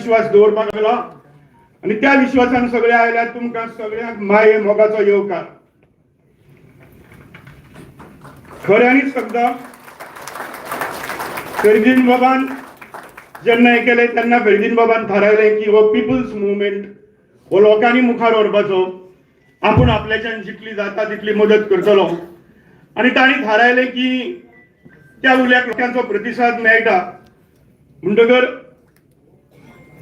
विश्वास दवरपाक लागला आनी त्या विश्वासान सगळे आयल्यार तुमकां सगळ्यांक माये मोगाचो येवकार. खऱ्यांनीच सांगता, फेर्दीन बाबान जेन्ना हें केलें तेन्ना फेर्दीन बाबान थारायलें की हो पिपल्स मुवमेंट हो लोकांनी मुखार व्हरपाचो, आपूण आपल्याच्यान जितली जाता तितली मदत करतलो. आनी तांणी थारायलें की त्या उल्याक लोकांचो प्रतिसाद मेळटा म्हणटकर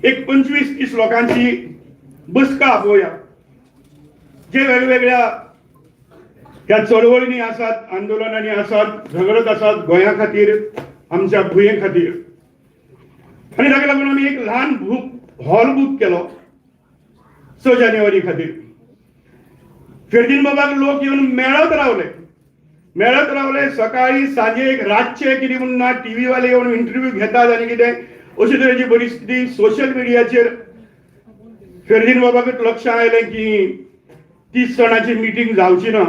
एक 25-30 लोकांची बसका आपोवया, जे वेगवेगळ्या ह्या चळवळींनी आसात, आंदोलनांनी आसात, झगडत आसात गोंया खातीर, आमच्या भुंये खातीर. आनी ताका लागून आमी एक ल्हान हॉल बूक केलो 6 जानेवारी खातीर. फेर्दीन बाबाक लोक येवन मेळत रावले, मेळत रावले, सकाळी, सांजे, रातचे, कितें म्हूण ना. टीव्ही वाले येवन इंटरव्यू घेतात आनी कितें अशे तरेची परिस्थिती. सोशल मिडियाचेर फेर्दीन बाबाकच लक्षात आयलें की 30 जाणांची मिटींग जावची ना,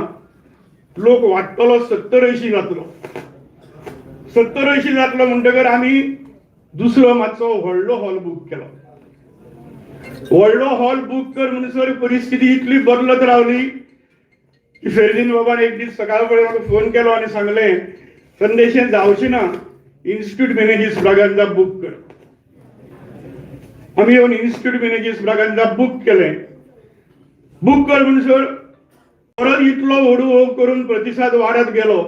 लोक वाडटलो, 70-80 जातलो. 70-80 जातलो म्हणटकर आमी दुसरो मातसो व्हडलो हॉल बूक केलो. व्हडलो हॉल बूक कर म्हणसर परिस्थिती इतली बदलत रावली की फेर्दीन बाबान एक दीस सकाळ फुडें म्हाका फोन केलो आनी सांगलें, संदेशें जावचें ना, इन्स्टिट्यूट मिनेजीस ब्रागांजा बूक कर. आमी येवन इन्स्टिट्यूट मिनेजीस ब्रागांजा बूक केलें. बूक कर म्हणसर परत इतलो व्हडू हो करून प्रतिसाद वाडत गेलो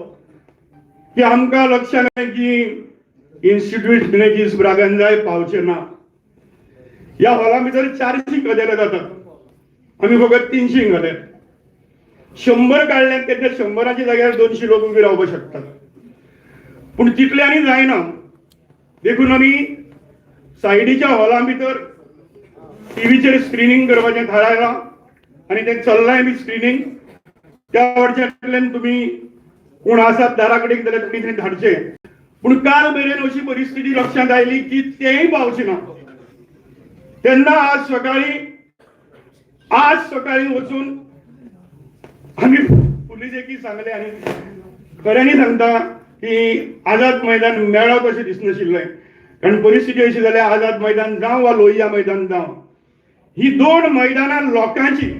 की आमकां लक्षात आयलें की इन्स्टिट्यूट मिनेजीस ब्रागांजाय पावचें ना. ह्या हॉला भितर 400 कदेलां जातात, आमी फकत 300 घाले. 100 काडले तेन्ना 100च्या जाग्यार 200 लोक उबे रावपाक शकतात, पूण तितल्यांनी जायना. देखून आमी सायडीच्या हॉला भितर टीव्हीचेर स्क्रिनींग करपाचें थारायलां आनी तें चल्लांय बी स्क्रिनींग. त्या वटच्यातल्यान तुमी कोण आसात दारा कडेन जाल्यार तुमी थंय धाडचे. पूण काल मेरेन अशी परिस्थिती लक्षांत आयली की तेंय पावचें ना. तेन्ना आज सकाळी वचून आमी पुलिसेकी सांगले आनी खऱ्यांनी सांगता की आझाद मैदान मेळत अशें दिसनाशिल्लें, कारण परिस्थिती अशी जाल्या, आझाद मैदान जावं वा लोहिया मैदान जावं, ही दोन मैदानां लोकांची.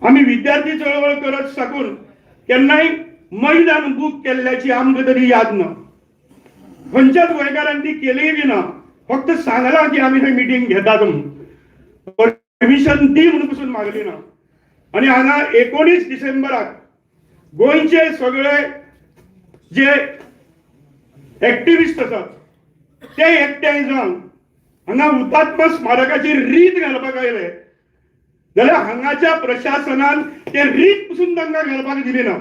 आमी विद्यार्थी चळवळ करत साकून केन्नाय मैदान बूक केल्ल्याची आमकां तरी याद ना. खंयच्याच गोंयकारान ती केलीय बी ना. फक्त सांगलां की आमी थंय मिटींग घेतात म्हणून, परमिशन दी म्हणून पसून मागली ना. आनी हांगा 19 डिसेंबराक गोंयचे सगळे जे एक्टिविस्ट आसात ते एकठांय जावन हांगा हुतात्मा स्मारकाची रीत घालपाक आयले जाल्यार हांगाच्या प्रशासनान ते रीत पसून तांकां घालपाक दिली ना.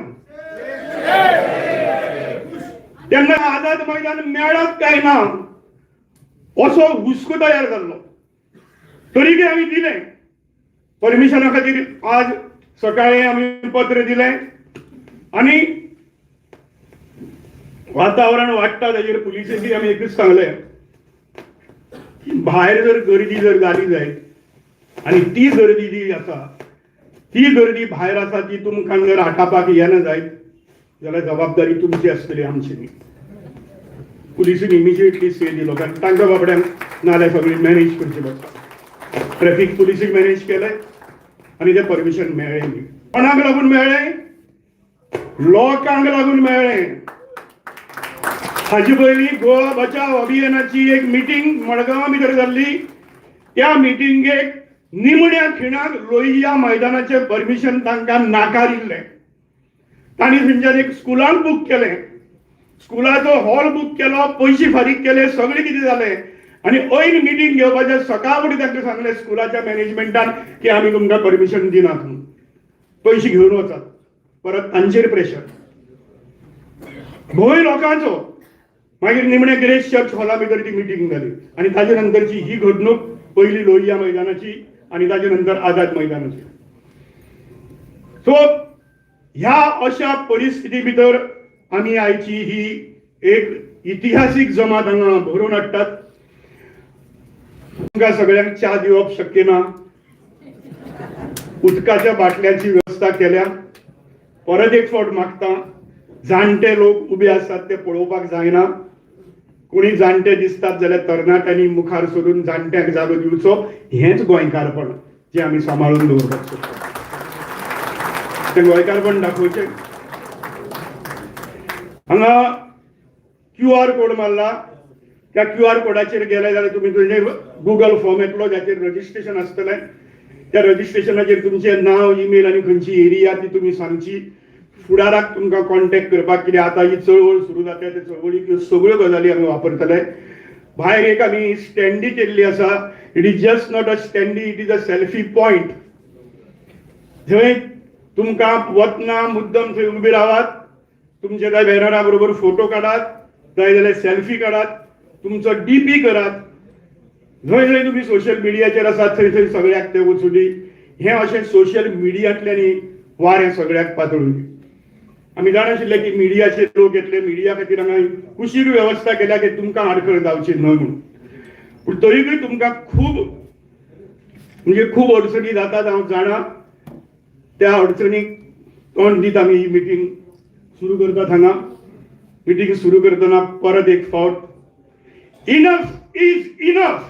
तेन्ना आझाद मैदान मेळत काय ना असो हुस्को तयार जाल्लो. तरी आमी दिलें परमिशना खातीर. आज सकाळी आमी पत्र दिलें आनी वातावरण वाडटा ताजेर पुलिसेकी आमी एकूच सांगलें की भायर जर गर्दी जर जाली जायत आनी ती गर्दी जी आसा, ती गर्दी भायर आसा, ती तुमकां जर आटापाक येना जायत जाल्यार जबाबदारी तुमची आसतली, आमची न्ही. पुलिसीन इमिजिएटली स्टे दिलो, कारण तांकां बाबड्यांक नाल्यार सगळी मॅनेज करची पडटा. ट्रॅफिक पुलिसीक मॅनेज केलें आनी तें परमिशन मेळ्ळें न्ही. कोणाक लागून मेळ्ळें? लोकांक लागून मेळ्ळें. हाजे पयलीं गोवा बचाव अभियानाची एक मिटींग मडगांवा भितर जाल्ली. त्या मिटिंगेक निमण्या खिणाक लोहिया मैदानाचें परमिशन तांकां नाकारिल्लें. तांणी थंयच्यान एक स्कुलान बूक केलें, स्कुलाचो हॉल बूक केलो, पयशे फारीक केले, सगळें कितें जालें आनी ऐन मिटींग घेवपाच्या सकाळ फुडें तांकां सांगलें स्कुलाच्या मॅनेजमेंटान की आमी तुमकां परमिशन दिनात म्हणून, पयशे घेवन वचात. परत तांचेर प्रेशर, भंय लोकांचो. मागीर निमणे ग्रेस चर्च हॉला भितर ती मिटींग जाली आनी ताजे नंतरची ही घडणूक, पयली लोहिया मैदानाची आनी ताजे नंतर आझाद मैदानाची. सो ह्या अशा परिस्थिती भितर आमी आयची ही एक इतिहासीक जमात हांगा भरून हाडटात. तुमकां सगळ्यांक च्या दिवप शक्य ना. उदकाच्या बाटल्यांची वेवस्था केल्या. परत एक फावट मागता, जाणटे लोक उबे आसात ते पळोवपाक जायना. कोणी जाणटे दिसतात जाल्यार तरणाट्यांनी मुखार सरून जाणट्यांक जागो दिवचो. हेंच गोंयकारपण जें आमी सांबाळून दवरपाक सोदतात, तें गोंयकारपण दाखोवचें. हांगा क्यू आर कोड मारला. त्या क्यू आर कोडाचेर गेले जाल्यार तुमी तुमचे गुगल फॉर्म येतलो, जाचेर रजिस्ट्रेशन आसतलें. त्या रजिस्ट्रेशनाचेर तुमचें नांव, इमेल आनी खंयची एरिया ती तुमी सांगची, फुडाराक तुमकां कॉन्टेक्ट करपाक. कित्याक आतां ही चळवळ सुरू जाता, त्या चळवळीक ह्यो सगळ्यो गजाली आमी वापरतले. भायर एक आमी स्टँडी केल्ली आसा. It is just not a standee, it is a selfie point. थंय तुमकां वतना मुद्दम थंय उबी रावात, तुमचे त्या बॅनरा बरोबर फोटो काडात, जाय जाल्यार सेल्फी काडात, तुमचो डीपी करात. जंय जंय तुमी सोशल मिडियाचेर आसात थंय थंय सगळ्याक ते वचूं दी. हें अशें सोशल मिडियांतल्यान वारें सगळ्याक पातळूं दी. आमी जाण आशिल्ले की मिडियाचे लोक येतले. मिडिया खातीर हांगा कुशीक वेवस्था केल्या की तुमकां आडखळ जावची न्हय म्हणून. पूण तरीकय तुमकां खूब, म्हणजे खूब अडचणी जातात, हांव जाणा. त्या अडचणीक तोंड दीत आमी ही मिटींग सुरू करतात. हांगा मिटींग सुरू करतना परत एक फावट, enough is enough,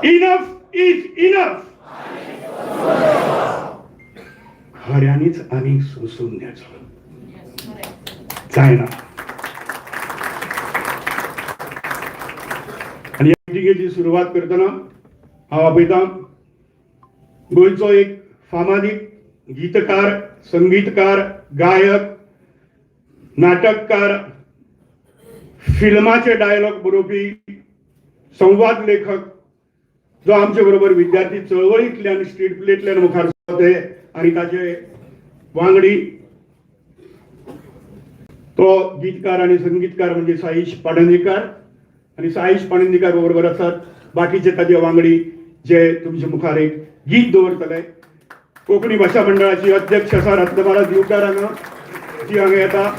enough is enough. खऱ्यांनीच आनी सोसून न्याचो जायना. आनी ह्या मिटिंगेची सुरवात करतना हांव आपयतां गोंयचो एक फामादीक गीतकार, संगीतकार, गायक, नाटककार, फिल्माचे डायलॉग बरोवपी, संवाद लेखक, जो आमचे बरोबर विद्यार्थी चळवळींतल्यान, स्ट्रीट प्लेंतल्यान मुखार सरते आनी ताचे वांगडी, तो गीतकार आनी संगीतकार म्हणजे साईश पाणंदीकार. आनी साईश पाणंदीकार बरोबर आसात बाकीचे ताजे वांगडी, जे तुमचे मुखार एक गीत दवरतले. कोंकणी भाशा मंडळाची अध्यक्ष आसा रत्नमाला दिवकार हांगा, ती हांगा येता.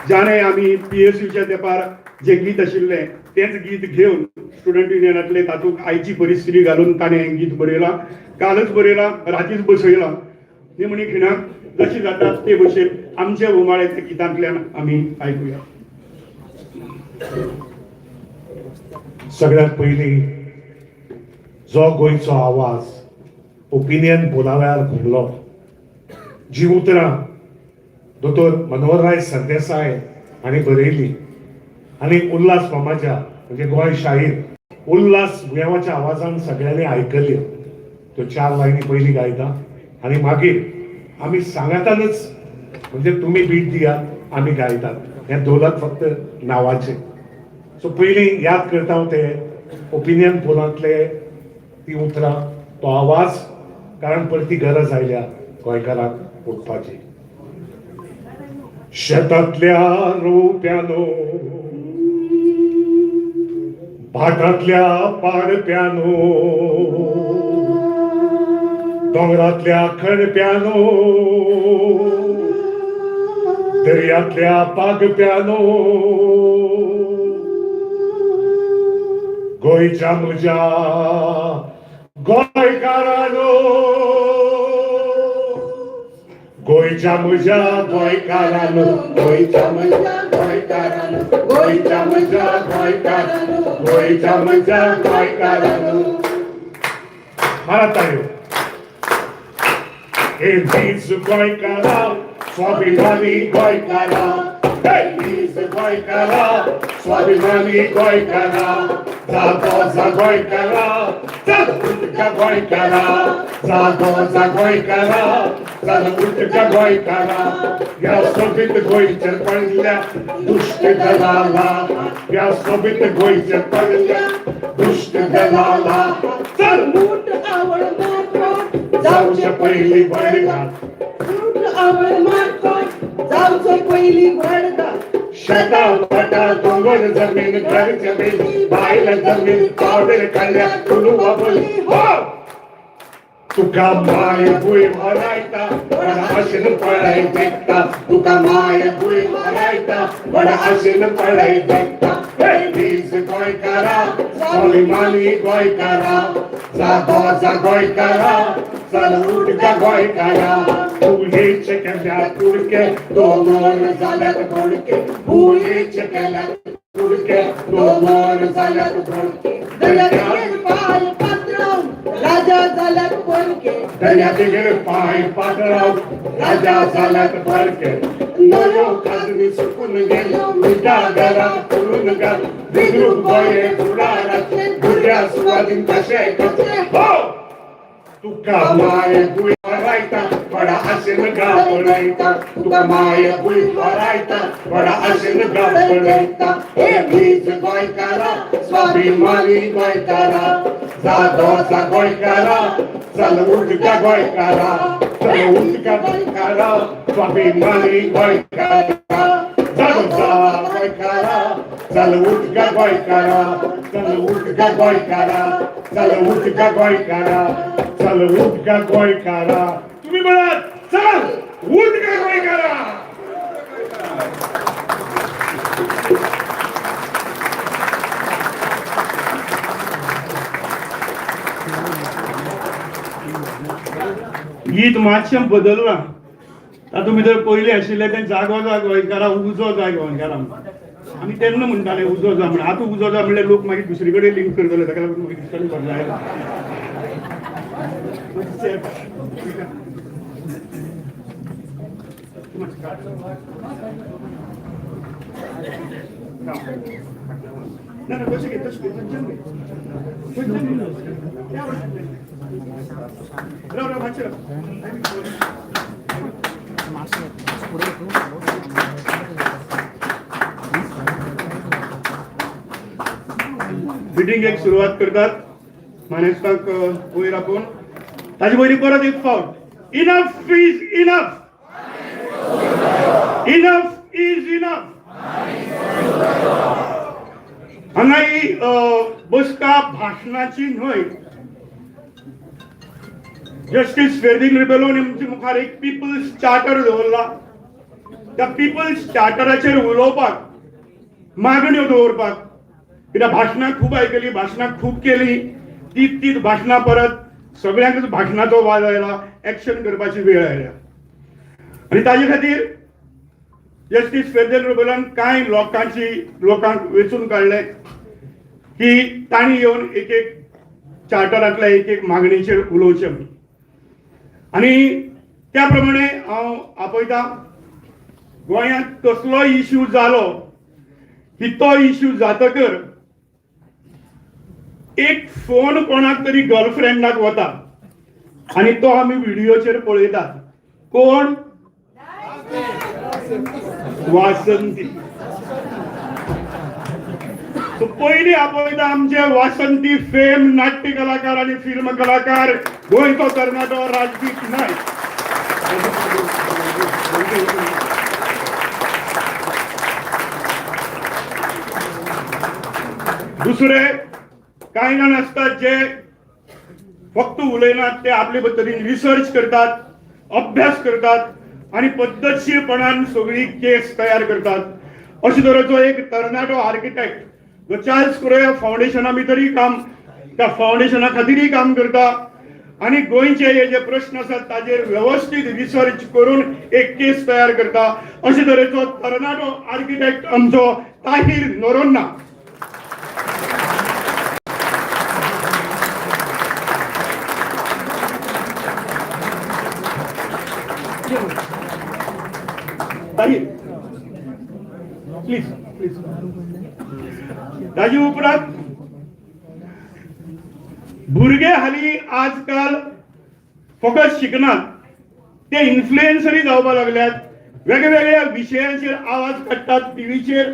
जाणे आमी पीएसयूच्या तेंपार जे गीत आशिल्लें तेंच गीत घेवन स्टुडंट युनियनांतले, तातूंत आयची परिस्थिती घालून ताणें हें गीत बरयलां. कालच बरयलां, रातीच बसयलां. निमणी खिणाक जशी जातात ते भशेन आमचे उमाळे त्या गितांतल्यान आमी आयकुया. सगळ्यात पयलीं जो गोंयचो आवाज ओपिनियन पोला वेळार घुमलो, जी उतरां दोतोर मनोहरराय सरदेसाय हांणी बरयली आनी उल्हास मामाच्या, म्हणजे गोंय शाहीर उल्हास बुयांवाच्या आवाजान सगळ्यांनी आयकल्यो, त्यो चार लायनी पयलीं गायता आनी मागीर आमी सांगातानच, म्हणजे तुमी बीट दियात, आमी गायतात. हें दौलत फक्त नांवाचें. सो पयलीं याद करता हांव ते ओपिनियन पोलांतले ती उतरां, तो आवाज, कारण परती गरज आयल्या गोंयकाराक उठपाची. शेतांतल्या रोवप्यानो, भाटांतल्या पाडप्यानो, दोंगरांतल्या खणप्यानो, दर्यांतल्या पागप्यानो, गोंयच्या म्हज्या गोंयकारानो, गोंयच्या म्हज्या गोंयकारानो, गोंयच्या म्हज्या गोंयकारानो, गोंयच्या म्हज्या गोंयकारानो, गोंयच्या म्हज्या गोंयकारानो. मारा ताळयो. हे वीज गोंयकारा, स्वाभिमानी गोंयकारा, हे वीज गोंयकारा, स्वाभिमानी गोंयकारा, जागो जा गोंयकारा, चल उठ गा गोंयकारा, जागो जा गोंयकारा, चल उठ गा गोंयकारा. ह्या सोबीत गोंयचेर पडल्या दुश्ट दलाला, ह्या सोबीत गोंयचेर पडल्या दुश्ट दलाला, चल मूठ आवळ मारकोट जावचे पयलीं बळगा, मूठ आवळ मारकोट जावचे पयलीं बळगा. शेता भाटा दोंगर जमीन, घर जमीन, बायल जमीन, पावडर काडल्या कुलुवा बोली हो. तुका माय भूंय होरायता, व्हडा आशेन पळय देखता, तुका माय भूंय होरायता, व्हडा आशेन पळय देखता. हे वीज गोंयकारा, स्वाभिमानी गोंयकारा, जागो जा गोंयकारा, चल उठ गा गोंयकारा. भुंयेचे केल्यात कुडके, दोंगर जाल्यात बोडके. भुंयेचे केल्यात कुडके, दोंगर जाल्यात बोडके. दर्यादेगेर पांय पातळावन राजा जाल्यात परके. दर्यादेगेर पांय पातळावन राजा जाल्यात परके. न्हंयो खाजरी सुकून गेल्यो, मिठागरां पुरून घाल. विद्रूप गोंय फुडाराचें, भुरग्यां सुवादीन कशें करचें? हो! तुका माय भूंय होरायता, व्हडा आशेन गा पळयता. तुका माय भूंय होरायता, व्हडा आशेन गा पळयता. हे वीज गोंयकारा, स्वाभिमानी गोंयकारा. जागो जा गोंयकारा, चल उठ गा गोंयकारा. चल उठ गा गोंयकारा, स्वाभिमानी गोंयकारा. जागो जा गोंयकारा, चल उठ गा गोंयकारा. चल उठ गा गोंयकारा, चल उठ गा गोंयकारा, चल उठ गा गोंयकारा. तुम्ही म्हणा, चल उठ गा गोंयकारा. गीत मातशें बदललां. तातूंत भितर पयलीं आशिल्लें तें जागो जा गोंयकारा, उजो जा गोंयकारा. आमी तेन्ना म्हणटाले उजो जा म्हण. आतां उजो जा म्हणल्यार लोक मागीर दुसरी कडेन लिंक करतले, ताका लागून मागीर दिसतालें बदलायला. ना ना, तशें घे, तशें घे, थंयच्यान घे, थंयच्यान घे. त्या वटेन घे. राव राव, मातशें राव. मिटिंगेक सुरवात करतात मानेस्तांक वयर आपोवन. ताजे पयलीं परत एक फावट, enough is enough, enough is enough. हांगा ही बसका भाशणाची न्हय. जस्टीस फेर्दीन रिबेलोन आमचे मुखार एक पिपल्स चार्टर दवरला. त्या पिपल्स चार्टराचेर उलोवपाक, मागण्यो दवरपाक. कित्याक भाशणां खूब आयकली, भाशणां खूब केली, तीच तीच भाशणां परत सगळ्यांकच भाशणाचो वाज आयला, एक्शन करपाची वेळ आयल्या. आनी ताजे खातीर जस्टीस फेर्दीन रिबेलोन कांय लोकांक वेंचून काडले की तांणी येवन एक एक चार्टरांतल्या एक एक मागणीचेर उलोवचें म्हणून. आनी त्या प्रमाणे हांव आपयता, गोंयांत कसलोय इश्यू जालो की तो इश्यू जातकर एक फोन कोणाक तरी गर्लफ्रेंडाक वता आनी तो आमी व्हिडियोचेर पळयतात. कोण? वासंती. सो पयलीं आपयता आमचे वासंती फेम नाट्य कलाकार आनी फिल्म कलाकार, गोंयचो तरणाटो राजदीप नायक. दुसरे कांय जाण आसतात जे फक्त उलयनात, ते आपले पद्दतीन रिसर्च करतात, अभ्यास करतात आनी पद्दतशीरपणान सगळी केस तयार करतात. अशे तरेचो एक तरणाटो आर्किटेक्ट जो चार्ल्स कुरेया फावंडेशना भितरूय काम, त्या फावंडेशना खातीरय काम करता आनी गोंयचे हे जे प्रश्न आसात ताजेर वेवस्थीत रिसर्च करून एक केस तयार करता. अशे तरेचो तरणाटो आर्किटेक्ट आमचो ताहीर नोरोन्ना. Tahir please please. ताजे उपरांत भुरगे हालीं आजकाल फकत शिकनात, ते इन्फ्लुएन्सरूय जावपाक लागल्यात. वेगवेगळ्या विशयांचेर आवाज काडटात, टिवीचेर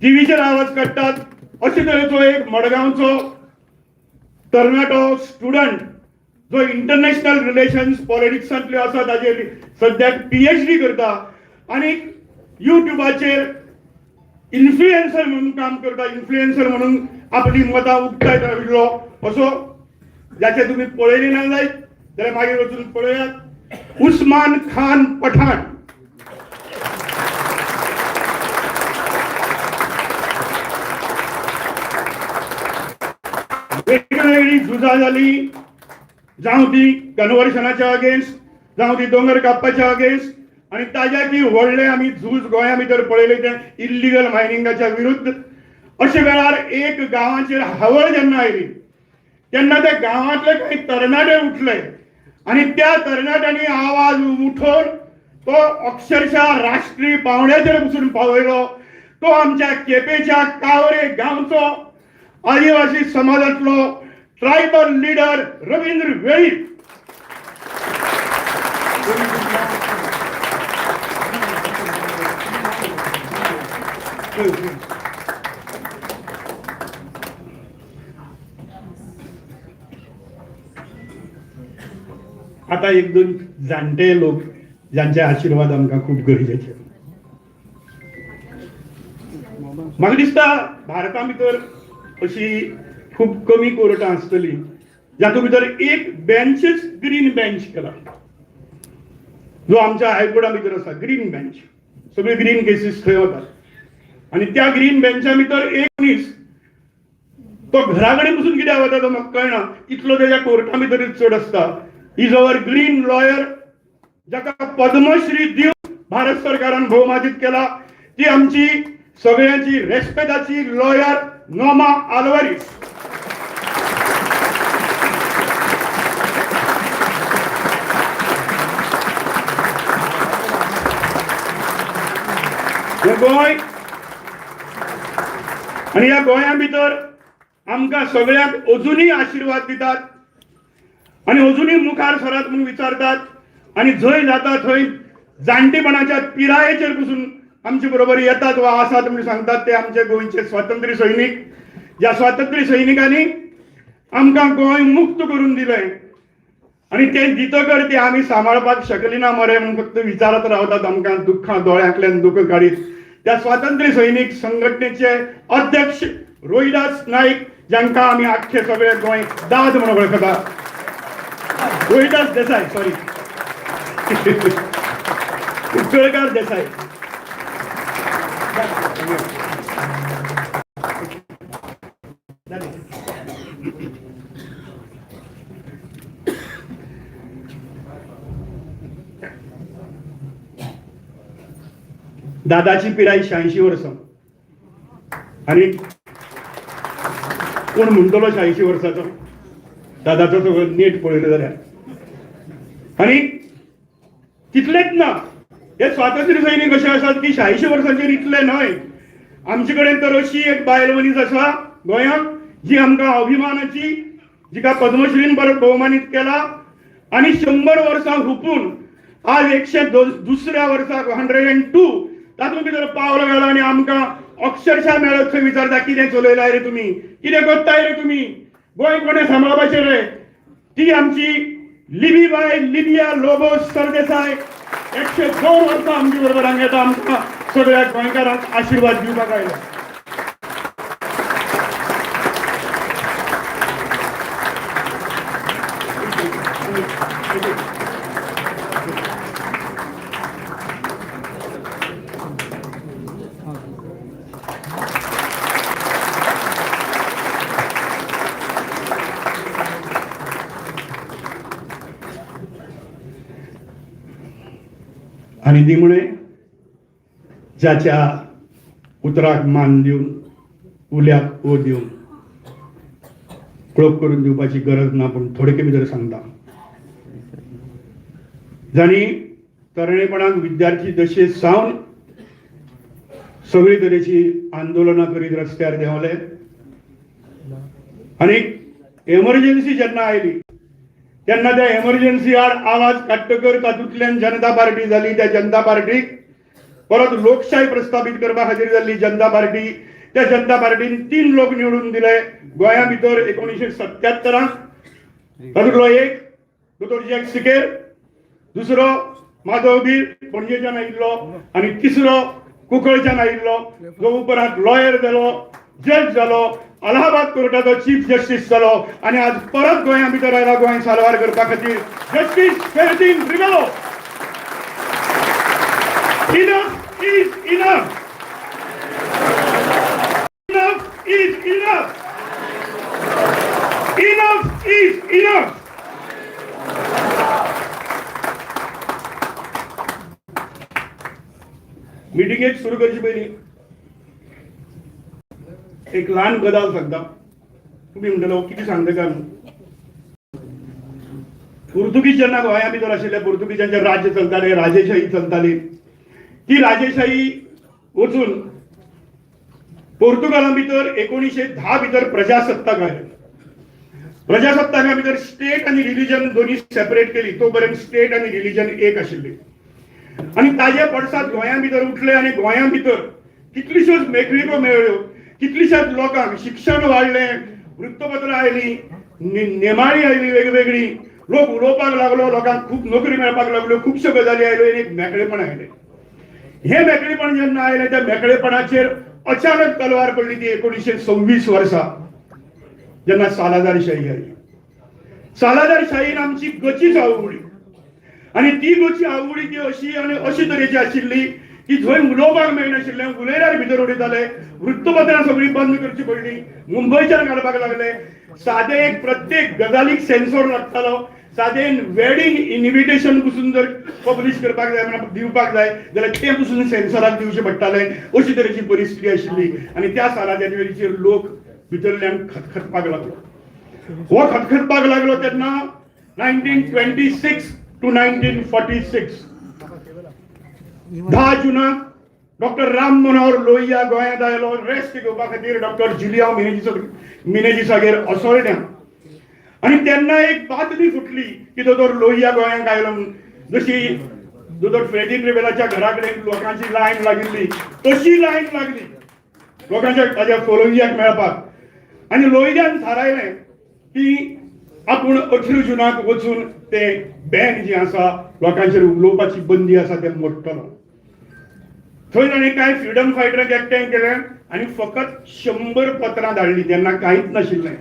टिवीचेर आवाज काडटात. अशे तरेचो एक मडगांवचो तरणाटो स्टुडंट जो इंटरनॅशनल रिलेशन्स पॉलिटिक्सांतल्यो आसा ताजेर सद्याक PhD करता आनी युट्युबाचेर इन्फ्लुएन्सर म्हणून काम करता. इन्फ्लुएन्सर म्हणून आपली मतां उक्तायत राविल्लो असो, जाचे तुमी पळयली ना जायत जाल्यार मागीर वचून पळयात, उस्मान खान पठाण. वेगवेगळी झुजां जाली, जावं ती कन्वर्शनाच्या अगेन्स्ट, जावं ती दोंगर कापपाच्या अगेन्स्ट, आनी ताज्या की व्हडलें आमी झूज गोंया भितर पळयलें तें इल्लिगल मायनिंगाच्या विरुद्ध. अशे वेळार एक गांवाचेर हावळ जेन्ना आयली तेन्ना त्या गांवांतले काही तरणाटे उठले आनी त्या तरणाट्यांनी आवाज उठोवन तो अक्षरशः राष्ट्रीय पावंड्याचेर पसून पावयलो. तो आमच्या केपेच्या कावरे गांवचो आदिवासी समाजांतलो ट्रायबल लिडर रवींद्र वेळीप. आता एक दोन जाणटे लोक ज्यांचे आशीर्वाद आमकां खूब गरजेचे. म्हाका दिसता भारता भितर अशी खूब कमी कोर्टां आसतली जातूंत भितर एक बेंचच ग्रीन बेंच केला, जो आमच्या हायकोर्टा भितर आसा. ग्रीन बेंच, सगळे ग्रीन केसीस थंय वतात आनी त्या ग्रीन बेंचा भितर एक मनीस तो घरा कडेन पसून कित्याक वता तो म्हाका कळना, इतलो तेज्या कोर्टा भितर चड आसता. Is our green lawyer, जाका पद्मश्री दिवन भारत सरकारान भोवमानीत केला, ती आमची सगळ्यांची रेस्पेदाची लॉयर नोमा आलवारीस. हे गोंय आनी ह्या गोंया भितर आमकां सगळ्यांक अजुनूय आशिर्वाद दितात आनी अजुनूय मुखार सरात म्हणून विचारतात आनी जंय जाता थंय जाणटेपणाच्या पिरायेचेर पसून आमचे बरोबर येतात वा आसात म्हणून सांगतात. ते आमचे गोंयचे स्वातंत्र्य सैनीक, ज्या स्वातंत्र्य सैनिकांनी आमकां गोंय मुक्त करून दिलें आनी ते दितकर ते आमी सांबाळपाक शकली ना मरे म्हणून फक्त विचारत रावतात, आमकां दुख्खां दोळ्यांतल्यान दुकां काडीत. त्या स्वातंत्र्य सैनीक संघटनेचे अध्यक्ष रोहिदास नाईक, जांकां आमी आख्खे सगळे गोंय दाद म्हणून वळखता, रोहिदास देसाय, सॉरी, कुंकळकार देसाय. दादाची पिराय 86 वर्सां आनी कोण म्हणटलो 86 वर्साचो दादाचो सगळो नेट पळयलो जाल्यार. आनी तितलेच ना, हे स्वातंत्र्य सैनीक अशे आसात की 86 वर्सांचेर इतले न्हय, आमचे कडेन तर अशी एक बायल मनीस आसा गोंयांत जी आमकां अभिमानाची, जिका पद्मश्रीन परत भोवमानीत केला आनी 100 वर्सां हुपून आज 102 वर्साक 102 तातूंत भितर पावल घाला आनी आमकां अक्षरशः मेळत थंय विचारता, कितें चलयलाय रे तुमी, कितें करताय रे तुमी, गोंय कोणें सांबाळपाचें रे. ती आमची लिबीबाय लिबिया लोबो सरदेसाय 102 वर्सां आमचे बरोबर हांगा येता, आमकां सगळ्या गोंयकारांक आशिर्वाद दिवपाक आयला. आनी निमणे ज्याच्या उतराक मान दिवन उल्याक ओ दिवन वळख करून दिवपाची गरज ना, पूण थोडके भितर सांगता, जांणी तरणेपणाक विद्यार्थी दशे सावन सगळी तरेची आंदोलनां करीत रस्त्यार देंवले आनी एमर्जन्सी जेन्ना आयली तेन्ना त्या एमर्जन्सी आड आवाज काडटकर तातूंतल्यान जनता पार्टी जाली. त्या जनता पार्टीक परत लोकशाय प्रस्थापीत करपा खातीर जाल्ली जनता पार्टी, त्या जनता पार्टीन 3 लोक निवडून दिले गोंया भितर 1977. तातूंतलो एक दोतोर जॅक सिकेर, दुसरो माधव बीर पणजेच्यान आयिल्लो आनी तिसरो कुंकळच्यान आयिल्लो, जो उपरांत लॉयर जालो, जज जालो, अलाहाबाद कोर्टाचो चीफ जस्टीस जालो आनी आज परत गोंया भितर आयला गोंय साल्वार करपा खातीर, justice Ferdino Rebelo. Enough is enough. Enough is enough. enough. मिटिंगेक सुरू करचे पयलीं एक ल्हान गजाल सांगता. तुमी म्हणटलो कितें सांगता काय म्हणून. पुर्तुगीज जेन्ना गोंया भितर आशिल्ले, पुर्तुगीजांचें राज्य चलतालें, राजेशाही चलताली. ती राजेशाही वचून पोर्तुगाला भितर 1910 भितर प्रजासत्ताक आयलें. प्रजासत्ताका भितर स्टेट आनी रिलिजन दोनी सेपरेट केली. तो पर्यंत स्टेट आनी रिलिजन एक आशिल्ली आनी ताजे पडसाद गोंया भितर उठले आनी गोंया भितर कितल्योश्योच मेकळिको मेळ्ळ्यो, कितलीश्याच लोकांक शिक्षण वाडलें, वृत्तपत्रां आयलीं, नेमाळीं आयली वेगवेगळी, लोक उलोवपाक लागलो, लोकांक खूब नोकरी मेळपाक लागल्यो, खुबश्यो गजाली आयल्यो आनी एक मेकळेपण आयलें. हें मेकळेपण जेन्ना आयलें, त्या मेकळेपणाचेर अचानक तलवार पडली ती 1926 वर्सा, जेन्ना सालादारशाही आयली. सालादारशाहीन आमची गचीच आवडली आनी ती गची आवडी ती अशी आनी अशी तरेची आशिल्ली की थंय उलोवपाक मेळनाशिल्लें, उलयल्यार भितर उडयताले, वृत्तपत्रां सगळीं बंद करची पडली, मुंबयच्यान काडपाक लागले. सादें एक प्रत्येक गजालीक सेन्सॉर लागतालो. सादें वेडींग इन्विटेशन पसून जर पब्लीश करपाक जाय म्हणून दिवपाक जाय जाल्यार तें पसून सेन्सॉराक दिवचें पडटालें. अशी तरेची परिस्थिती आशिल्ली आनी त्या सालादाचेर लोक भितरल्यान खतखतपाक लागलो. हो खतखतपाक लागलो तेन्ना 1926 to 1946, 10 जुनाक डॉक्टर राम मनोहर लोहिया गोंयांत आयलो रेस्ट घेवपा खातीर डॉक्टर जुलियांव मिनेजीसागेर असोळड्यां. आनी तेन्ना एक बातमी फुटली की दोतोर लोहिया गोंयांत आयलो म्हणून. जशी दोतोर फ्रेदीन रिबेलाच्या घरा कडेन लोकांची लायन लागिल्ली, तशी लायन लागली लोकांच्या ताज्या लोहियाक मेळपाक. आनी लोहियान थारायलें की आपूण 18 जुनाक वचून ते बॅन जी आसा, लोकांचेर उलोवपाची बंदी आसा, ते मोडटलो. थंय ताणें कांय फ्रिडम फायटरांक एकठांय केलें आनी फकत 100 पत्रां धाडलीं. तेन्ना कांयच नाशिल्लें.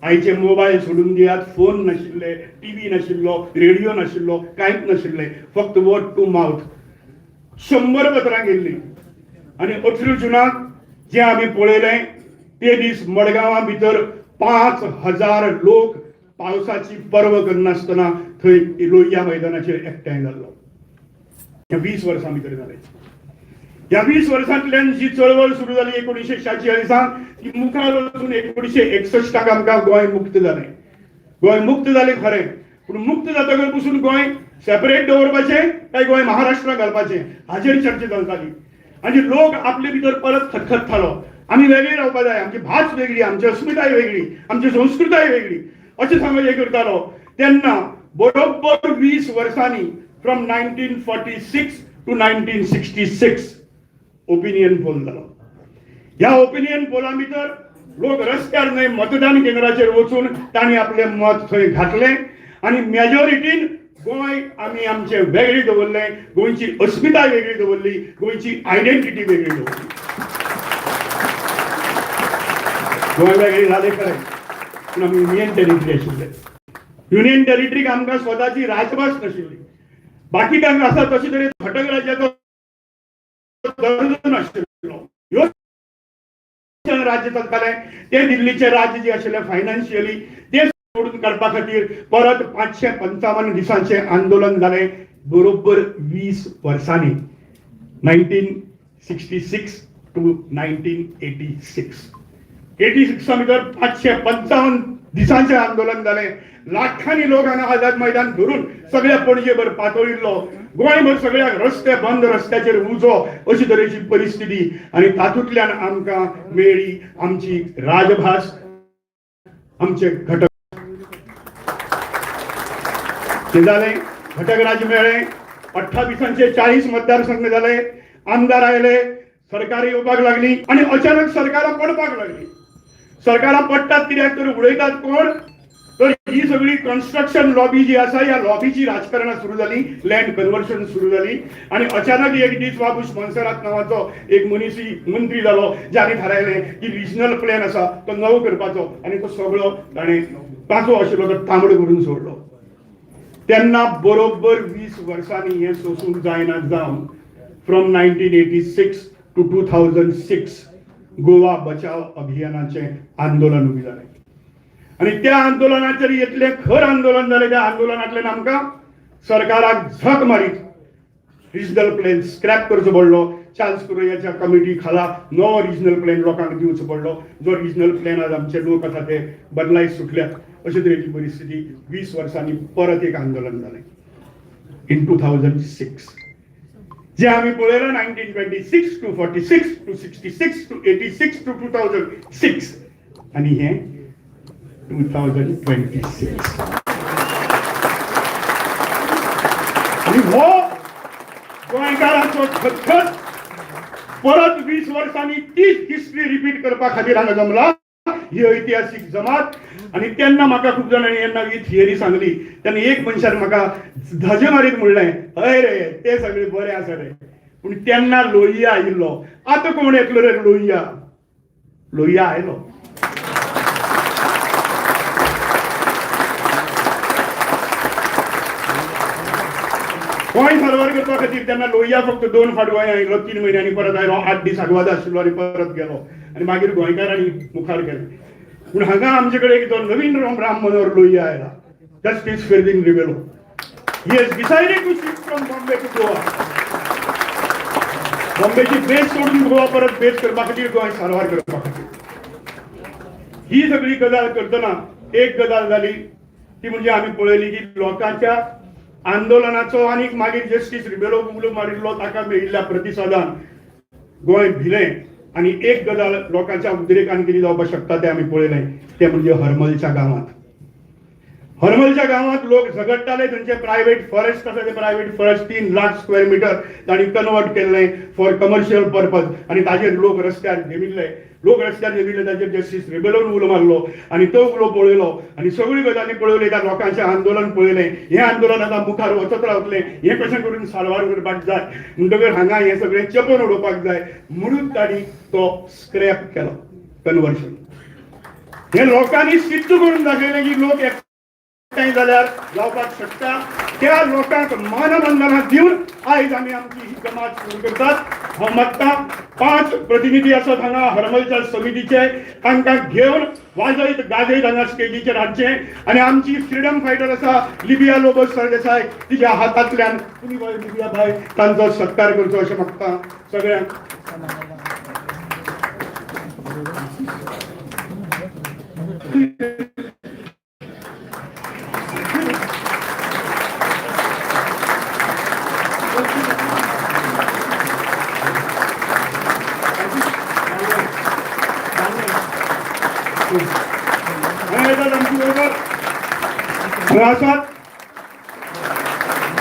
आयचे मोबायल सोडून दियात, फोन नाशिल्ले, टीव्ही नाशिल्लो, रेडिओ नाशिल्लो, कांयच नाशिल्लें, फक्त वर्ड टू माउथ. 100 पत्रां गेल्लीं आनी 18 जुनाक जे आमी पळयलें ते दीस मडगांवा भितर 5000 लोक पावसाची पर्व करनासतना थंय लोहिया मैदानाचेर एकठांय जाल्लो. ह्या 20 वर्सां भितर जालें. ह्या 20 वर्सांतल्यान जी चळवळ सुरू जाली 1946, ती मुखार वचून 1961 आमकां गोंय मुक्त जालें. गोंय मुक्त जालें खरें, पूण मुक्त जातकर पसून गोंय सेपरेट दवरपाचें काय गोंय महाराष्ट्राक घालपाचें हाजेर चर्चा चलताली आनी लोक आपले भितर परत खतखततालो. आमी वेगळी रावपा जाय, आमची भास वेगळी, आमची अस्मिताय वेगळी, आमची संस्कृताय वेगळी, अशें सांगून हें करतालो. तेन्ना बरोबर 20 वर्सांनी, from 1946 to 1966, opinion poll जालो. ह्या ओपिनियन पोला भितर लोक रस्त्यार न्हय, मतदान केंद्राचेर वचून तांणी आपलें मत थंय घातलें आनी मेजॉरिटीन गोंय आमी आमचें वेगळें दवरलें, गोंयची अस्मिताय वेगळी दवरली, गोंयची आयडेंटिटी वेगळी दवरली. गोंय वेगळें जालें खरें, पूण आमी युनियन टेरिटरी आशिल्ले. युनियन टेरिटरीक आमकां स्वताची राजभास नाशिल्ली. बाकी कांय आसा तशें तरेन घटक राज्याचो दर्जो नाशिल्लो. ह्यो राज्य चलतालें ते दिल्लीचे राज्य जे आशिल्ले फायनान्शियली, ते सोडून काडपा खातीर परत 555 दिसांचें आंदोलन जालें बरोबर 20 वर्सांनी, 1966 to 1986. 86 भितर 555 दिसांचें आंदोलन जालें. लाखांनी लोक हांगा आझाद मैदान धरून सगळ्या पणजेभर पातळिल्लो, गोंयभर सगळ्याक रस्ते बंद, रस्त्याचेर उजो, अशी तरेची परिस्थिती. आनी तातूंतल्यान आमकां मेळ्ळी आमची राजभास, आमचे घटक. ते जालें, घटक राज्य मेळ्ळें, 28 40 मतदारसंघ जाले, आमदार आयले, सरकार येवपाक लागली आनी अचानक सरकारां पडपाक लागली. सरकारां पडटात कित्याक तर उडयतात कोण? तर ही सगळी कन्स्ट्रक्शन लॉबी जी आसा, ह्या लॉबीची राजकारणां सुरू जाली, लँड कन्वर्शन सुरू जाली आनी अचानक एक दीस बाबूश मोन्सेरात नांवाचो एक मनीस मंत्री जालो, ज्याने थारायलें की रिजनल प्लॅन आसा तो नवो करपाचो आनी तो सगळो ताणें पाचवो आशिल्लो तो तांबडो करून सोडलो. तेन्ना बरोबर 20 वर्सांनी हें सोसूंक जायना जावन from 1986 to 2006 Goa बचाव अभियानाचें आंदोलन उबें जालें. आनी त्या आंदोलनाचेर इतलें खर आंदोलन जालें, त्या आंदोलनांतल्यान आमकां सरकाराक झक मारीत रिजनल प्लॅन स्क्रॅप करचो पडलो. चार्ल्स कुर्रेयाच्या कमिटी खाला नवो रिजनल प्लॅन लोकांक दिवचो पडलो, जो रिजनल प्लॅन आज आमचे लोक आसा ते बदलाय सुटल्यात. अशे तरेची परिस्थिती 20 वर्सांनी परत एक आंदोलन जालें इन 2006, जे आमी पळयलां 1926 to 46 to 66 to 86 to 2006 आनी हें 2026. आनी हो गोंयकारांचो खतखत परत 20 वर्सांनी तीच हिस्ट्री रिपीट करपा खातीर हांगा जमला ही ऐतिहासीक जमात. आनी तेन्ना म्हाका खूब जाणांनी जेन्ना ही थियरी सांगली तेन्ना एक मनशान म्हाका धजे मारीत म्हणलें, हय रे ते सगळे बरे आसा रे, पूण तेन्ना लोहिया आयिल्लो, आतां कोण येतलो रे लोहिया? लोहिया आयलो. गोंय सारवार करपा खातीर तेन्ना लोहिया फक्त 2 फावट गोंय आयलो, 3 म्हयन्यांनी परत आयलो, 8 दीस आगवाद आशिल्लो आनी परत गेलो आनी मागीर गोंयकारांनी मुखार गेले. पूण हांगा आमचे कडेन एक जो नवीन राम मनोहर लोहिया आयला, justice Ferdino Rebelo, he has decided to shift from Bombay to Goa. बॉम्बेची बेस सोडून गोवा परत बेस करपा खातीर, गोंय सारवार करपा खातीर ही सगळी गजाल करतना एक गजाल जाली ती म्हणजे आमी पळयली की लोकांच्या आंदोलनाचो आनी मागीर जस्टीस रिबेलो उलो मारिल्लो ताका मेळिल्ल्या प्रतिसादान गोंय भिलें. आनी एक गजाल लोकांच्या उद्रेकान कितें जावपाक शकता तें आमी पळयलें, तें म्हणजे हरमलच्या गांवांत. हरमलच्या गांवांत लोक झगडटाले, थंयचे प्रायव्हेट फॉरेस्ट आसा ते private forest 3 lakh square metre तांणी कन्वर्ट केल्लें फॉर कमर्शियल पर्पज आनी ताजेर लोक रस्त्यार देविल्ले, लोक रस्त्यार देविल्ले, ताजेर जस्टीस रिबेलोन उलो मारलो आनी तो उलो पळयलो आनी सगळी गजाली पळयल्यो, त्या लोकांचें आंदोलन पळयलें. हें आंदोलन आतां मुखार वचत रावतलें, हें कशें करून साल्वार करपाक जाय म्हणटकर हांगा हें सगळें चेपून उडोवपाक जाय म्हणून तांणी तो स्क्रॅप केलो कन्वर्शन. हें लोकांनी सिद्ध करून दाखयलें की लोक एकठांय जाल्यार जावपाक शकता. त्या लोकांक मानवंदना दिवन आयज आमी आमची ही जमात सुरू करतात. हांव मागता 5 प्रतिनिधी आसात हांगा हरमलच्या समितीचे, तांकां घेवन वाजयत गाजयत हांगा स्टेजीचेर हाडचें आनी आमची फ्रिडम फायटर आसा लिबिया लोबो सरदेसाय, तिच्या हातांतल्यान तुमी लिबिया भाय तांचो सत्कार करचो अशें मागता सगळ्यांक.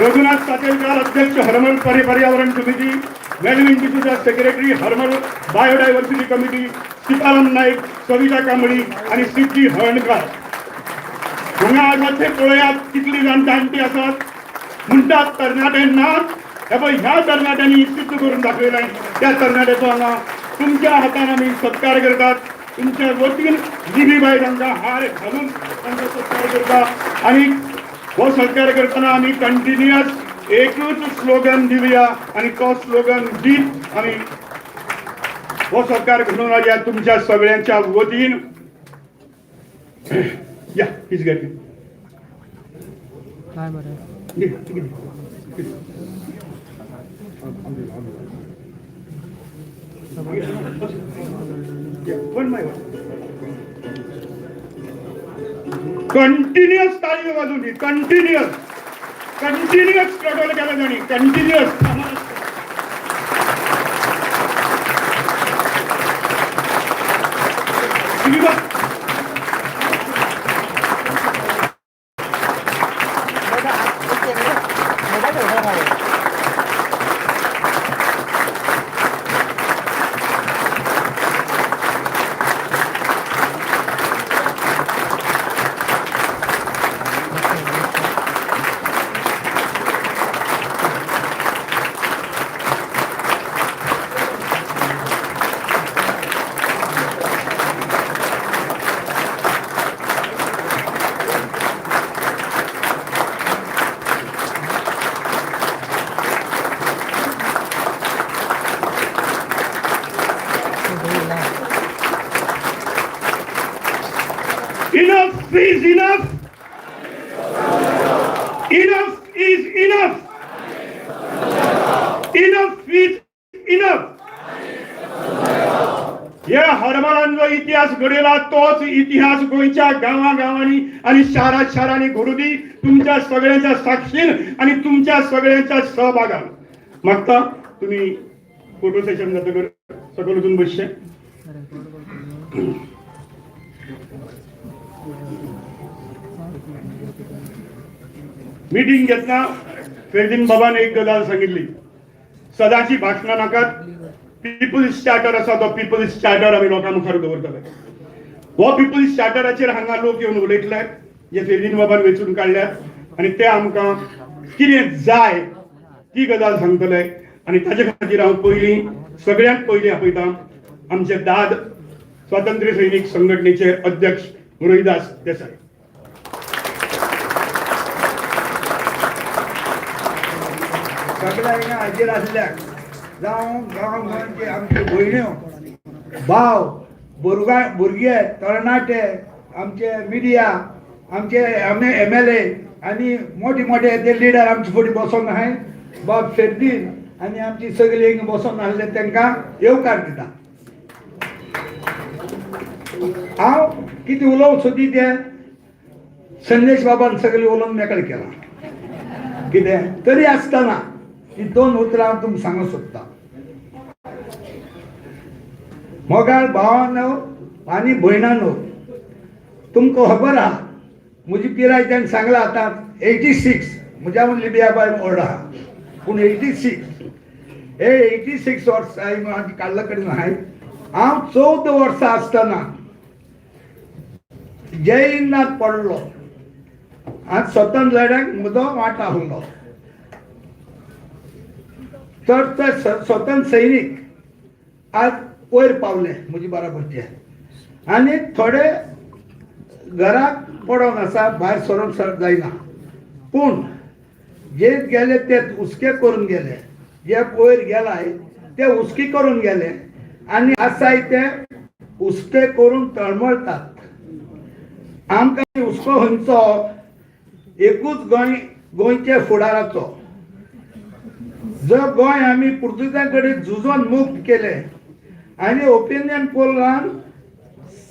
रघुनाथ सातेलकार अध्यक्ष हरमल पर्यावरण समिती, Melvin D'Souza secretary Harmal biodiversity committee, Sitaram Naik, Savita Kambli आनी सिद्धी हळणकार. हांगा आसा ते पळयात कितली जाण जाणटी आसात म्हणटात तरणाटे नात. हे पळय ह्या तरणाट्यांनी सिद्ध करून दाखयलें. त्या तरणाट्याचो हांगा तुमच्या हातान आमी सत्कार करतात. तुमच्या वतीन लिबीबाय तांकां हार घालून तांचो सत्कार करता आनी हो सत्कार करतना आमी कंटिन्युअस एकूच स्लोगन दिवया आनी तो स्लोगन दीत आमी हो सत्कार घडोवन हाडया तुमच्या सगळ्यांच्या वतीन. या प्लीज गेट. काय बरं. One by one. Continuous ताळयो वाजून दी, कंटिन्युअस कंटिन्युअस स्ट्रगल केला तांणी, continuous. Enough is enough. Enough is enough. Enough is enough. या हरमलांचो इतिहास घडयला तोच इतिहास गोंयच्या गांवा गांवांनी आणि शारा शारांनी घडू दी तुमच्या सगळ्यांच्या साक्षीन आणि तुमच्या सगळ्यांच्या सहभागान. मागता तुम्ही फोटो सेशन जातकर सकयल वचून बसचे. मिटींग घेतना फेर्दीन बाबान एक गजाल सांगितली, सदांची भाशणां नाकात, पिपल्स चार्टर आसा तो पिपल्स चार्टर आमी लोकां मुखार दवरतले. हो पिपल्स चार्टराचेर हांगा लोक येवन उलयतले जे फेर्दीन बाबान वेंचून काडल्यात आनी ते आमकां कितें जाय ती गजाल सांगतले. आनी ताजे खातीर हांव पयलीं सगळ्यांत पयलीं आपयता आमचे दाद स्वातंत्र्य सैनीक संघटनेचे अध्यक्ष रोहिदास देसाय. सगळ्या हिंगा हाजीर आसल्याक जावं गांव गोंयचे आमच्यो भयण्यो भाव भुरगे तरणाटे आमचे मिडिया आमचे MLA आनी मोठे मोठे ते लिडर आमचे फुडें बसोन आहाय बाब फेर्दीन आनी आमची सगळी हिंगा बसोन आसले तांकां येवकार दिता. हांव कितें उलोवंक सोदी तें संदेश बाबान सगळें उलोवन मेकळें केलां कितें तरी आसतना ही दोन उतरां हांव तुमकां सांगूंक सोदता. मोगाळ भावानो आनी भयणानो, तुमकां खबर आहा म्हजी पिराय ताणें सांगलां आतां 86, म्हज्या मदली बिया बाय व्हड आहा पूण 86 हे 86 वर्सां काडल्या कडेन आहाय. हांव 14 वर्सां आसतना जय हिंदात पडलो आनी स्वतंत्र लढ्याक म्हजो वांटो आसलो. चड चड स्वतंत्र सैनीक आज वयर पावले म्हजे बराबरचे आनी थोडे घराक पडोन आसा, भायर सरोंक जायना, पूण जे गेले ते हुस्के करून गेले, जे वयर गेलाय ते हुस्के करून गेले आनी आसाय ते हुस्के करून तळमळतात. आमकां हुस्को खंयचो एकूच गोंय गोंयच्या फुडाराचो. जर गोंय आमी पुर्तुगेजां कडेन झुजोन मुक्त केलें आनी ओपिनियन पोलान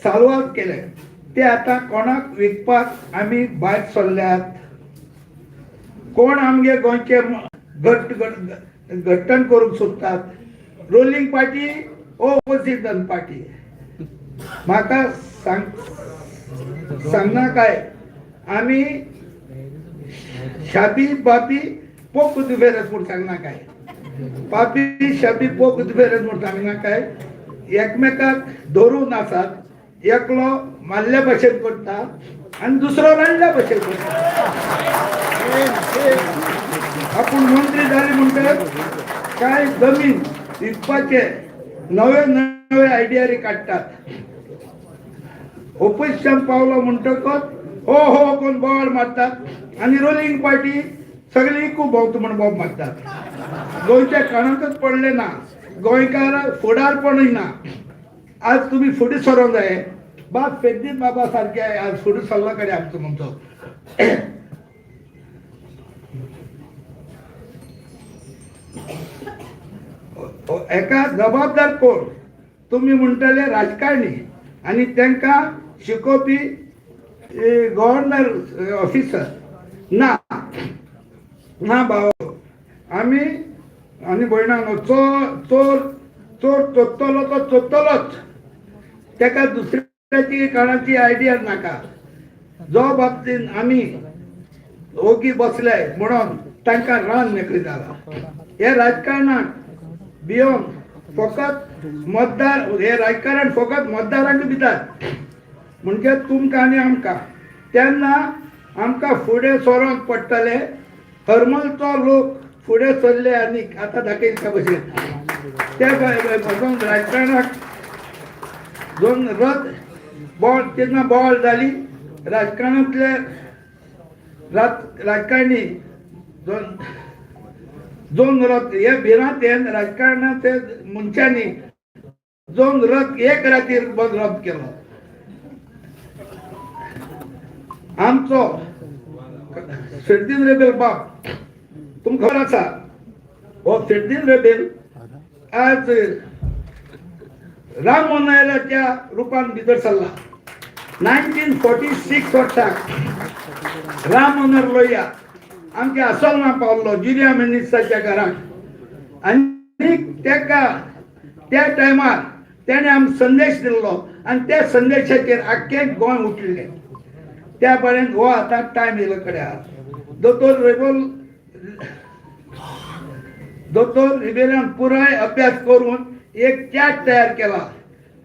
साल्वार केलें, ते आतां कोणाक विकपाक आमी भायर सरल्यात? कोण आमगे गोंयचे घट घट्टण करूंक सोदतात? रोलिंग पार्टी ओ ओपोजिशन पार्टी? म्हाका सांगना काय आमी शाबी बापी पोक दुबेरस म्हूण सांगना काय, पापी शाबी पोक दुबेरस म्हूण सांगना काय, एकमेकाक धरून आसात. एकलो मारल्या भशेन करता आनी दुसरो रांडल्या भशेन करता. आपूण मंत्री जाले म्हणटकच काय जमीन विकपाचे नवे नवे आयडियारी काडटात. ओपोजिशन पावलो म्हणटकच हो हो कोण बोवाळ मारतात आनी रोलिंग पार्टी सगळी खूब भोंवता म्हण बोब मारतात. गोंयच्या कानाकच पडलें ना, गोंयकार फुडारपणूय ना. आज तुमी फुडें सरोंक जाय. बाब फेर्दीन बाबा सारके आज फुडें सरला कडेन आमचो म्हणचो. एका जबाबदार कोण? तुमी म्हणटले राजकारणी आनी तांकां शिकोवपी गव्हर्नर ऑफिसर. ना ना भाव, आमी आनी भयणांनो, चोर चोर चोर चोत्तलो तो चोत्तलोच, ताका दुसऱ्याची कोणाची आयडिया नाका. जो बाबतीन आमी ओगी बसले म्हणून तांकां रान मेकळी जाला. हे राजकारणाक भियोन फकत मतदार, हे राजकारण फकत मतदारांक भितात म्हणजे तुमकां आनी आमकां. तेन्ना आमकां फुडें सरोंक पडटलें. हरमलचो लोक फुडें सरले आनी आतां दाखयता भशेन त्या राजकारणाक दोन रथ बॉल तेन्ना बॉल जाली. राजकारणांतले राजकारणी दोन दोन रथ हे भिरांतेन राजकारणाचे मनशांनी दोन रथ एक रातीर बंद रद्द केलो. आमचो फेर्दीन रेबेल बाब तुमकां खबर आसा, हो फेर्दीन रेबेल आज राम मनोहराच्या रुपान भितर सरला. 1946 वर्साक राम मनोहर लोहिया आमच्या असलना पावल्लो जुलिया मिनिस्टाच्या घराक आनी तेका त्या टायमार तेणें आमकां संदेश दिल्लो आनी त्या संदेशाचेर आख्खें गोंय उठिल्लें. त्या पर्यंत हो आतां टायम येयलो कडेन आहा. दोतोर रिबेलान पुराय अभ्यास करून एक चार्ट तयार केला.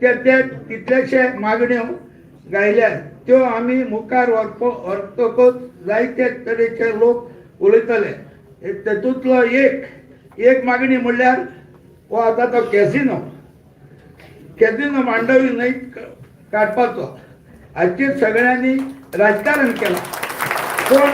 ते ते कितलेशे मागण्यो गायल्या त्यो आमी मुखार व्हरतकच जायते तरेचे लोक उलयतले. तेतूंतलो एक एक मागणी म्हणल्यार हो आतां तो कॅसिनो कॅसिनो मांडवी न्हंय काडपाचो. हाचेर सगळ्यांनी राजकारण केलां. कोण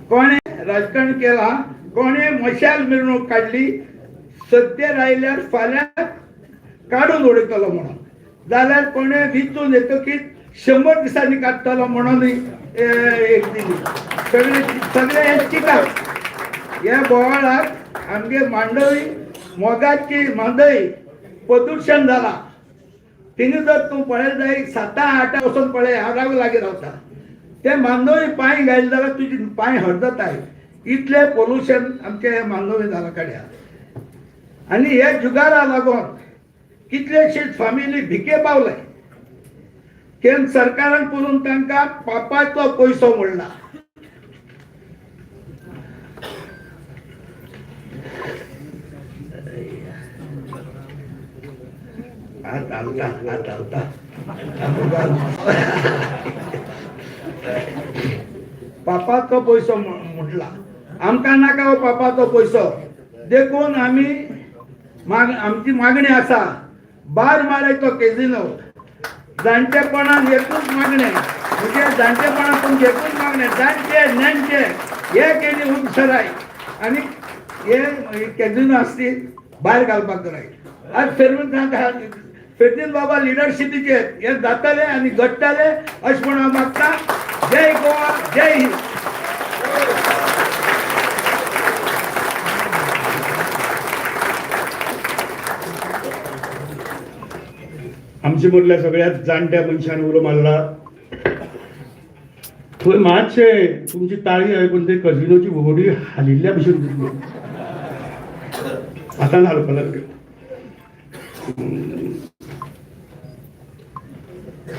कोणें राजकारण केलां, कोणें मशाल मिरवणूक काडली, सत्तेर आयल्यार फाल्यां काडून उडयतलो म्हणून, जाल्यार कोणें विंचून येतकीच 100 दिसांनी काडटलो म्हणून एक दिली. सगळे सगळे हे चिंता ह्या बोवाळाक आमगे मांडवी मोगाची मांडवी प्रदुशण जाला. तिने जर तूं पळयत जाय 7-8 वचून पळय, हांव राव लागीं रावता, ते मांडवी पांय घायले जाल्यार तुजी पांय हरदताय. इतलें पोल्युशन आमचे मांडवी जाला कड्या. आनी हे जुगारा लागून कितलेशेच फामिली भिके पावले. केंद्र सरकारान पळोवन तांकां पापाचो पयसो म्हणला. हात हालता हात हालता पापाचो पयसो म्हटला. आमकां नाका हो पापाचो पयसो. देखून आमी आमची मागणी आसा बार मारायचो कॅसिनो. जाणटेपणान एकूच मागणें, म्हणजे जाणटेपणान तुमचें एकूच मागणें, जाणटे नेणटे हे केणी उंच सराय आनी हे कॅसिनो आसती भायर घालपाक जाय. आज फेर्दीन बाबा लिडरशिपीचेर हे जातले आनी घडटले अशें म्हूण हांव मागता. जय गोवा, जय हिंद. आमचे मदल्या सगळ्यात जाणट्या मनशान उलो मारला. थंय मातशें तुमची ताळी आयकून ते कजिनोची होडी हालिल्ल्या भशेन दिसली. आतां हालपाक लागल्यो.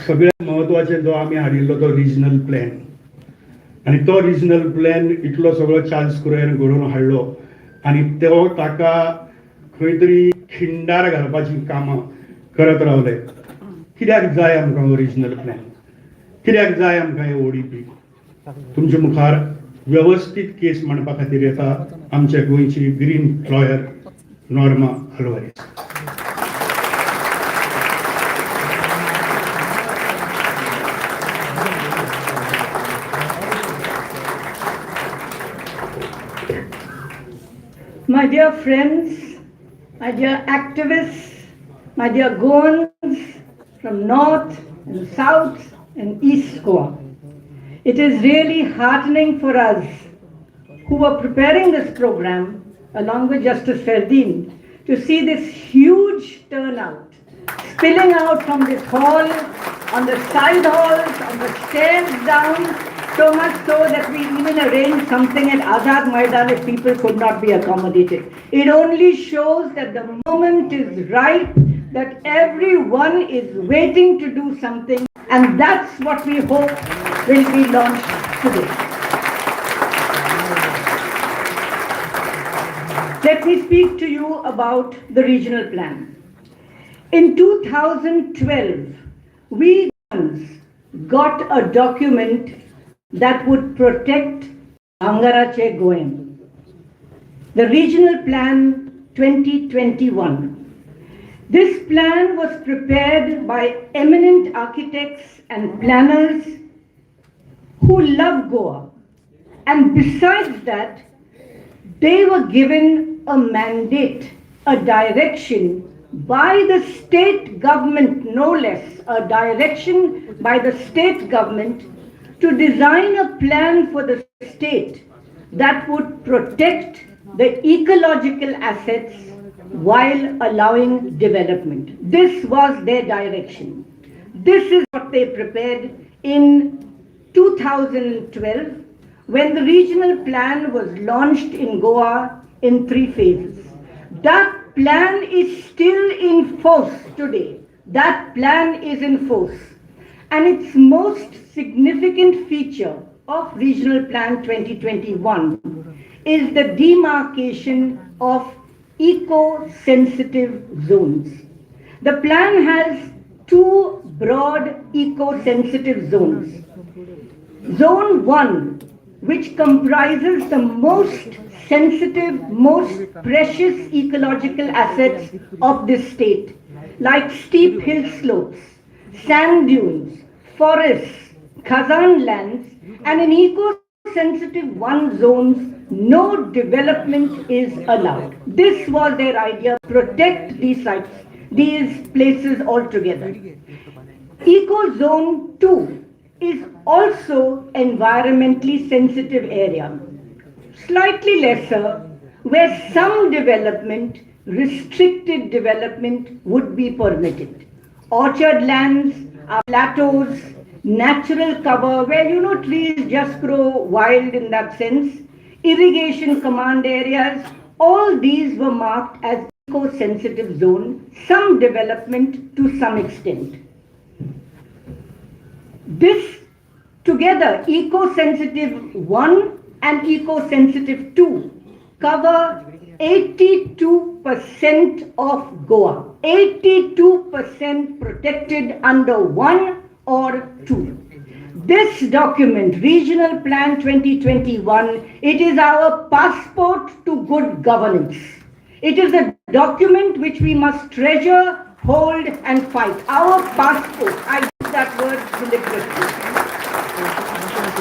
सगळ्यात म्हत्वाचें जो आमी हाडिल्लो तो रिजनल प्लॅन, आनी तो रिजनल प्लॅन इतलो सगळो चार्ल्स कुरैयान घडोवन हाडलो आनी तो ताका खंय तरी खिंडार घालपाची कामां करत रावले. कित्याक जाय आमकां हो रिजनल प्लॅन, कित्याक जाय आमकां हे ओडीपी? तुमचे मुखार वेवस्थीत केस मांडपा खातीर येता आमच्या गोंयची green lawyer Norma Alvares. My dear friends, my dear activists, my dear Goans from North and South and East Goa. It is really heartening for us who were preparing this program along with Justice Ferdin to see this huge turnout spilling out from this hall, on the side halls, on the stairs down, so much so that we even arranged something at Azad Maidan if people could not be accommodated. It only shows that the moment is ripe, that everyone is waiting to do something, and that's what we hope will be launched today. Let me speak to you about the regional plan. In 2012, we got a document that would protect Bhangarache Goem. The Regional Plan 2021. This plan was prepared by eminent architects and planners who love Goa. And besides that, they were given a mandate, a direction by the state government, no less, a direction by the state government to design a plan for the state that would protect the ecological assets while allowing development. This was their direction. This is what they prepared in 2012 when the regional plan was launched in Goa in 3 phases. That plan is still in force today. That plan is in force. And its most significant feature of Regional Plan 2021 is the demarcation of eco-sensitive zones. The plan has 2 broad eco-sensitive zones. Zone 1, which comprises the most sensitive, most precious ecological assets of this state, like steep hill slopes, sand dunes, forests, khazan lands, and in eco-sensitive 1 zones, no development is allowed. This was their idea, protect these sites, these places altogether. Eco Zone 2 is also environmentally sensitive area, slightly lesser, where some development, restricted development would be permitted. Orchard lands, plateaus, natural cover, where trees just grow wild in that sense, irrigation command areas, all these were marked as eco-sensitive zone, some development to some extent. This together, eco-sensitive 1 and eco-sensitive 2 cover 82% of Goa, 82% protected under 1 or 2. This document, Regional Plan 2021, it is our passport to good governance. It is a document which we must treasure, hold and fight. Our passport, I use that word deliberately.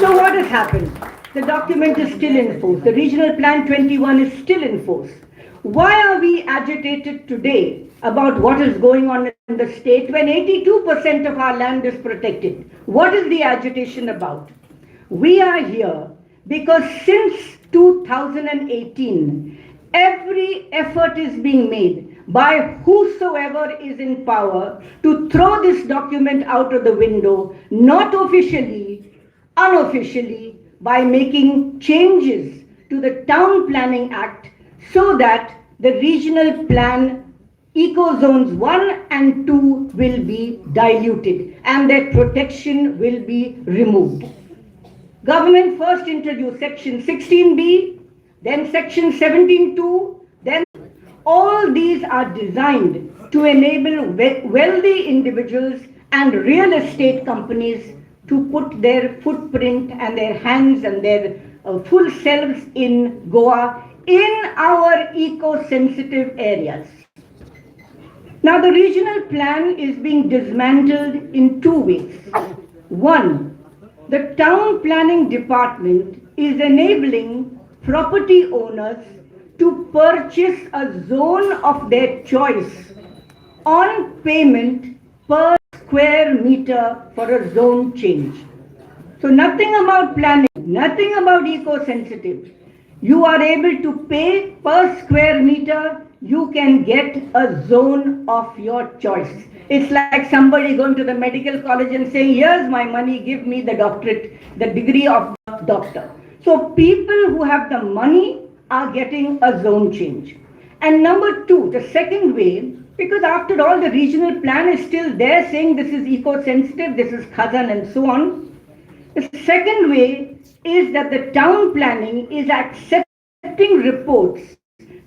So what has happened? The document is still in force. The Regional Plan 21 is still in force. Why are we agitated today about what is going on in the state when 82% of our land is protected? What is the agitation about? We are here because since 2018, every effort is being made by whosoever is in power to throw this document out of the window, not officially, unofficially, by making changes to the Town Planning Act so that the regional plan eco zones 1 and 2 will be diluted and their protection will be removed. Government first introduced section 16B, then section 17(2), then all these are designed to enable wealthy individuals and real estate companies to put their footprint and their hands and their full selves in Goa, in our eco-sensitive areas. Now, the regional plan is being dismantled in 2 ways. One, the town planning department is enabling property owners to purchase a zone of their choice on payment per square meter for a zone change. So nothing about planning, nothing about eco-sensitive. You are able to pay per square meter, you can get a zone of your choice. It's like somebody going to the medical college and saying, here's my money, give me the doctorate, the degree of doctor. So people who have the money are getting a zone change. And number two, the second way, because after all the regional plan is still there saying this is eco-sensitive, this is Khazan and so on. The second way is that the town planning is accepting reports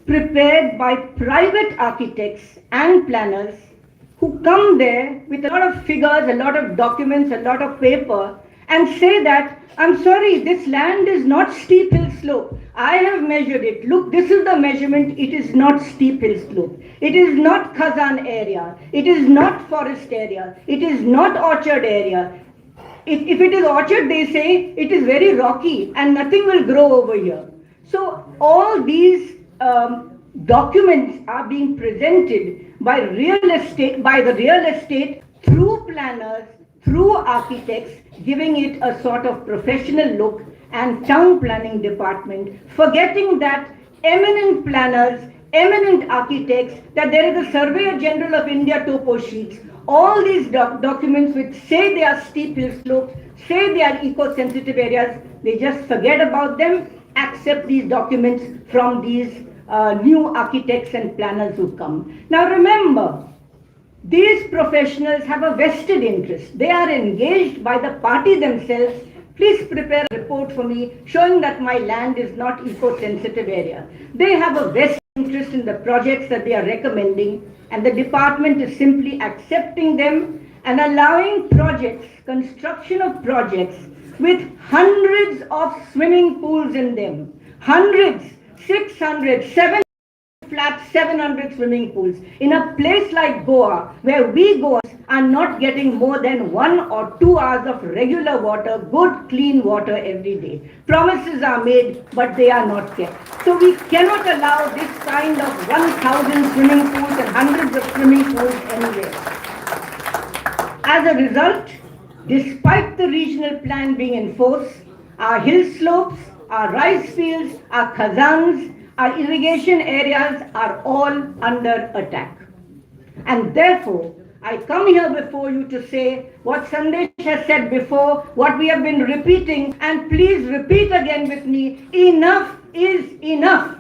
prepared by private architects and planners who come there with a lot of figures, a lot of documents, a lot of paper, and say that, I'm sorry, this land is not steep hill slope. I have measured it. Look, this is the measurement. It is not steep hill slope. It is not Khazan area. It is not forest area. It is not orchard area. If it is orchard, they say it is very rocky and nothing will grow over here. So all these documents are being presented by real estate, by the real estate through planners, through architects, giving it a sort of professional look, and town planning department, forgetting that eminent planners, eminent architects, that there is a Surveyor General of India toposheets, all these documents which say they are steep hill slopes, say they are eco-sensitive areas, they just forget about them, accept these documents from these new architects and planners who come. Now remember, these professionals have a vested interest. They are engaged by the party themselves. Please prepare a report for me showing that my land is not eco-sensitive area. They have a vested interest in the projects that they are recommending, and the department is simply accepting them and allowing projects, construction of projects with hundreds of swimming pools in them. Hundreds, 600, 700 flat 700 swimming pools in a place like Goa, where we Goans are not getting more than 1 or 2 hours of regular water, good clean water every day. Promises are made, but they are not kept. So we cannot allow this kind of 1,000 swimming pools and hundreds of swimming pools anywhere. As a result, despite the regional plan being in force, our hill slopes, our rice fields, our khazans, our irrigation areas are all under attack. And therefore, I come here before you to say what Sandesh has said before, what we have been repeating, and please repeat again with me, enough is enough.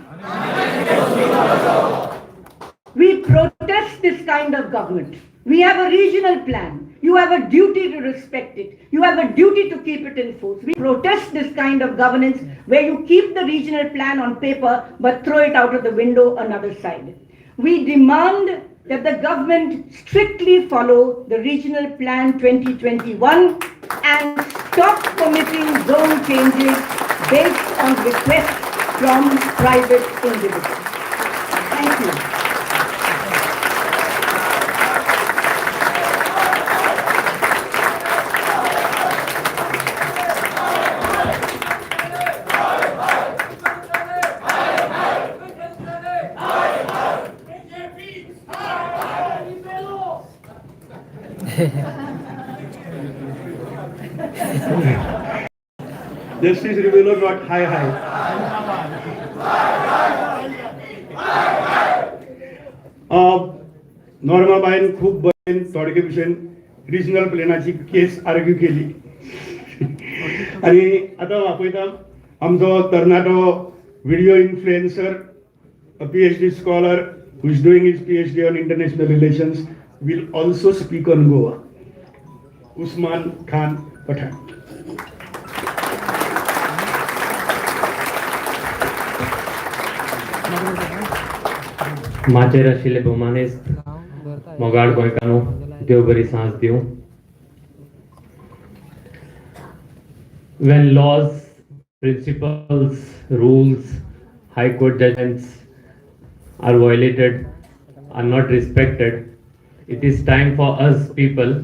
We protest this kind of government. We have a regional plan. You have a duty to respect it. You have a duty to keep it in force. We protest this kind of governance where you keep the regional plan on paper but throw it out of the window another side. We demand that the government strictly follow the Regional Plan 2021 and stop permitting zone changes based on requests from private individuals. Thank you. Justice Rebello not hi hi. नॉर्माबायन खूप बरें थोडके भशेन regional प्लॅनाची केस argue केली आनी आतां आपयता आमचो तरणाटो video influencer, PhD scholar who is doing his PhD on international relations will also speak on Goa, Usman Khan Pathan. माचेर आशिल्ले भोवमानेस्त मोगाळ गोंयकारांनो, देव बरी सांज दिवं. When laws, principles, rules, high court judgments are violated, are not respected, it is time for us people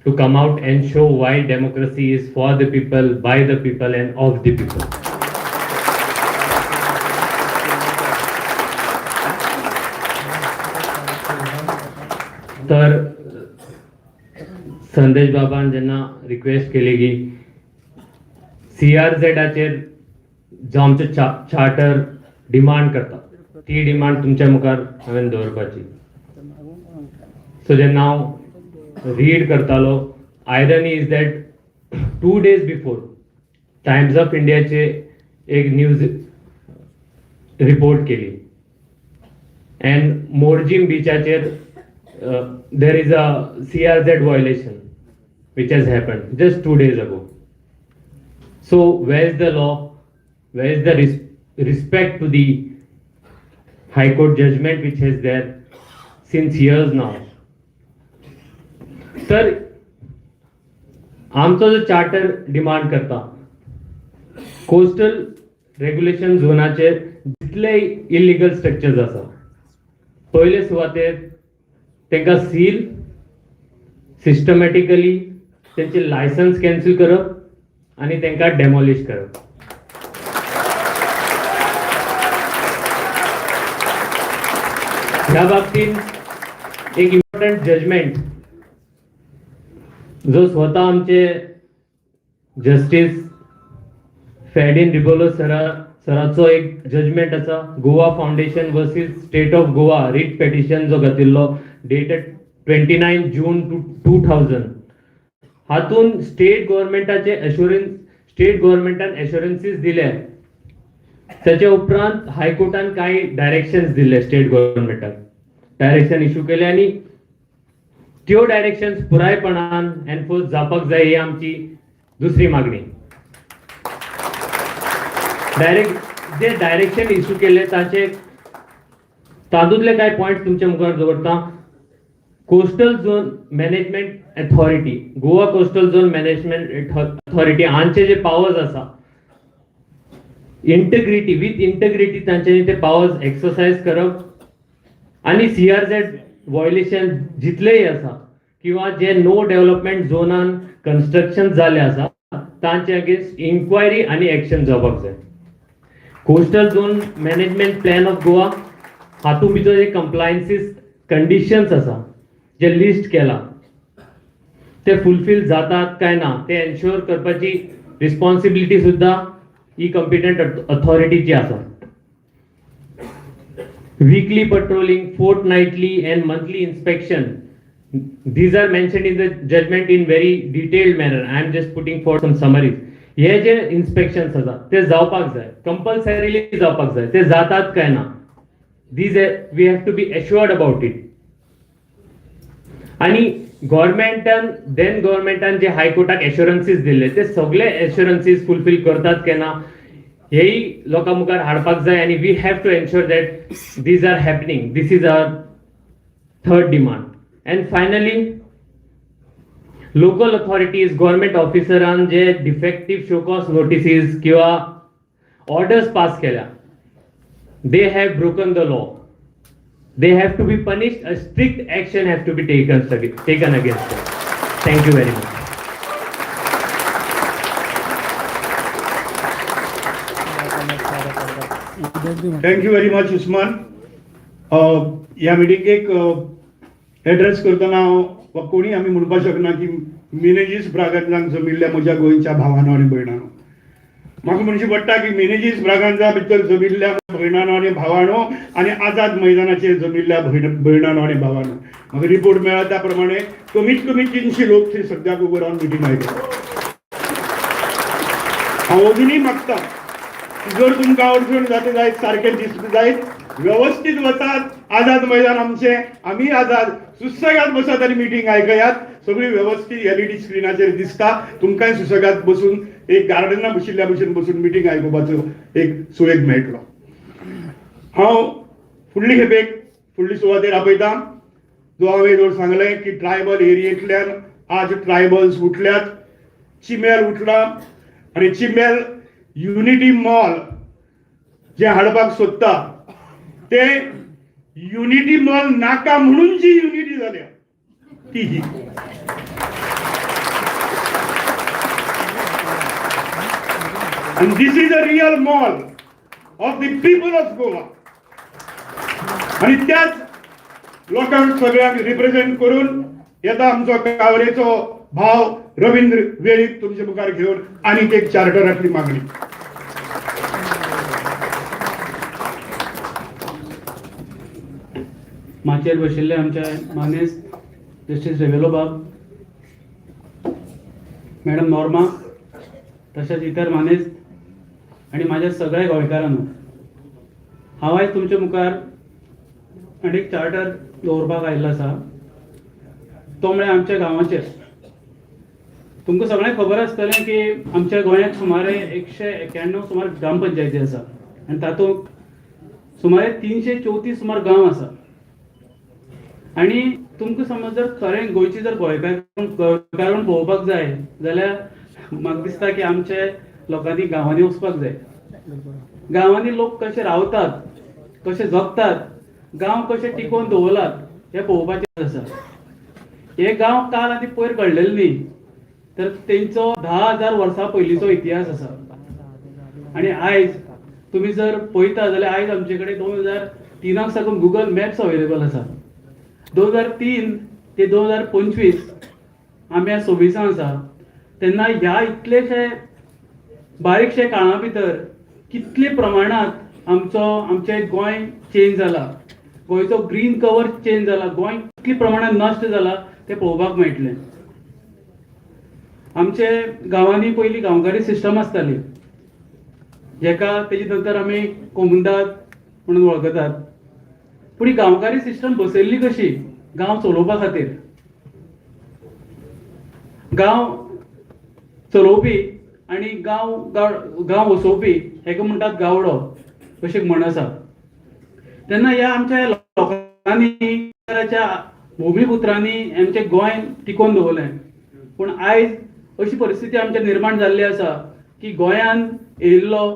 to come out and show why democracy is for the people, by the people and of the people. तर संदेश बाबान जेन्ना request केली की सीआरझेडाचेर जो आमचो charter demand करता ती demand तुमच्या मुखार हांवें दवरपाची. सो जेन्ना हांव रीड करतालो, irony is that 2 days before Times of इंडियाचे एक न्यूज रिपोर्ट केली and Morjim बिचाचेर there is a CRZ violation which has happened just 2 days ago. So where is the law? Where is the respect to the High Court judgment which is there since years now? तर आमचो जो charter demand करता coastal regulation झोनाचेर जितले illegal structures आसा पयले सुवातेर तांकां seal systematically तेंचे लायसन्स कॅन्सल करप आनी तांकां डेमोलिश करप. ह्या बाबतींत एक इम्पॉर्टंट जजमेंट जो स्वता आमचे जस्टीस फेर्डिन रिबोलो सराचो एक जजमेंट आसा, Goa foundation versus state of Goa writ petition जो घातिल्लो dated 29 June 2000, हातून स्टेट गव्हर्मेंटाचे एश्योरन्स, स्टेट गव्हर्मेंटान एश्योरन्सीस दिले. त्याच्या उपरांत हायकोर्टान कांय डायरेक्शन्स दिले, स्टेट गव्हर्मेंटाक डायरेक्शन इशू केले आनी त्यो डायरेक्शन्स पुरायपणान एनफोर्स जावपाक जाय ही आमची दुसरी मागणी. डायरेक्ट जे डायरेक्शन इशू केले ताचे तातूंतले कांय पॉयंट तुमच्या मुखार दवरता. Coastal zone management authority, Goa coastal zone management authority हांचे जे पावर्स आसा, इंटग्रिटी, विथ इंटग्रिटी तांच्यांनी ते पावर्स एक्सरसायज करप आनी सीआरझेड वॉयलेशन जितलेय आसा किंवा जे नो डेव्हलपमेंट झोनान कन्स्ट्रक्शन जाले आसा तांचे अगेन्स्ट इन्क्वायरी आनी एक्शन जावपाक जाय. Coastal zone management plan of Goa हातूंत भितर जे कंप्लायन्सीस कंडिशन्स आसा जे लिस्ट केला ते फुलफील जातात काय ना ते एन्श्योर करपाची रिस्पॉन्सिबिलिटी सुद्दां ही कॉम्पिटंट अथॉरिटीची आसा. Weekly patrolling, fortnightly and monthly inspection, these are mentioned in the judgment in very detailed manner. I am just putting forth some summaries. हे जे इन्स्पेक्शन्स आसा ते जावपाक जाय, कंपल्सरीली जावपाक जाय. ते जातात काय ना, these we have to be assured about it. आणि गव्हर्मेंटान, देन गव्हर्मेंटान जे हायकोर्टाक एश्योरन्सीस दिल्ले ते सगळे एश्योरन्सीस फुलफील करतात काय ना हेय लोकां मुखार हाडपाक जाय आनी we have to ensure that these are happening. This is our third demand. And finally, local authorities, government ऑफिसरान J defective show cause notices किंवा ऑर्डर्स पास केल्या, they have broken the law. They have to be punished. A strict action have to be taken against them. Thank you very much. Thank you very much, Usman. ह्या मिटिंगेक address करतना हांव वा कोणी आमी म्हणपाक शकना की मिनेजीस ब्रागांजांक जमिल्ल्या म्हज्या गोंयच्या भावानो आनी भयणानो. म्हाका म्हणचें पडटा की मिनेजीस ब्रागांजा भितर जमिल्ल्या भयणानो आनी भावानो आनी आझाद मैदानाचेर जमिल्ल्या भयणानो आनी भावानो. म्हाका रिपोर्ट मेळ्ळा त्या प्रमाणे कमीत कमी 300 लोक थंय सद्याक उबो रावन मिटींग आयकता. हांव अजुनूय मागता, जर तुमकां अडचण जाता जायत, सारकें दिसता जायत, वेवस्थीत वचात. आझाद मैदान आमचें, आमी आझाद सुसेगाद बसात आनी मिटींग आयकयात. सगळी वेवस्थीत एलईडी स्क्रिनाचेर दिसता. तुमकांय सुसेगाद बसून एक गार्डना बशिल्ल्या भशेन बसून मिटींग आयकुपाचो एक सुवेग मेळटलो. हांव फुडली खेपेक फुडली सुवातेर आपयता. जो हांवें जर सांगलें की ट्रायबल एरियेंतल्यान आज ट्रायबल्स उठल्यात, चिमेल उठला आनी चिमेल युनिटी मॉल जे हाडपाक सोदता ते युनिटी मॉल नाका म्हणून जी युनिटी जाल्या ती ही. And this is a real mall of the people of Goa. आणि त्याच लोकांक सगळ्यांक रिप्रेझेंट करून येता आमचो कावरेचो भाव रवींद्र वेळीप तुमच्या मुखार घेवन आनीक एक चार्टरांतली मागणी. माचयेर बशिल्ले आमचे मानेस्त जस्टीस रेवेलो बाब, मॅडम नॉर्मा, तशेंच इतर मानेस्त आनी म्हाज्या सगळ्या गोंयकारांनो, हांव आयज तुमच्या मुखार आनी एक चार्टर दवरपाक आयिल्लो आसा, तो म्हळ्यार आमच्या गांवाचेर. तुमकां सगळ्यांक खबर आसतलें की आमच्या गोंयांत सुमारे 191 सुमार ग्रामपंचायती आसा आनी तातूंत सुमारे 334 सुमार गांव आसा. आनी तुमकां समज जर खरें गोंयची जर गोंयकार पळोवपाक जाय जाल्यार म्हाका दिसता की आमचे लोकांनी गांवांनी वचपाक जाय. गांवांनी लोक कशे रावतात, कशे जगतात, गांव कशे टिकोवन दवरलात हें पळोवपाचें आसा. हे गांव काल आनी पयर घडलेले न्ही, तर तेंचो 10,000 वर्सां पयलींचो इतिहास आसा. आनी आयज तुमी जर पळयता जाल्यार आयज आमचे कडेन तिनाक साकून गुगल मॅप्स अवेलेबल आसा. 2003 ते 2025 आमी आज 26 आसा तेन्ना ह्या इतलेशे बारीकशे काळा भितर कितले प्रमाणांत आमचो आमचें गोंय चेंज जाला, गोंयचो ग्रीन कवर चेंज जाला, गोंय कितले प्रमाणांत नश्ट जाला तें पळोवपाक मेळटलें. आमचे गांवांनी पयलीं गांवकारी सिस्टम आसताली, जेका तेजे नंतर आमी कोमुंदाद म्हणून वळखतात. पूण ही गांवकारी सिस्टम बसयल्ली कशी? गांव चलोवपा खातीर. गांव चलोवपी आनी गांव गांव वसोवपी हेका म्हणटात गावडो, अशी एक म्हण आसा. तेन्ना ह्या आमच्या लोकांनी, भुमीपुत्रांनी आमचें गोंय टिकोवन दवरलें. पूण आयज अशी परिस्थिती आमच्या निर्माण जाल्ली आसा की गोंयान येयल्लो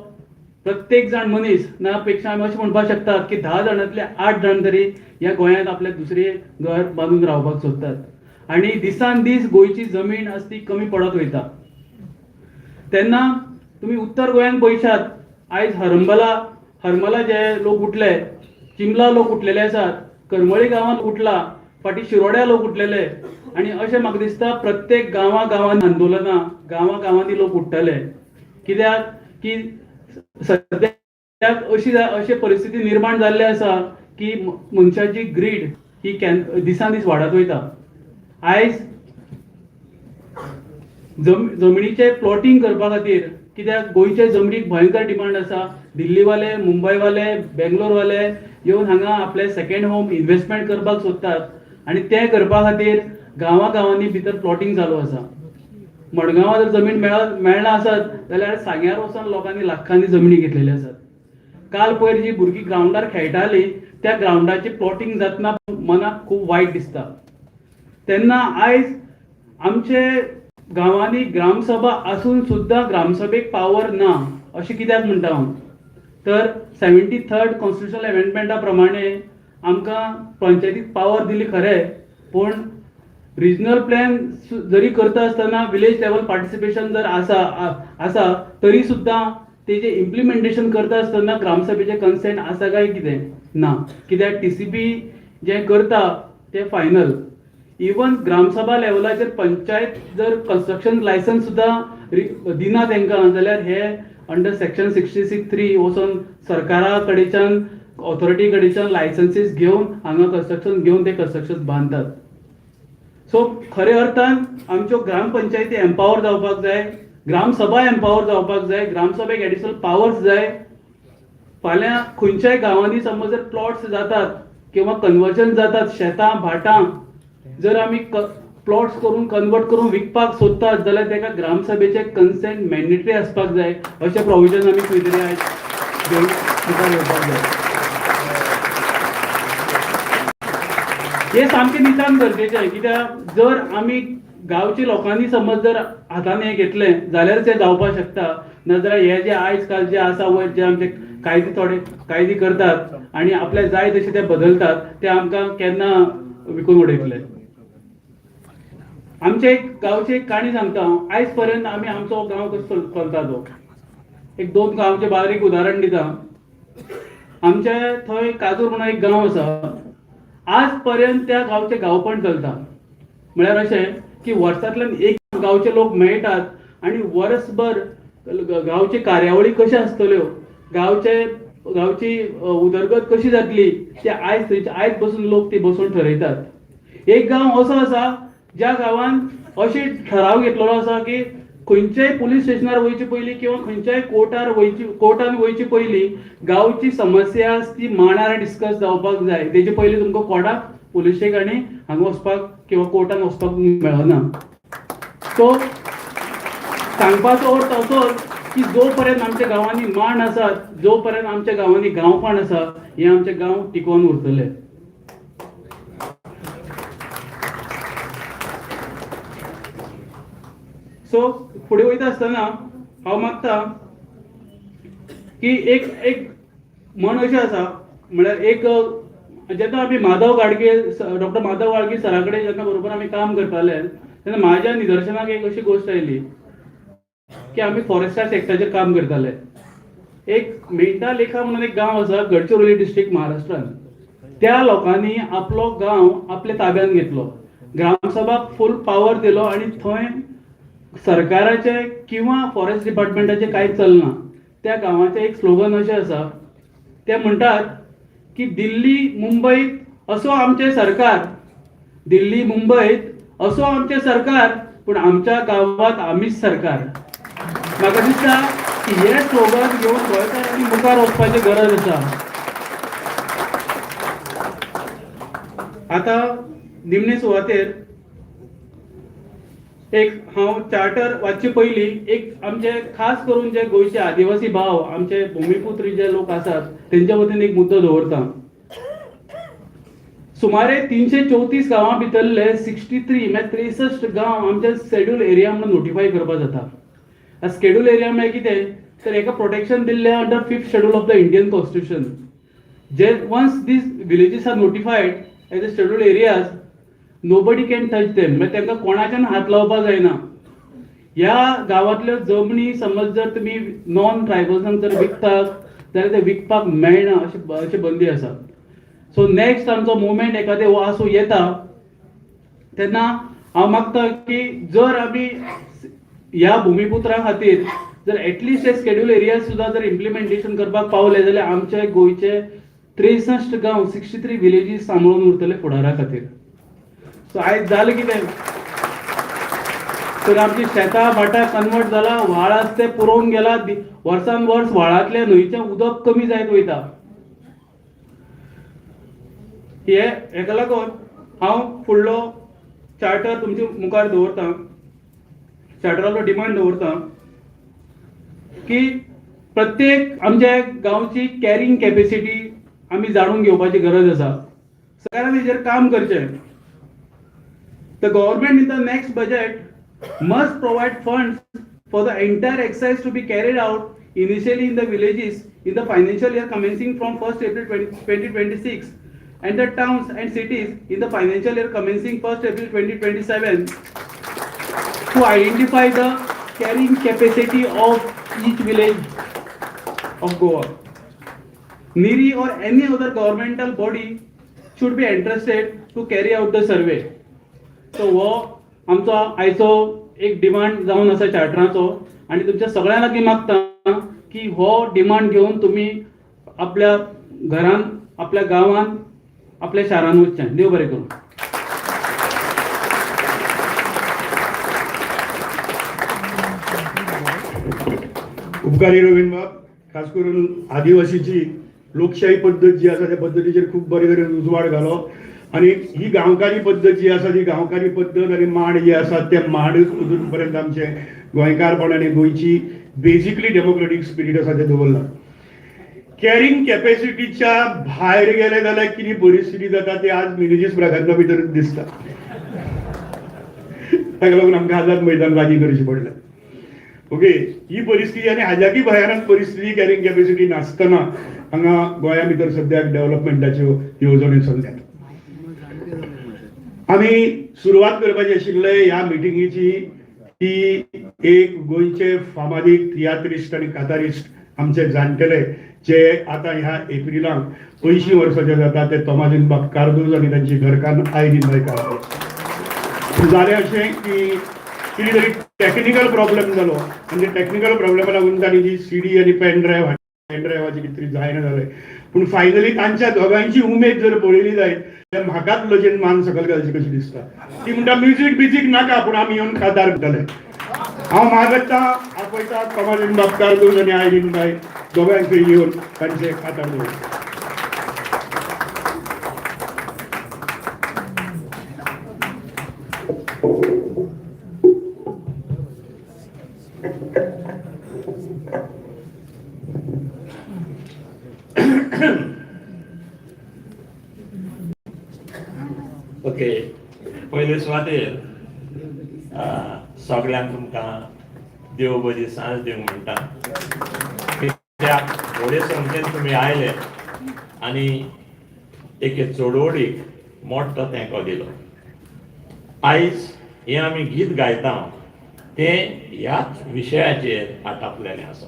प्रत्येक जाण मनीस ना पेक्षा आमी अशें म्हणपाक शकतात की 10 जाणांतले 8 जाण तरी ह्या गोंयांत आपलें दुसरें घर बांदून रावपाक सोदतात आनी दिसान दीस गोंयची जमीन आसा ती कमी पडत वयता. तेन्ना तुमी उत्तर गोंयांत पळयशात, आयज हरमला जे लोक उठले, चिमला लोक उठलेले आसात, करमळी गांवांत उठला, फाटीं शिरोड्या लोक उठलेले आनी अशें म्हाका दिसता प्रत्येक गांवा गांवांत आंदोलनां, गांवा गांवांनी लोक उठ्ठले. कित्याक की सद्याक अशी अशी परिस्थिती निर्माण जाल्ली आसा की मनशाची ग्रीड ही दिसान दीस वाडत वयता. आयज जमनीचें प्लॉटींग करपा खातीर, कित्याक गोंयचे जमनीक भयंकर डिमांड आसा, दिल्लीवाले, मुंबयवाले, बेंगलोरवाले येवन हांगा आपले सेकंड होम इन्व्हेस्टमेंट करपाक सोदतात आनी तें करपा खातीर गांवा गांवांनी भितर प्लॉटींग चालू आसा. मडगांवां जर जमीन मेळना आसत जाल्यार सांग्यार वचून लोकांनी लाखांनी जमनी घेतलेली आसात. काल पयर जी भुरगीं ग्रावंडार खेळटालीं त्या ग्रावंडाची प्लॉटींग जातना मनाक खूब वायट दिसता. तेन्ना आयज आमचे गांवांनी ग्रामसभा आसून सुद्दां ग्रामसभेक पावर ना अशें कित्याक म्हणटा हांव, तर 73rd constitutional अमेंडमेंटा प्रमाणे आमकां पंचायतीक पावर दिली खरें, पूण रिजनल प्लॅन जरी करता आसतना विलेज लेवल पार्टिसिपेशन जर आसा तरी सुद्दां तेजें इम्प्लिमेंटेशन करता आसतना ग्रामसभेचें कन्सेंट आसा काय कितें ना, कित्याक TCP जें करता तें फायनल. इवन ग्रामसभा लेवलाचेर पंचायत जर कन्स्ट्रक्शन लायसन्स सुद्दां दिना तांकां जाल्यार हे अंडर सेक्शन 66(3) वचोन सरकारा कडेच्यान ऑथॉरिटी कडेच्यान लायसन्सीस घेवन हांगा कन्स्ट्रक्शन घेवन ते कन्स्ट्रक्शन बांदतात. सो खऱ्या अर्थान आमच्यो ग्रामपंचायती एम्पावर जावपाक जाय, ग्रामसभा एम्पावर जावपाक जाय, ग्रामसभेक एडिशनल पावर्स जाय. फाल्यां खंयच्याय गांवांनी समज जर प्लॉट्स जातात किंवा कन्वर्जन जातात, शेतां भाटां जर आमी प्लॉट्स करून कन्वर्ट करून विकपाक सोदतात जाल्यार ताका ग्रामसभेचें कन्सेंट मॅन्डेटरी आसपाक जाय, अशें प्रोविजन आमी खंय तरी आयज घेवन मुखार येवपाक जाय. हें सामकें नितांत गरजेचें, कित्याक जर आमी गांवच्या लोकांनी समज जर हातान हें घेतलें जाल्यारच हें जावपाक शकता. नाजाल्यार हे जे आयज काल जे आसा वयर जे आमचे कायदे थोडे कायदे करतात आनी आपल्याक जाय तशे ते बदलतात, ते आमकां केन्ना विकून उडयतले. आमचे एक गांवची एक काणी सांगता हांव. आयज पर्यंत आमी आमचो गांव कसो चलता तो एक दोन गांवचे बारीक उदाहरण दिता. आमचे थंय काजूर म्हणून एक गांव आसा. आज पर्यंत त्या गांवचें गांवपण चलता. म्हळ्यार अशें की वर्सांतल्यान एक गांवचे लोक मेळटात आनी वर्सभर गांवची कार्यावळी कश्यो आसतल्यो, गांवची उदरगत कशी जातली ते आयज थंयचे आयज बसून लोक ती बसून ठरयतात. एक गांव असो आसा ज्या गांवान अशें ठराव घेतलेलो आसा की खंयच्याय पुलीस स्टेशनार वयचे पयलीं किंवा खंयच्याय कोर्टान वयचे पयलीं गांवची समस्या आसा ती मांडार डिस्कस जावपाक जाय. तेजे पयलीं तुमकां कोर्टाक पुलिशेक आनी हांगा वचपाक किंवा कोर्टान वचपाक मेळना. सो सांगपाचो अर्थ असोच की जो पर्यंत आमच्या गांवांनी मांड आसात, जो पर्यंत आमच्या गांवांनी गांवपण आसा, हे आमचे गांव टिकोवन उरतले. सो फुडें वयता आसतना हांव मागता की एक एक म्हण अशें आसा, म्हळ्यार एक जेन्ना आमी माधव गाडगे, डॉक्टर माधव गाडगे सरा कडेन जेन्ना बरोबर आमी काम करताले तेन्ना म्हाज्या निदर्शनाक एक अशी गोश्ट आयली की आमी फॉरेस्टा सेक्टराचेर काम करताले. एक मेंढा लेखा म्हणून एक गांव आसा गडचिरोली डिस्ट्रिक्ट महाराष्ट्रान. त्या लोकांनी आपलो गांव आपल्या ताब्यात घेतलो, ग्रामसभाक फूल पावर दिलो आनी थंय सरकाराचे किंवा फॉरेस्ट डिपार्टमेंटाचे कांय चलना. त्या गांवाचें एक स्लोगन अशें आसा, ते म्हणटात की दिल्ली मुंबयत असो आमचें सरकार, दिल्ली मुंबयत असो आमचें सरकार, पूण आमच्या गांवांत आमीच सरकार. म्हाका दिसता की हे स्लोगन घेवन गोंयकारांनी मुखार वचपाची गरज आसा. आतां निमणे सुवातेर एक हांव चार्टर वाचचे पयलीं एक आमचे खास करून जे गोंयचे आदिवासी भाव, आमचे भुमिपुत्र जे लोक आसात, तेंच्या वतीन एक मुद्दो दवरता. सुमारे 334 गांवां भितरले 63 म्हळ्यार 63 गांव आमचे शेड्यूल एरिया म्हणून नोटिफाय करपा जाता. स्केड्यूल एरिया म्हळ्यार कितें तर एका प्रोटेक्शन दिल्लें under Fifth Schedule of the Indian Constitution, J once these villages are notified as a scheduled areas, nobody can touch them. म्हणजे तांकां कोणाच्यान हात लावपाक जायना. ह्या गांवांतल्यो जमनी समज जर तुमी नॉन ट्रायबल्सांक जर विकतात जाल्यार ते विकपाक मेळना अशें अशें बंदी आसा. सो नेक्स्ट आमचो मुवमेंट एखादें आसूं येता, तेन्ना हांव मागता की जर आमी ह्या भुमिपुत्रा खातीर जर एटलिस्ट हे स्केड्यूल एरिया सुद्दां जर इम्प्लिमेंटेशन करपाक पावले जाल्यार आमचे गोंयचे 63 गांव, 63 विलेजीस सांबाळून उरतले फुडारा खातीर. सो आयज जालें कितें तर आमची शेतां भाटां कन्वर्ट जाला, व्हाळ आसा ते पुरोवन गेला. वर्सान वर्स व्हाळांतलें न्हंयचें उदक कमी जायत वयता. हे हेका लागून हांव फुडलो चार्टर तुमचे मुखार दवरता. चार्टराचो डिमांड दवरता की प्रत्येक आमच्या गांवची कॅरिंग कॅपेसिटी आमी जाणून घेवपाची गरज आसा. सरकारान हेजेर काम करचें. The government in the next budget must provide funds for the entire exercise to be carried out initially in the villages in the financial year commencing from 1st April 2026 and the towns and cities in the financial year commencing 1st April 2027 to identify the carrying capacity of each village of Goa. NEERI or any other governmental body should be entrusted to carry out the survey. So हो आमचो आयचो एक demand जावन आसा चार्टराचो आनी तुमच्या सगळ्यां लागीं मागता की हो डिमांड घेवन तुमी आपल्या घरान, आपल्या गांवान, आपल्या शारान वचचें. देव बरें करूं. उपकारी रवींद्रबाब. खास करून आदिवासीची लोकशाही पद्दत जी आसा त्या पद्दतीचेर खूब बरे तरेन उजवाड घालो आनी ही गांवकारी पद्दत जी आसा ती गांवकारी पद्दत आनी मांड जे आसा ते मांडच अजून पर्यंत आमचे गोंयकारपण आनी गोंयची बेजिकली डेमोक्रेटीक स्पिरीट आसा ते दवरला. कॅरिंग कॅपॅसिटीच्या भायर गेले जाल्यार कितें परिस्थिती जाता ती आज मिनेजीस ब्रागांझा भितर दिसता. ताका लागून आमकां आझाद मैदान लागीं करचें पडलें. ओके, ही परिस्थिती आनी हाज्याकी भयानक परिस्थिती कॅरिंग कॅपॅसिटी नासतना हांगा गोंया भितर सद्याक डेव्हलपमेंटाच्यो येवजण्यो चल्ल्यात. आमी सुरवात करपाची आशिल्ले ह्या मिटिंगेची ती एक गोंयचे फामादीक तियात्रिस्ट आनी कातारिस्ट, आमचे जाणटेले, जे आतां ह्या एप्रिलाक 80 वर्साचे जाता, ते तोमाजीन बाब कार्दोज आनी तांची घरकान्न आयरीन बाय कार्दोज. जालें अशें की कितें तरी टॅक्निकल प्रॉब्लेम जालो आनी टॅक्निकल प्रॉब्लेमा लागून तांणी जी सीडी आनी पेन ड्रायव्ह, पेन ड्रायव्हाची कितें तरी जायना जालें. पूण फायनली तांच्या दोगांयची उमेद जर पळयली जायत जाल्यार म्हाकाच लजेन मान सकल घालची कशी दिसता. ती म्हणटा, म्युजीक बिजीक नाका, पूण आमी येवन कातार म्हणटले. हांव मागता, आपयता तोमाजीन बाब कार्दोज आनी आयरीन बाय दोगांयकय येवन तांचे कातार दवरता. ओके, पयले सुवातेर सगळ्यांक तुमकां देव बरी सांज दिवंक म्हणटा, कित्याक व्हडे संख्येन तुमी आयले आनी एके चळवळीक मोठो तेंको दिलो. आयज हें आमी गीत गायता तें ह्याच विशयाचेर आटापलेलें आसा.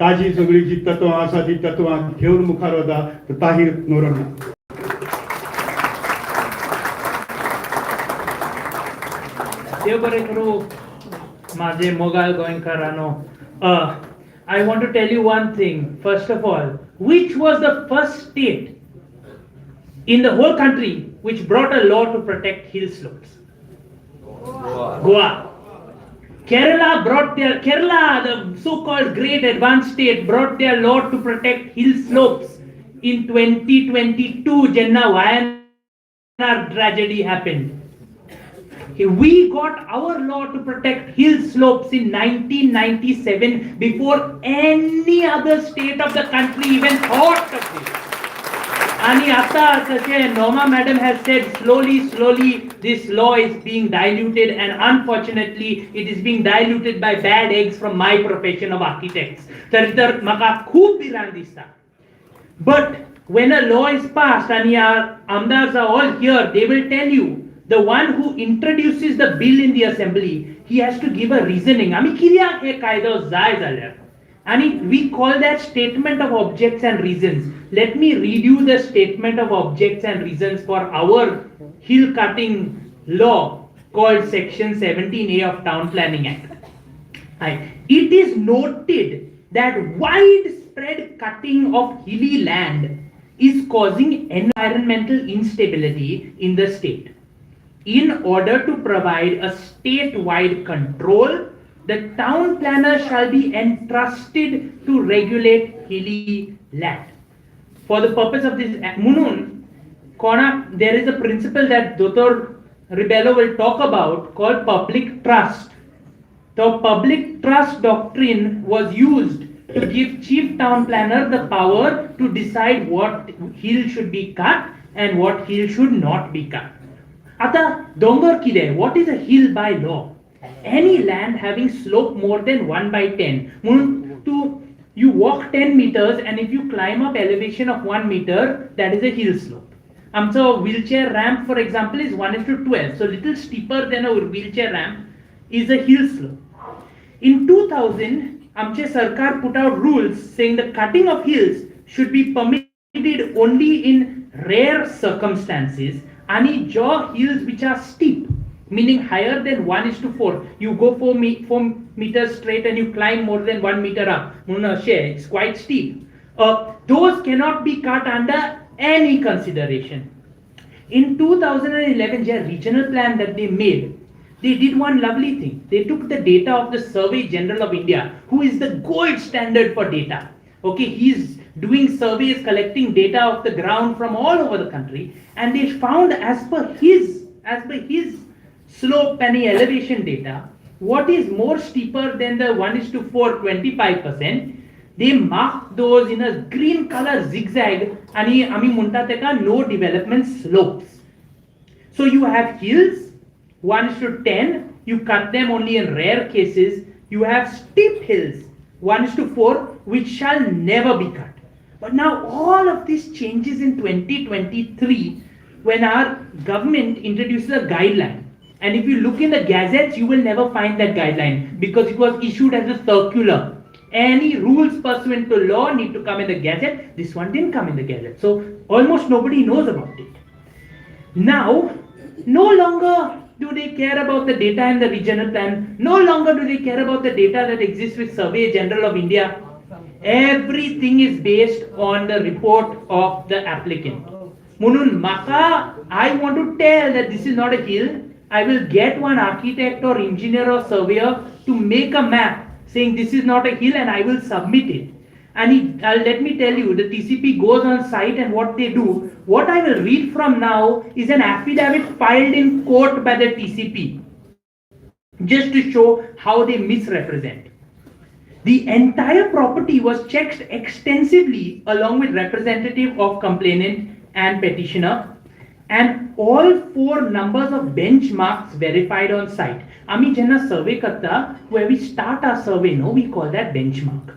ताजी सगळी जी तत्वां आसा ती तत्वां घेवन मुखार वता तो ताहीर नोरोन्हा. देव बरें करूं माझे मोगाळ गोंयकारांनो. I want to tell you one thing. First of all, which was the first state in the whole country which brought a law to protect hill slopes? Goa. Kerala, the so-called great advanced state, brought their law to protect hill slopes in 2022, जेन्ना Wayanad tragedy happened. We got our law to protect hill slopes in 1997 before any other state of the country even thought of this. आणि आता जसे Norma madam has said, slowly, slowly this law is being diluted, and unfortunately it is being diluted by bad eggs from my profession of architects. तर तर म्हाका खूब भिरांत दिसता. But when a law is passed, and our amdars are all here, they will tell you, the one who introduces the bill in the assembly, he has to give a reasoning. आमी कित्याक हे कायदो जाय जाल्यार, आणि we call that statement of objects and reasons. Let me read you the statement of objects and reasons for our hill cutting law called Section 17A of Town Planning Act. It is noted that widespread cutting of hilly land is causing environmental instability in the state. In order to provide a statewide control, the town planner shall be entrusted to regulate hilly land. For the purpose of this, म्हणून कोणाक, there is a principle that Dr. Rebello will talk about called public trust. The public trust doctrine was used to give chief town planner the power to decide what hill should be cut and what hill should not be cut. आता दोंगर कितें? What is a hill by law? Any land having slope more than 1 by 10. म्हणून तूं you walk 10 meters and if you climb up elevation of 1 meter, that is a hill slope. आमचो wheelchair ramp, for example, is 1 is to 12, so little steeper than a wheelchair ramp is a hill slope. In 2000, आमचे सरकार put out rules saying the cutting of hills should be permitted only in rare circumstances, आणि जो hills which are steep, meaning higher than 1 is to 4, you go 4 meters straight and you climb more than 1 meter up, म्हणून अशें it's quite steep, those cannot be cut under any consideration. In 2011, J regional plan that they made, they did one lovely thing. They took the data of the Survey General of India, who is the gold standard for data. Okay, he's doing surveys, collecting data of the ground from all over the country, and they found as per his slope and elevation data, what is more steeper than the 1 is to 4, 25%, they mark those in a green color zigzag, आणि आमी म्हणटा तेका no development slopes. So you have hills, 1 is to 10, you cut them only in rare cases. You have steep hills, 1 is to 4, which shall never be cut. But now all of this changes in 2023 when our government introduces a guideline. And if you look in the gazettes, you will never find that guideline because it was issued as a circular. Any rules pursuant to law need to come in the gazette. This one didn't come in the gazette. So almost nobody knows about it. Now, no longer do they care about the data in the regional plan. No longer do they care about the data that exists with Survey General of India. Everything is based on the report of the applicant. म्हणून म्हाका, I want to tell that this is not a hill. I will get one architect or engineer or surveyor to make a map saying this is not a hill, and I will submit it. And let me tell you, the TCP goes on site, and what they do, what I will read from now is an affidavit filed in court by the TCP, just to show how they misrepresent. The entire property was checked extensively along with representative of complainant and petitioner, and all four numbers of benchmarks verified on site. आमी जेन्ना survey करता, where we start our survey, no, we call that benchmark.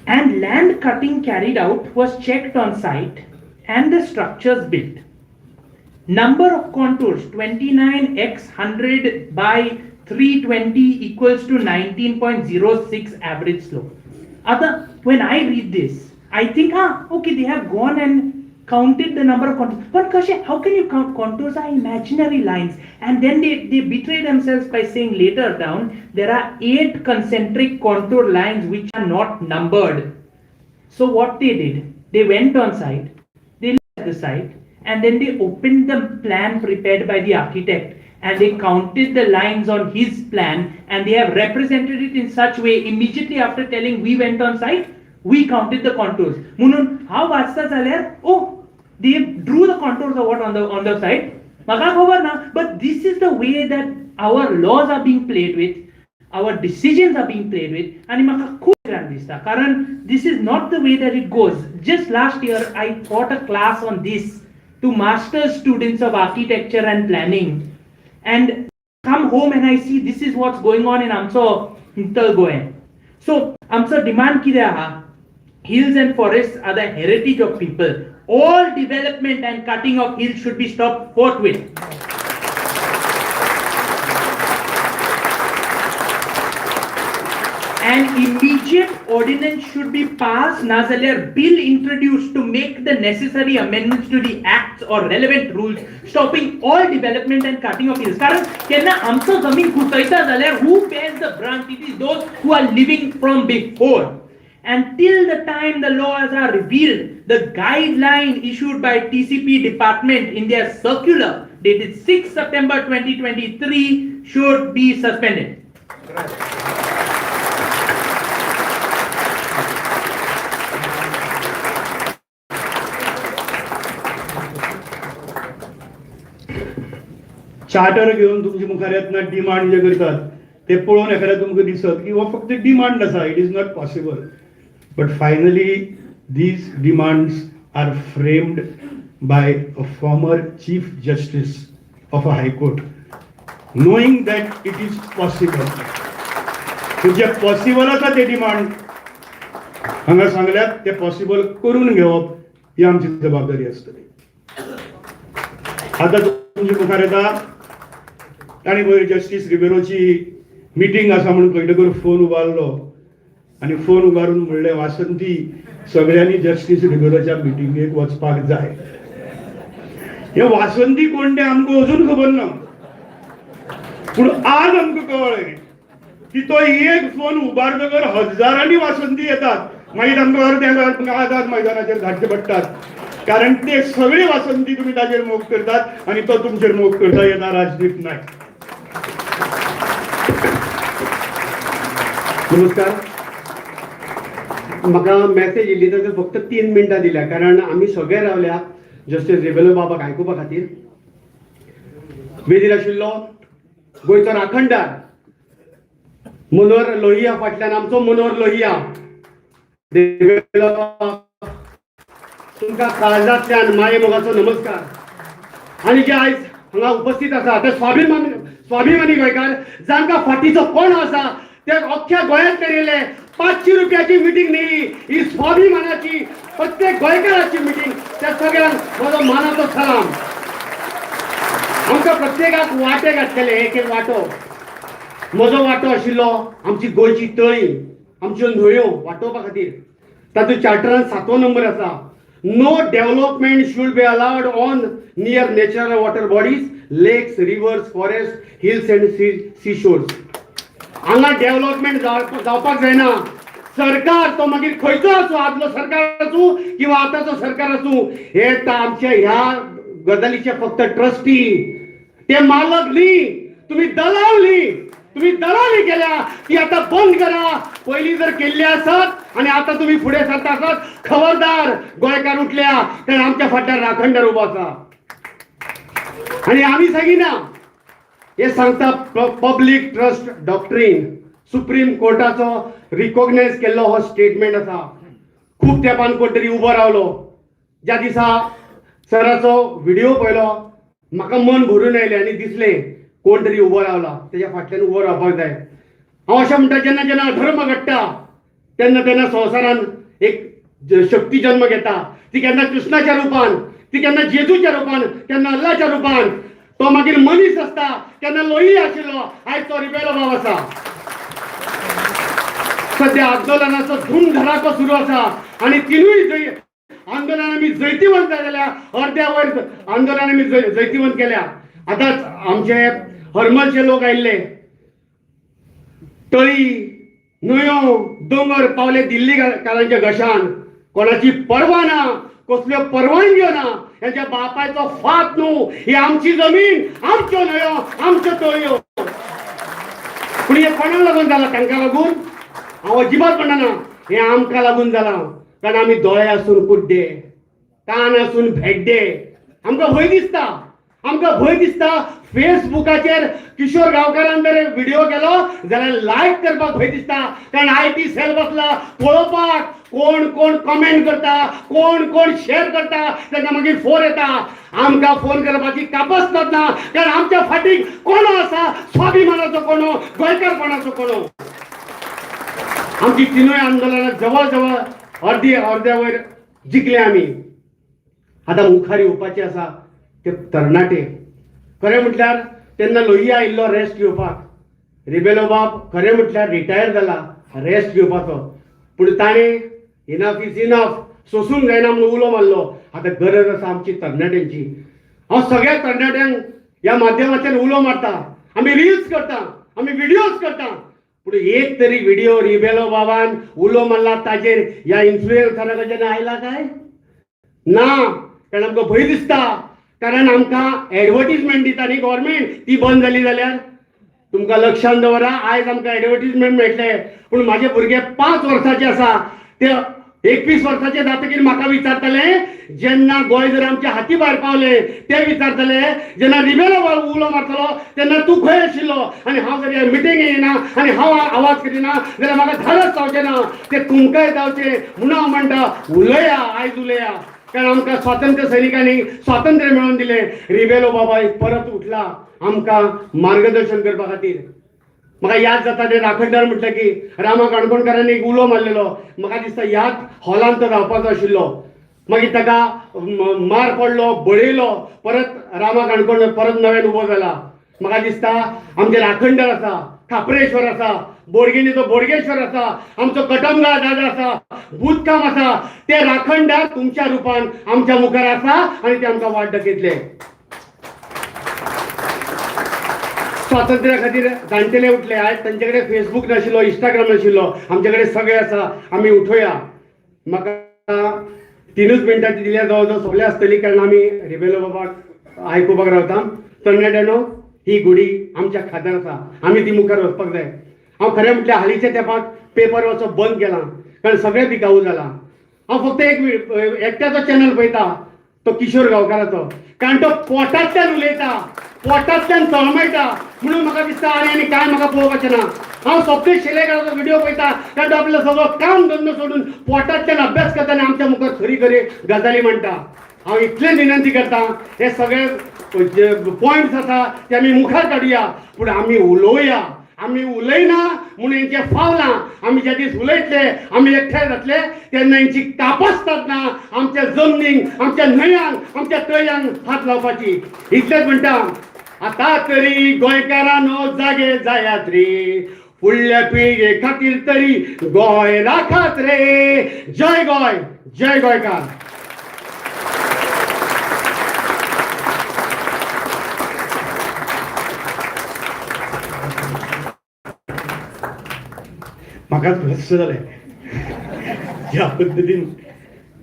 And land cutting carried out was checked on site and the structures built. Number of contours 29 x 100 by 320 equals to 19.06 average slope. आतां when I read this, I think, ah, okay, they have gone and counted the number of contours. But कशें, how can you count? Contours are imaginary lines. And then they betray themselves by saying later down, there are 8 concentric contour lines which are not numbered. So what they did, they went on site, they looked at the site, and then they opened the plan prepared by the architect, and they counted the lines on his plan, and they have represented it in such way immediately after telling we went on site, we counted the contours. म्हणून हांव वाचता जाल्यार, oh, they drew the contours of what on the site, म्हाका खबर ना, but this is the way that our laws are being played with, our decisions are being played with, आनी म्हाका खूब भिरांत दिसता, कारण this is not the way that it goes. Just last year I taught a class on this to master's students of architecture and planning, and come home and I see this is what's going on in आमचो हिंतल Goa. So आमचो demand कितें आहा? Hills and forests are the heritage of people. All development and cutting of hills should be stopped forthwith. An immediate ordinance should be passed, ना जाल्यार bill introduced to make the necessary amendments to the acts or relevant rules stopping all development and cutting of hills. कारण केन्ना आमचो जमीन कुसयता जाल्यार who bears the brunt? It is those who are living from before. And till the time the laws are revealed, the guideline issued by TCP department in their circular dated 6 September 2023 should be suspended. Charter घेवन तुमच्या मुखार येतना demand जे करतात ते पळोवन एखाद्या तुमकां दिसत की हो फक्त डिमांड आसा, it is not possible. But finally these demands are framed by a former chief justice of a high court, knowing that it is possible. J possible आसा ते डिमांड हांगा सांगल्यात ते पॉसिबल करून घेवप ही आमची जबाबदारी आसतली. आतां तुमच्या मुखार येता ताणी पयर जस्टीस रिबेरोची मिटींग आसा म्हणून कळटकर फोन उबारलो आनी फोन उबारून म्हणलें, वासंती सगळ्यांनी जस्टीस रिबेरोच्या मिटिंगेक वचपाक जाय. हे वासंती कोण तें आमकां अजून खबर ना, पूण आज आमकां कळ्ळें की तो एक फोन उबारतकर हजारांनी वासंती येतात. मागीर आमकां अर्द्या आझाद मैदानाचेर धाडचे पडटात, कारण ते सगळे वासंती तुमी ताजेर मोग करतात आनी तो तुमचेर मोग करता येता. राजदीप नायक. नमस्कार. म्हाका मॅसेज येयल्ली तर फक्त 3 मिनटां दिल्या, कारण आमी सगळे रावल्या जस्टीस रिबेलो बाबाक आयकुपा खातीर. वेदीर आशिल्लो गोंयचो राखणदार मनोहर लोहिया फाटल्यान आमचो मनोहर लोहिया. रिबेलो तुमकां काळजांतल्यान माये मोगाचो नमस्कार. आनी जे आयज हांगा उपस्थित आसा ते स्वाभिमानी गोंयकार, जांकां फाटीचो कोण आसा ते अख्ख्या गोंयांतल्यान येयले. 500 रुपयाची मिटींग न्ही, ही स्वाभिमानाची प्रत्येक गोंयकाराची मिटींग. त्या सगळ्यांक म्हजो मानाचो सलाम. आमकां प्रत्येकाक वांटे घातलेले, एक एक वांटो. म्हजो वांटो आशिल्लो आमची गोंयची तळी, आमच्यो न्हंयो वाटोवपा खातीर. तातूंत चार्टरान 7वो नंबर आसा, no development should be allowed on near natural water bodies, lakes, rivers, forest, hills and sea shores. हांगा डेव्हलपमेंट जावपाक जायना. सरकार तो मागीर खंयचो आसूं, आदलो सरकार आसूं किंवा आतांचो सरकार आसूं, हे आमच्या ह्या गजालीचे फक्त ट्रस्टी, ते मालक न्ही. तुम्ही दलाल न्ही, तुम्ही दलाली केल्या ती आता बंद करा. पयलीं जर केल्ली आसत आनी आतां तुमी फुडें सरता आसत, खबरदार गोंयकार उठल्या, कारण आमच्या फाटल्यान राखणदार उबो आसा. आनी आमी सांगिना, हे सांगता पब्लीक ट्रस्ट डॉक्ट्रीन, सुप्रीम कोर्टाचो रिकॉग्नायज केल्लो हो स्टेटमेंट आसा. खूब तेंपान कोण तरी उबो रावलो, ज्या दिसा सराचो व्हिडिओ पळयलो म्हाका मन भरून आयलें आनी दिसलें कोण तरी उबो रावला, तेज्या फाटल्यान उबो रावपाक जाय. हांव अशें म्हणटा, जेन्ना जेन्ना अधर्म घडटा तेन्ना तेन्ना संवसारान एक शक्ती जन्म घेता. ती केन्ना कृष्णाच्या रुपान, ती केन्ना जेजूच्या रुपान, केन्ना अल्लाच्या रुपान. तो मागीर मनीस आसता, केन्ना लोही आशिल्लो, आयज तो रिबेलो बाब आसा. सध्या आंदोलनाचो धूमधडाको सुरू आसा आनी तिनूय आंदोलन आमी जैतिवंत जाल्या, अर्द्या वयर आंदोलन आमी जैतिवंत केल्या. आतांच आमचे हरमलचे लोक आयिल्ले, तळी न्हंयो दोंगर पावले दिल्लीकारांच्या घशान. कोणाची पर्वा ना, कसल्यो परवानग्यो ना, हेच्या बापायचो फात न्हू, ही आमची जमीन, आमच्यो न्हंयो, आमच्यो तळयो. पूण हें कोणाक लागून जालां? तांकां लागून? हांव अजिबात म्हणना, हें आमकां लागून जालां. कारण आमी दोळे आसून कुड्डे, कान आसून भेड्डे. आमकां भंय दिसता, आमकां भंय दिसता. फेसबुकाचेर किशोर गांवकारान जर व्हिडिओ केलो जाल्यार लायक करपाक भंय दिसता, कारण IT sell बसला पळोवपाक कोण कोण कमेंट करता, कोण कोण शेअर करता, तांकां मागीर फोन येता. आमकां फोन करपाची कापसत ना, कारण आमच्या फाटीक कोणो आसा, स्वाभिमानाचो कोणो, गोंयकारपणाचो कोणो. आमची तिनूय आंदोलनां जवळ जवळ अर्दी अर्द्या वयर जिखले आमी. आतां मुखार येवपाचे आसा ते तरणाटे. खरें म्हटल्यार तेन्ना लोहिया आयिल्लो रेस्ट घेवपाक, रिबेलो बाब खरें म्हटल्यार रिटायर जाला रेस्ट घेवपाचो, पूण ताणें इनफ is enough, सोसूंक जायना म्हणून उलो मारलो. आतां गरज आसा आमची तरणाट्यांची. हांव सगळ्या तरणाट्यांक ह्या माध्यमांतल्यान उलो मारता. आमी रिल्स करता, आमी व्हिडियोज करता, पूण एक तरी व्हिडिओ रिबेलो बाबान उलो मारला ताजेर ह्या इन्फ्लुएन्सरा कडच्यान आयला काय ना? कारण आमकां भंय दिसता, कारण आमकां एडवर्टीजमेंट दिता न्ही गव्हर्मेंट, ती बंद जाली जाल्यार तुमकां लक्षांत दवरा. आयज आमकां एडवर्टीजमेंट मेळटले, पूण म्हाजे भुरगे 5 वर्साचे आसा, ते 21 वर्साचे जातकीर म्हाका विचारतले, जेन्ना गोंय जर आमच्या हाती भायर पावले ते विचारतले, जेन्ना रिबेलो उलो मारतलो तेन्ना तूं खंय आशिल्लो? आनी हांव जर ह्या मिटींग येना आनी हांव आवाज करिना जाल्यार म्हाका धाडस जावचें ना. ते तुमकांय जावचें म्हणून हांव म्हणटा, उलया, आयज उलया, कारण आमकां स्वातंत्र्य सैनिकांनी स्वातंत्र्य मेळोवन दिलें. रिबेलो बाबा परत उठला आमकां मार्गदर्शन करपा खातीर. म्हाका याद जाता ते राखणदार म्हटलें की रामा काणकोणकारांनी एक उलो मारलेलो, म्हाका दिसता ह्याच हॉलांत तो रावपाचो आशिल्लो. मागीर ताका मार पडलो, बडयलो, परत रामा काणकोण परत नव्यान उबो जाला. म्हाका दिसता आमचे राखणदार आसा, खापरेश्वर आसा, बोडगिणीचो बोडगेश्वर आसा, आमचो कटमगाळ दादा आसा, भूतकाम आसा, ते राखणदार तुमच्या रुपान आमच्या मुखार आसा आनी ते आमकां वाट दाखयतले. स्वातंत्र्या खातीर जाणटेले उठले, आयज तांचे कडेन फेसबूक नाशिल्लो, इंस्टाग्राम नाशिल्लो, आमचे कडेन सगळें आसा, आमी उठोया. म्हाका 3 मिनटांची दिल्या, जवळ जवळ सगळे आसतली, कारण आमी रिबेलो बाबाक आयकुपाक रावता. तरणाट्यांनो, ही घुडी आमच्या खात्यार आसा, आमी ती मुखार वचपाक जाय. हांव खरें म्हटल्यार हालींच्या तेंपाक पेपर वचप बंद केलां, कारण सगळें बिकाऊ जालां. हांव फक्त एक एकट्याचो चॅनल पळयता, तो किशोर गांवकाराचो, कारण तो पोटांतल्यान उलयता, पोटांतल्यान तळमळटा, म्हणून म्हाका दिसता आनी आनी कांय म्हाका पळोवपाचें ना. हांव स्वप्नेश शेलेकाराचो व्हिडिओ पळयता, कारण तो आपलो सगळो काम धंदो सोडून पोटांतल्यान अभ्यास करता आनी आमच्या मुखार खरी खरी गजाली म्हणटा. हांव इतलें विनंती करता, हे सगळे जे पॉयंट्स आसा ते आमी मुखार काडुया, पूण आमी उलोवया. आमी उलयना म्हणून हेंचें फावलां. आमी ज्या दीस उलयतले, आमी एकठांय जातले, तेन्ना हेंची कापसतात ना आमच्या जमनीक, आमच्या न्हंयांक, आमच्या तळयांक हात लावपाची. इतलेंच म्हणटा, आतां तरी गोंयकारांनो जागे जायात रे, फुडल्या पिळगे खातीर तरी गोंय राखात रे. जय गोंय, जय गोंयकार. म्हाकाच घस्स जालें ज्या पद्दतीन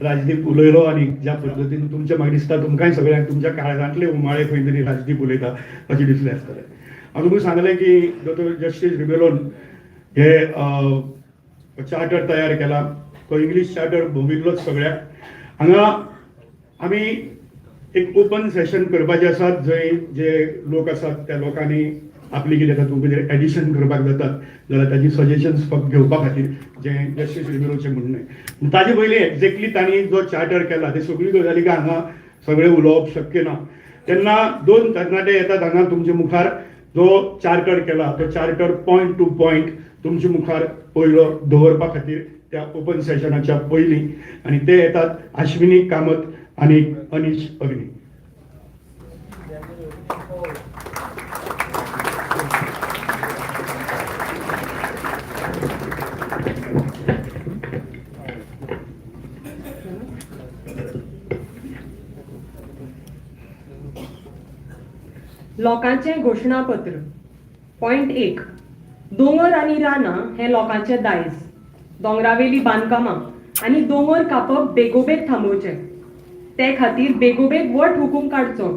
राजदीप उलयलो आनी ज्या पद्दतीन तुमच्या, म्हाका दिसता तुमकांय सगळ्यांक तुमच्या काळजांतले उमाळे खंय तरी राजदीप उलयता अशें दिसलें आसतलें. हांव तुमकां सांगलें की दोतोर जस्टीस रिबेलोन हे चार्टर तयार केला, तो इंग्लीश चार्टर भोविल्लोच सगळ्याक. हांगा आमी एक ओपन सेशन करपाचें आसात, जंय जे लोक आसात त्या लोकांनी आपली कितें तातूंत कितें एडिशन करपाक जातात जाल्यार ताजी सजेशन्स फक्त घेवपा खातीर, जें जस्टीस रिबेलोचें म्हणणें. ताजे पयलीं एक्झॅक्टली तांणी जो चार्टर केला ते सगळी गजाली काय हांगा सगळें उलोवप शक्य ना. तेन्ना 2 तरणाटे येतात हांगा तुमचे मुखार, जो चार्टर केला तो चार्टर पॉयंट टू पॉयंट तुमचे मुखार पयलो दवरपा खातीर त्या ओपन सेशनाच्या पयलीं, आनी ते येतात आश्विनी कामत आनी अनीश अग्नी. लोकांचें घोशणापत्र. पॉयंट 1, दोंगर आनी रानां हें लोकांचें दायज. दोंगरावेली बांदकामां आनी दोंगर कापप बेगोबेग थांबोवचें. ते खातीर बेगोबेग वट हुकूम काडचो,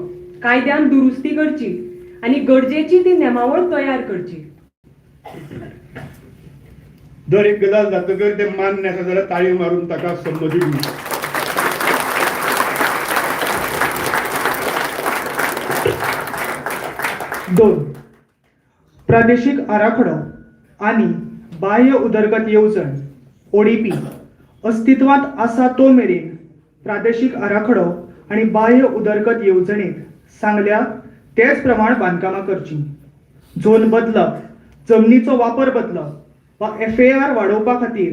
कायद्यान दुरुस्ती करची आनी गरजेची ती नेमावळ तयार करची. दर एक गजाल जातकर ते मान्य आसा जाल्यार ताळी मारून ताका संमती दिवची. दोन, प्रादेशीक आराखडो आनी बाह्य उदरगत येवजण ODP अस्तित्वांत आसा तो मेरेन प्रादेशीक आराखडो आनी बाह्य उदरगत येवजणेंत सांगल्या तेच प्रमाण बांदकामां करचीं. झोन बदलप, जमनीचो वापर बदलप वा FAR वाडोवपा खातीर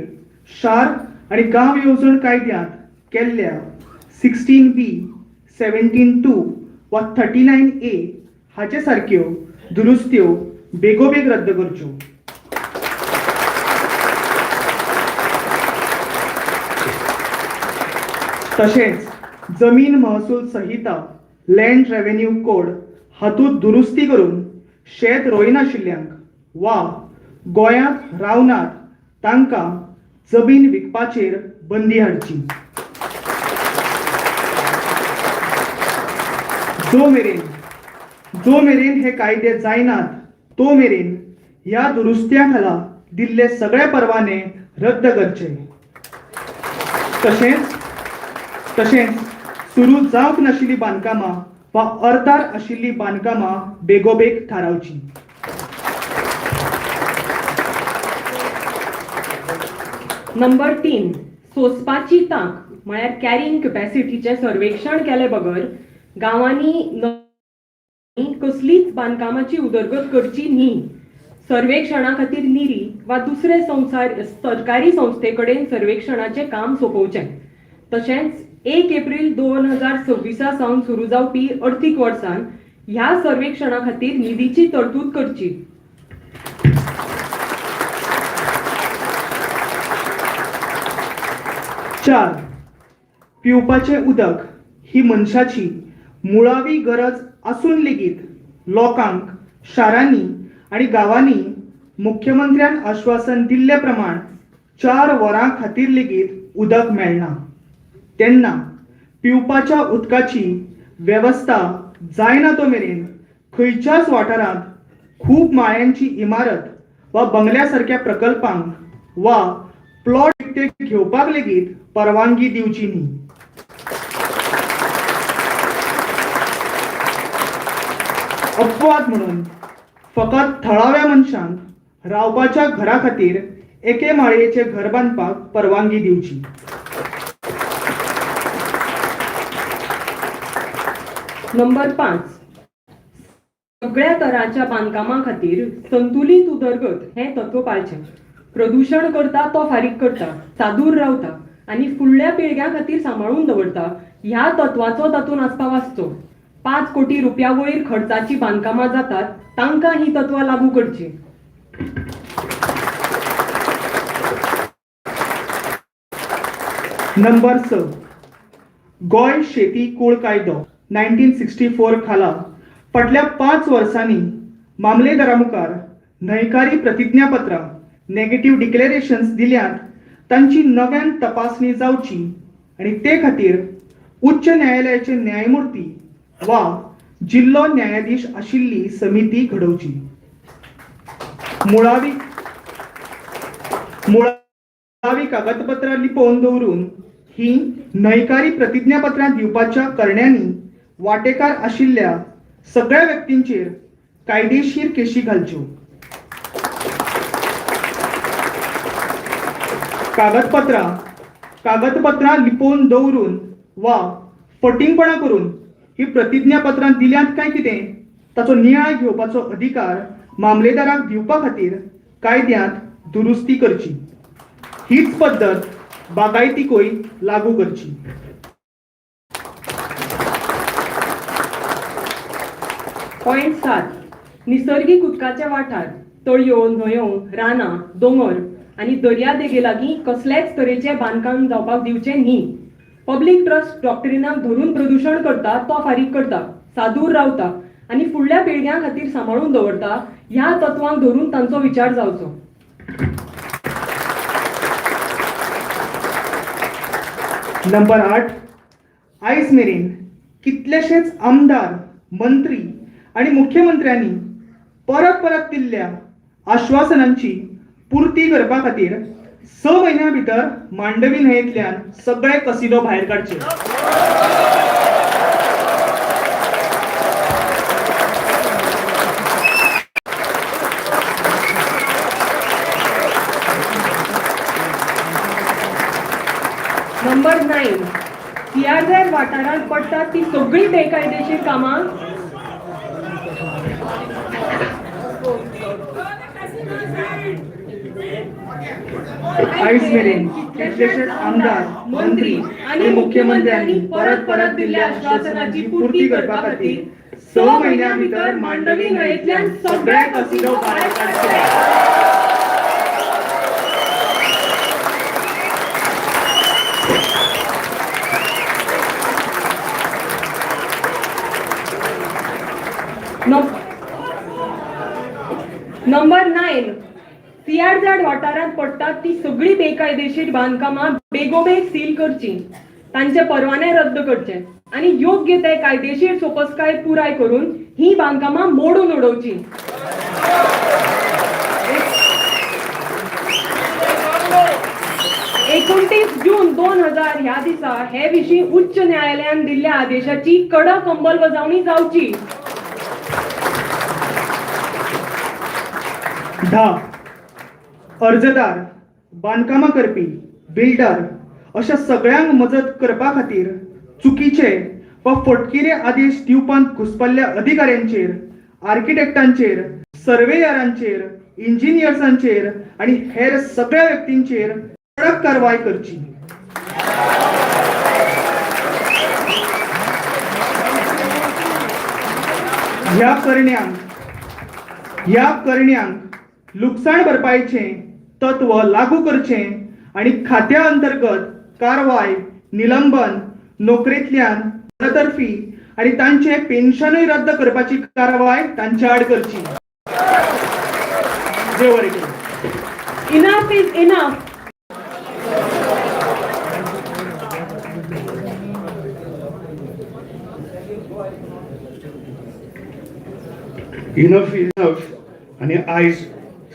शार आनी गांव येवजण कायद्यांत केल्ल्या 16B, 17(2) वा 39A हाचे सारक्यो दुरुस्त्यो बेगोबेग रद्द करच्यो. तशेंच जमीन महसूल संहिता, लँड रेव्हेन्यू कोड हातूंत दुरुस्ती करून शेत रोयनाशिल्ल्यांक वा गोंयांत रावनात तांकां जमीन विकपाचेर बंदी हाडची. जो मेरेन हे कायदे जायनात तो मेरेन ह्या दुरुस्त्या खाला दिल्ले सगळे परवाने रद्द करचे. तशेंच सुरू जावंक नाशिल्ली बांदकामां वा अर्दार आशिल्ली बांदकामां बेगोबेग थारावची. नंबर 3, सोंसपाची तांक म्हळ्यार कॅरिंग कॅपॅसिटीचें सर्वेक्षण केले बगर गांवांनी कसलीच बांदकामाची उदरगत करची न्ही. सर्वेक्षणा खातीर निरी वा दुसरे सरकारी संस्थे कडेन सर्वेक्षणाचें काम सोंपोवचें. तशेंच 1 एप्रील 2026 सावन सुरू जावपी अर्थीक वर्सान ह्या सर्वेक्षणा खातीर निधीची तरतूद करची. 4, पिवपाचें उदक ही मनशाची मुळावी गरज आसून लेगीत लोकांक शारांनी आनी गांवांनी मुख्यमंत्र्यान आश्वासन दिल्ले प्रमाण 4 वरां खातीर लेगीत उदक मेळना. तेन्ना पिवपाच्या उदकाची वेवस्था जायना तो मेरेन खंयच्याच वाठारांत खूब माळ्यांची इमारत वा बंगल्या सारक्या प्रकल्पांक वा प्लॉट विकते घेवपाक लेगीत परवानगी दिवची न्ही. अपवाद म्हणून फकत थळाव्या मनशांक रावपाच्या घरा खातीर एके माळयेचें घर बांदपाक परवानगी दिवची. नंबर 5, सगळ्या तरांच्या बांदकामां खातीर संतुलीत उदरगत हें तत्व पाळचें. प्रदुशण करता तो फारीक करता, सादूर रावता आनी फुडल्या पिळग्यां खातीर सांबाळून दवरता ह्या तत्वाचो तातूंत आस्पाव आसचो. 5 कोटी रुपया वयर खर्चाची बांदकामां जातात तांकां ही तत्वां लागू करची. नंबर 6, गोंय शेती कूळ कायदो 1964 खाला फाटल्या 5 वर्सांनी मामलेदारा मुखार न्हयकारी प्रतिज्ञापत्रां नेगेटीव डिक्लेरेशन्स दिल्यात तांची नव्यान तपासणी जावची आनी ते खातीर उच्च न्यायालयाचे न्यायमूर्ती वा जिल्लो न्यायाधीश आशिल्ली समिती घडोवची. मुळावी कागदपत्रां लिपोवन दवरून ही न्हयकारी प्रतिज्ञापत्रां दिवपाच्या करण्यांनी वांटेकार आशिल्ल्या सगळ्या व्यक्तींचेर कायदेशीर केशी घालच्यो. कागदपत्रां लिपोवन दवरून वा फटींगपणां करून ही प्रतिज्ञापत्रां दिल्यांत काय कितें ताचो नियाळ घेवपाचो अधिकार मामलेदाराक दिवपा खातीर कायद्यांत दुरुस्ती करची. हीच पद्दत बागायतीकूय लागू करची. पॉयंट 7, निसर्गीक उदकाचे वाठार, तळयो, न्हंयो, रानां, दोंगर आनी दर्यादेगे लागीं कसलेच तरेचें बांदकाम जावपाक दिवचें न्ही. पब्लीक ट्रस्ट डॉक्ट्रिनाक धरून प्रदुशण करता तो फारीक करता, सादूर रावता आनी फुडल्या पिळग्यां खातीर सांबाळून दवरता ह्या तत्वांक धरून तांचो विचार जावचो. नंबर 8, आयज मेरेन कितलेशेच आमदार, मंत्री आनी मुख्यमंत्र्यांनी परत परत दिल्ल्या आश्वासनांची पुर्ती करपा खातीर 6 म्हयन्यां भितर मांडवी न्हंयेंतल्यान सगळे कसिनो भायर काडचे. नंबर 9, सीआरझेड वाठारांत पडटात ती सगळीं बेकायदेशीर कामां आयज मेरेन कितलेशेच आमदार, मंत्री आनी मुख्यमंत्र्यांनी परत परत दिल्ल्या आश्वासनाची पूर्ती करपा खातीर 6 म्हयन्यां भितर मांडवी न्हंयेंतल्यान सगळे कसिनो भायर काडचे. नंबर 9, सीआरझेड वाठारांत पडटात ती सगळीं बेकायदेशीर बांदकामां बेगोबेग सील करची, तांचे परवाने रद्द करचे आनी योग्य ते कायदेशीर सोपस्काय पुराय करून ही बांदकामां मोडून उडोवची. 29 जून 2000 ह्या दिसा हे विशीं उच्च न्यायालयान दिल्ल्या आदेशाची कडक अंमलबजावणी जावची. 10, अर्जदार, बांदकामां करपी, बिल्डर अशा सगळ्यांक मजत करपा खातीर चुकीचे वा फटकिरे आदेश दिवपांत घुसपल्ल्या अधिकाऱ्यांचेर, आर्किटेक्टांचेर, सर्वेयरांचेर, इंजिनियर्सांचेर आनी हेर सगळ्या व्यक्तींचेर कडक कारवाय करची. ह्या करण्यांक लुकसाण भरपायचें तत्व लागू करचें आनी खात्या अंतर्गत कारवाय, निलंबन, नोकरेंतल्यान बडतर्फी आनी तांचें पेन्शनूय रद्द करपाची कारवाय तांचे आड करची. देव बरें करूं. Enough is enough. Enough is enough. आनी आयज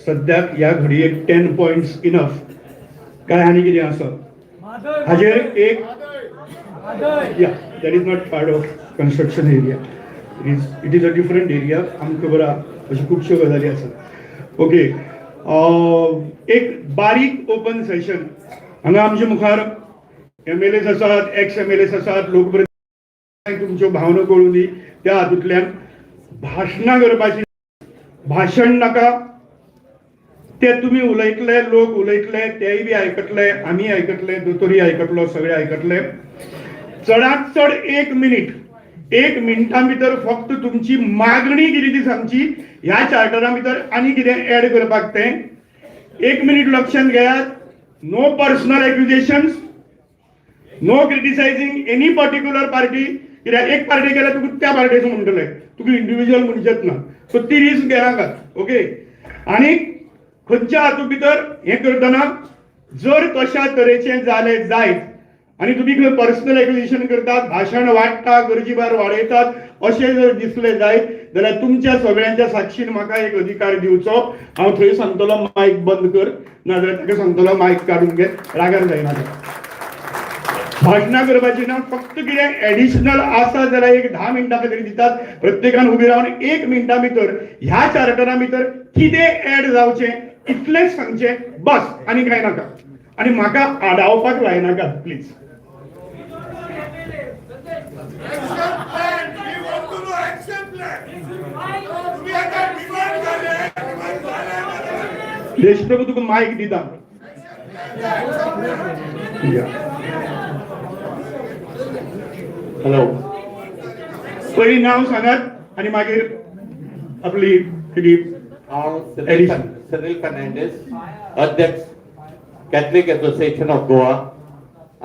सद्याक ह्या घडयेक 10 पॉयंट्स इनफ काय आनी कितें आसा हाजेर एक या that is not part of construction area, it is a different area. आमकां खबर आहा अश्यो खुबश्यो गजाली आसात. ओके, एक बारीक ओपन सेशन हांगा आमच्या मुखार एमएलएस आसात, एक्स एमएलएस आसात, लोकप्रतिनिधी, तुमच्यो भावना कळूं दी. त्या हातूंतल्यान भाशणां करपाची, भाशण नाका, ते तुमी उलयतले, लोक उलयतले, तेय बी आयकतले, आमी आयकतले, दोतोरी आयकतलो, सगळे आयकतले. चडांत चड 1 मिनीट, 1 मिनटां भितर फक्त तुमची मागणी कितें ती सांगची, ह्या चार्टरा भितर आनी कितें एड करपाक तें 1 मिनीट लक्षांत घेयात. No personal accusations, no criticising any particular party. कित्याक एक पार्टी गेल्यार तुका त्या पार्टीचो म्हणटले, तुका इंडिविज्युअल म्हणचेच ना. सो ती रिस्क घेनाकात. ओके, आनी खंयच्या हातूंत भितर हें करतना जर कशा तरेचें जालें जायत आनी तुमी खंय पर्सनल एक्विजिशन करतात, भाशण वाडटा, गरजी भायर वाडयतात अशें जर दिसलें जायत जाल्यार तुमच्या सगळ्यांच्या साक्षीन म्हाका एक अधिकार दिवचो. हांव थंय सांगतलो मायक बंद कर, नाजाल्यार ताका सांगतलो मायक काडून घे, रागार जायना. भाशणां करपाची ना, फक्त कितें एडिशनल आसा जाल्यार एक 10 मिनटां खातीर दितात. प्रत्येकान उबी रावन 1 मिनटां भितर ह्या चार्टरा भितर कितें एड जावचें इतलेंच सांगचें, बस, आनी कांय नाका. आनी म्हाका आडावपाक लायनाकात प्लीज. देशप्रभू तुका मायक दिता. हॅलो, पयलीं नांव सांगात आनी मागीर आपली कितें. हांव सनील फर्नांडीस, अध्यक्ष कॅथलीक एसोसिएशन ऑफ गोवा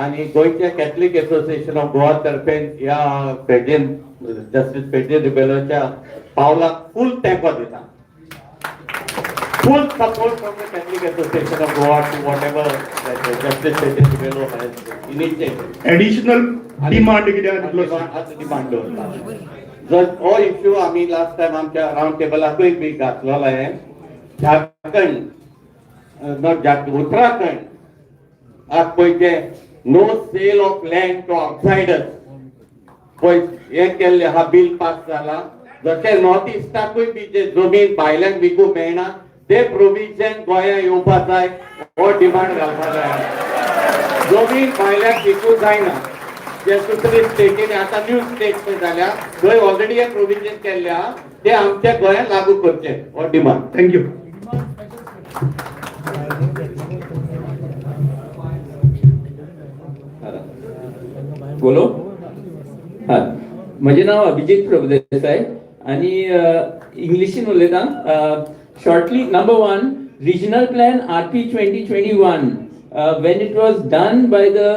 आनी गोंयच्या कॅथलीक एसोसिएशन ऑफ गोवा तर्फेन ह्या फेर्दीन जस्टीस फेर्दीन रिबेलोच्या पावलाक फूल तेंको दिता. Full support from the Catholic Association of Goa to whatever Justice Cecil Rebello has initiated. Additional demand कितें आहा तितलो आतां डिमांड दवरता. जर हो इश्यू आमी लास्ट टायम आमच्या रावंड टेबलाकूय बी घातलेलो आहे. झारखंड, not Jharkhand, Uttarakhand आज पळय ते no sale of land to outsiders पळय हें केल्लें आहा, बील पास जाला. जशें नॉर्थ इस्टाकूय बी जे जमीन भायल्यांक विकूंक मेळना ते प्रोविजन गोंया येवपा जाय, हो डिमांड घालपा जाय. जमीन भायल्यांक विकूंक जायना. जे दुसरे स्टेटीन आतां न्यू स्टेट पळय जाल्या थंय ऑलरेडी हे प्रोविजन केल्लें आहा, ते आमच्या गोंयांत लागू करचे, हो डिमांड. Thank you. बोलो. हां, म्हजें नांव अभिजीत प्रभुदेसाय आनी इंग्लिशीन उलयता shortly. Number one, regional plan RP 2021, when it was done by the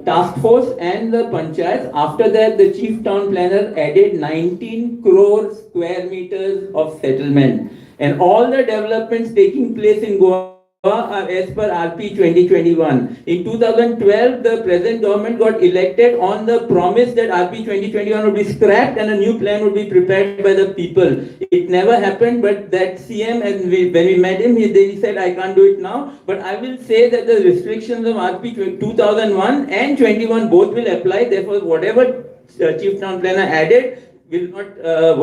task force and the panchayat, after that the chief town planner added 19 crore square meters of settlement, and all the developments taking place in Goa are as per RP 2021. In 2012, the present government got elected on the promise that RP 2021 would be scrapped and a new plan would be prepared by the people. It never happened, but that CM, and when we met him, he said, "I can't do it now." But I will say that the restrictions of RP 2001 and 21 both will apply. Therefore, whatever chief town planner added will not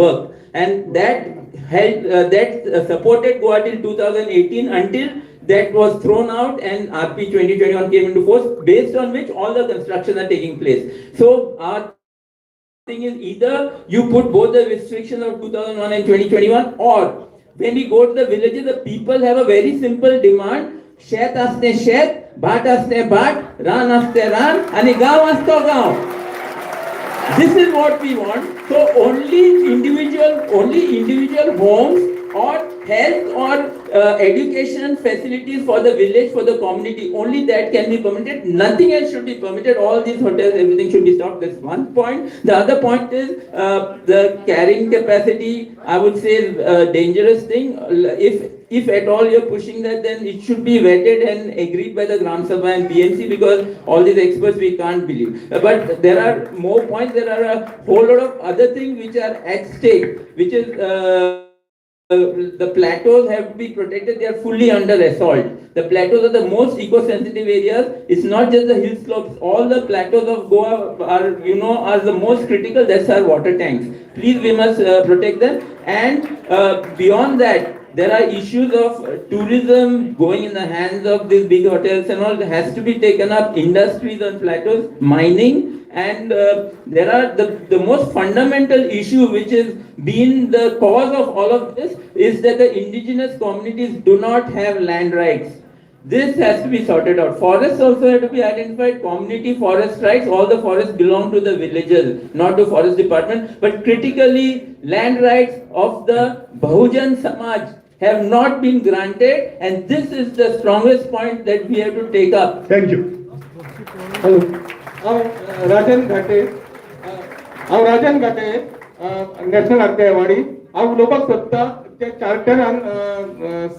work. And that helped, that supported Goa till 2018, until that was thrown out and RP 2021 came into force, based on which all the constructions are taking place. So our thing is, either you put both the restrictions of 2001 and 2021, or when we go to the villages, the people have a very simple demand: शेत आसतें शेत, भाट आसतें भाट, रान आसतें रान आनी गांव आसतो गांव. This is what we want. So only individual homes or health or education facilities for the village, for the community, only that can be permitted. Nothing else should be permitted. All these hotels, everything should be stopped. That's one point. The other point is the carrying capacity, I would say, is a dangerous thing. If at all you're pushing that, then it should be vetted and agreed by the Gram Sabha and BMC, because all these experts we can't believe. But there are more points. There are a whole lot of other things which are at stake, which is the plateaus have to be protected. They are fully under assault. The plateaus are the most eco-sensitive areas. It's not just the hill slopes. All the plateaus of Goa are the most critical. That's our water tanks. Please, we must protect them. And beyond that, there are issues of tourism going in the hands of these big hotels and all has to be taken up. Industries on plateaus, mining, and there are the most fundamental issue which has been the cause of all of this is that the indigenous communities do not have land rights. This has to be sorted out. Forests also have to be identified. Community forest rights, all the forests belong to the villagers, not to forest department. But critically, land rights of the Bahujan Samaj have not been granted, and this is the strongest point that we have to take up. Thank you. Hello, हांव राजन घाटे. हांव राजन घाटे, national आरती awardee. हांव उलोवपाक सोदता ते चार्टरान,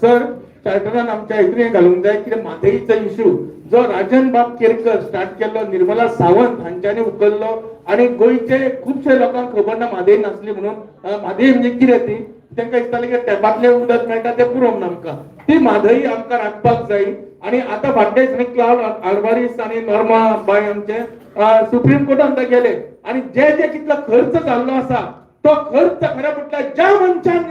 sir, चार्टरान आमच्या हितून घालूंक जाय कितें म्हादईचो इशू जो राजन बाब केरकर स्टार्ट केल्लो, निर्मला सावंत हांच्यांनी उखल्लो आनी गोंयचे खुबशे लोकांक खबर ना म्हादई नासली म्हणून. म्हादई म्हणजे कितें ती तांकां दिसतालें की टॅपांतलें उदक मेळटा तें पुरो म्हणून. आमकां ती म्हादई आमकां राखपाक जाय. आनी आतां फाटल्या दिसांनी क्लावड आल्वारीस आनी नॉर्मा बाय आमचे सुप्रीम कोर्टान गेले आनी जे जे कितलो खर्च जाल्लो आसा तो खर्च खरें म्हटल्यार ज्या मनशान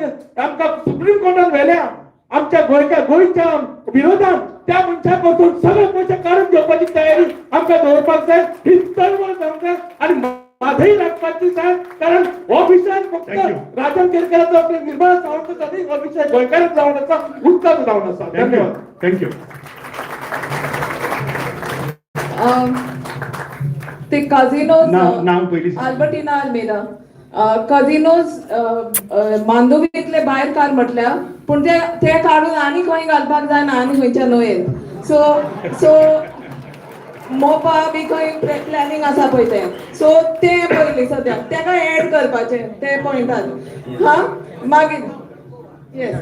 आमकां सुप्रीम कोर्टान व्हेल्या आमच्या गोंयच्या गोंयच्या विरोधात, त्या मनशा पासून सगळे पयशे काडून घेवपाची तयारी आमकां दवरपाक जाय. ही चळवळ जावंक जाय आनी म्हादई राखपाची जाय, कारण हो विशय फक्त राजन केरकराचो, आपले निर्मला सावंताचो न्ही, हो विशय गोंयकारांक जावन आसा, उदकाचो जावन आसा. धन्यवाद. Thank you. ते काझिनोज नाव नाव पयलीं सांग. आल्बर्टिना अल्मेदा. काझिनोज मांडवींतले भायर काड म्हटल्या, पूण ते ते काडून आनी खंय घालपाक जायना, आनी खंयच्या न्हंयेत. सो सो मोपा बी खंय प्लॅनिंग आसा पळय तें, सो तें पयलीं सद्याक तेका एड करपाचें ते पॉयंटान. हा, मागीर yes.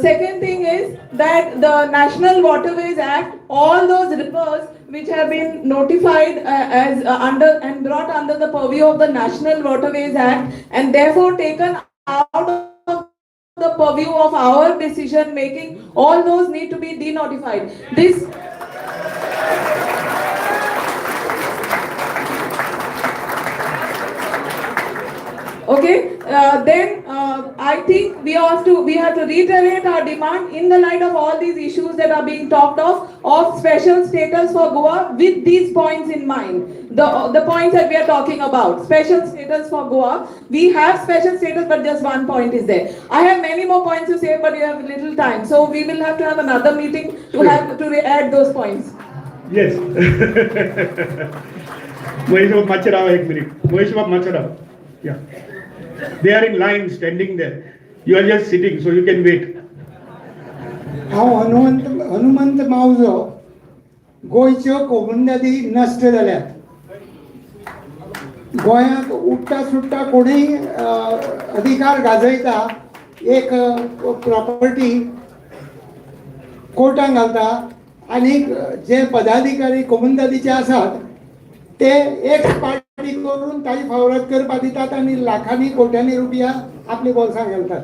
Second thing is that the National Waterways Act, all those rivers which have been notified as under and brought under the purview of the National Waterways Act and therefore taken out of the purview of our decision making, all those need to be denotified. This Okay, then I think we have to reiterate our demand in the light of all these issues that are being talked of special status for Goa with these points in mind. The points that we are talking about, special status for Goa. We have special status, but just one point is there. I have many more points to say, but you have little time, so we will have to have another meeting to have to add those points. Yes, Mahesh बाब, मातशें राव एक minute. Mahesh बाब, मातशें राव. Yeah, they are in line standing there. You are just sitting, so you can wait. हांव हनुमंत, हनुमंत मावजो. गोंयच्यो कोमुनिदादी नश्ट जाल्यात. गोंयांत उठ्ठा सुट्टा कोणूय अधिकार गाजयता, एक प्रॉपर्टी कोर्टान घालता आनी जे पदाधिकारी कोमुनिदादीचे आसात ते एक पार्टी करून ताजी फावरात करपाक दितात आनी लाखांनी कोट्यांनी रुपया आपल्या बोल्सां घालतात.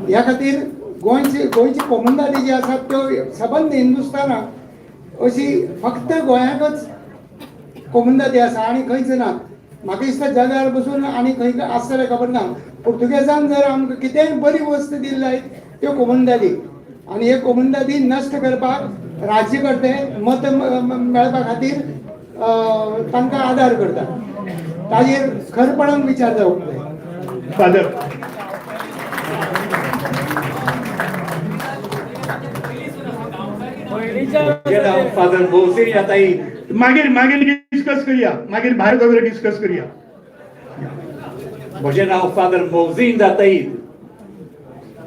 ह्या खातीर गोंयची कोमुनिदादी जी आसात त्यो सबंद हिंदुस्थानाक अशी फक्त गोंयांकच कोमुनिदादी आसा आनी खंयच ना. म्हाका दिसता जगार बसून आनी खंय आसतलें खबर ना. पुर्तुगेजान जर आमकां कितेंय बरी वस्त दिली जायत त्यो कोमुनिदादी आनी हे कोमुनिदादी नश्ट करपाक राज्यकर्ते मत मेळपा खातीर तांकां आदार करता. ताजेर खरपणान विचार जावंक जाय. फादर. फादर भोवसेनी आतां. मागीर मागीर डिस्कस करूया, मागीर भायर सगळें डिस्कस करूया. म्हजें नांव फादर मौजीन जाताईद.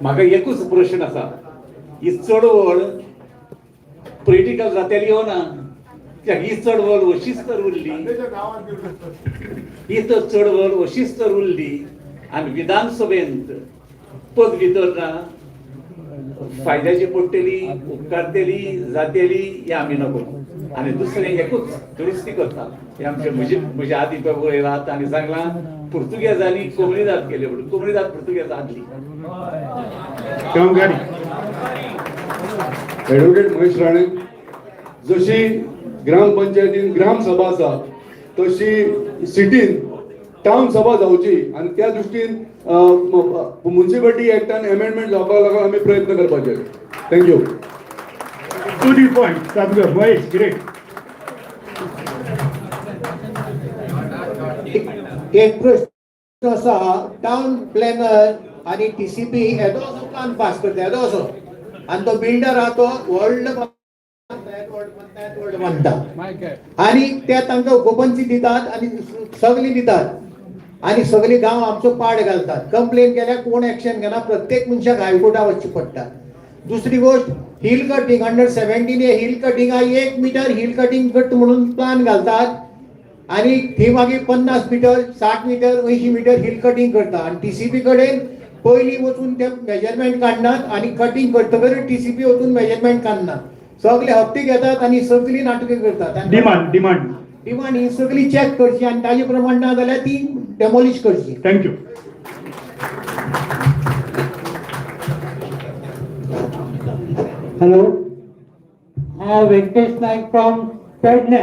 म्हाका एकूच प्रश्न आसा, ही चळवळ पॉलिटिकल जातली हो ना? कित्याक ही चळवळ अशीच तर उरली, ही तर चळवळ अशीच तर उरली आनी विधानसभेंत पद वितरना फायद्याची पडटली, उपकारतली, जातली हें आमी नको. आनी दुसरें एकूच दुरुस्ती करता, हें आमचे म्हजे म्हजे आदी पळय उलयलां तांणी सांगलां पुर्तुगेजांनी कोमुनिदाद केले म्हणून. कोमुनिदाद पुर्तुगेज आदली. गांवकारी. एडवोकेट महेश राणे. जशी ग्रामपंचायतीन ग्राम सभा आसा तशी सिटीन टावन सभा जावची आनी त्या दृश्टीन मुन्सिपालिटी एक्टान एमेंडमेंट जावपाक लागून आमी प्रयत्न करपाचे. Thank you. To the point सामको महेश, ग्रेट. एक प्रश्न आसा, टावन प्लॅनर आनी टीसीपी येदो असो प्लान पास करता, येदो असो, आनी तो बिल्डर आहा तो व्हडलो बांदता, व्हडलो बांदता आनी ते तांकां ओकुपन्सी दितात आनी सगळीं दितात आनी सगळी गांव आमचो पाड घालतात. कंप्लेन केल्यार कोण एक्शन घेना. प्रत्येक मनशाक हायकोर्टा वचचें पडटा. दुसरी गोश्ट, hill cutting under 17A hill Katinga 1 metre hill cutting करता म्हणून प्लान घालतात आनी थंय मागीर 50 metre, 60 metre, 80 metre hill cutting करता आनी टीसीपी कडेन पयलीं वचून ते मेजरमेंट काडनात आनी कटींग करतकच टीसीपी वचून मेजरमेंट काडनात. सगळे हप्ते घेतात आनी सगळीं नाटकां करतात. Demand, demand. डिमांड ही सगळी चॅक करची आनी ताजे प्रमाण ना जाल्यार ती डेमोलिश करची. Thank you. Hello, हांव व्यंकटेश नायक फ्रॉम पेडणे.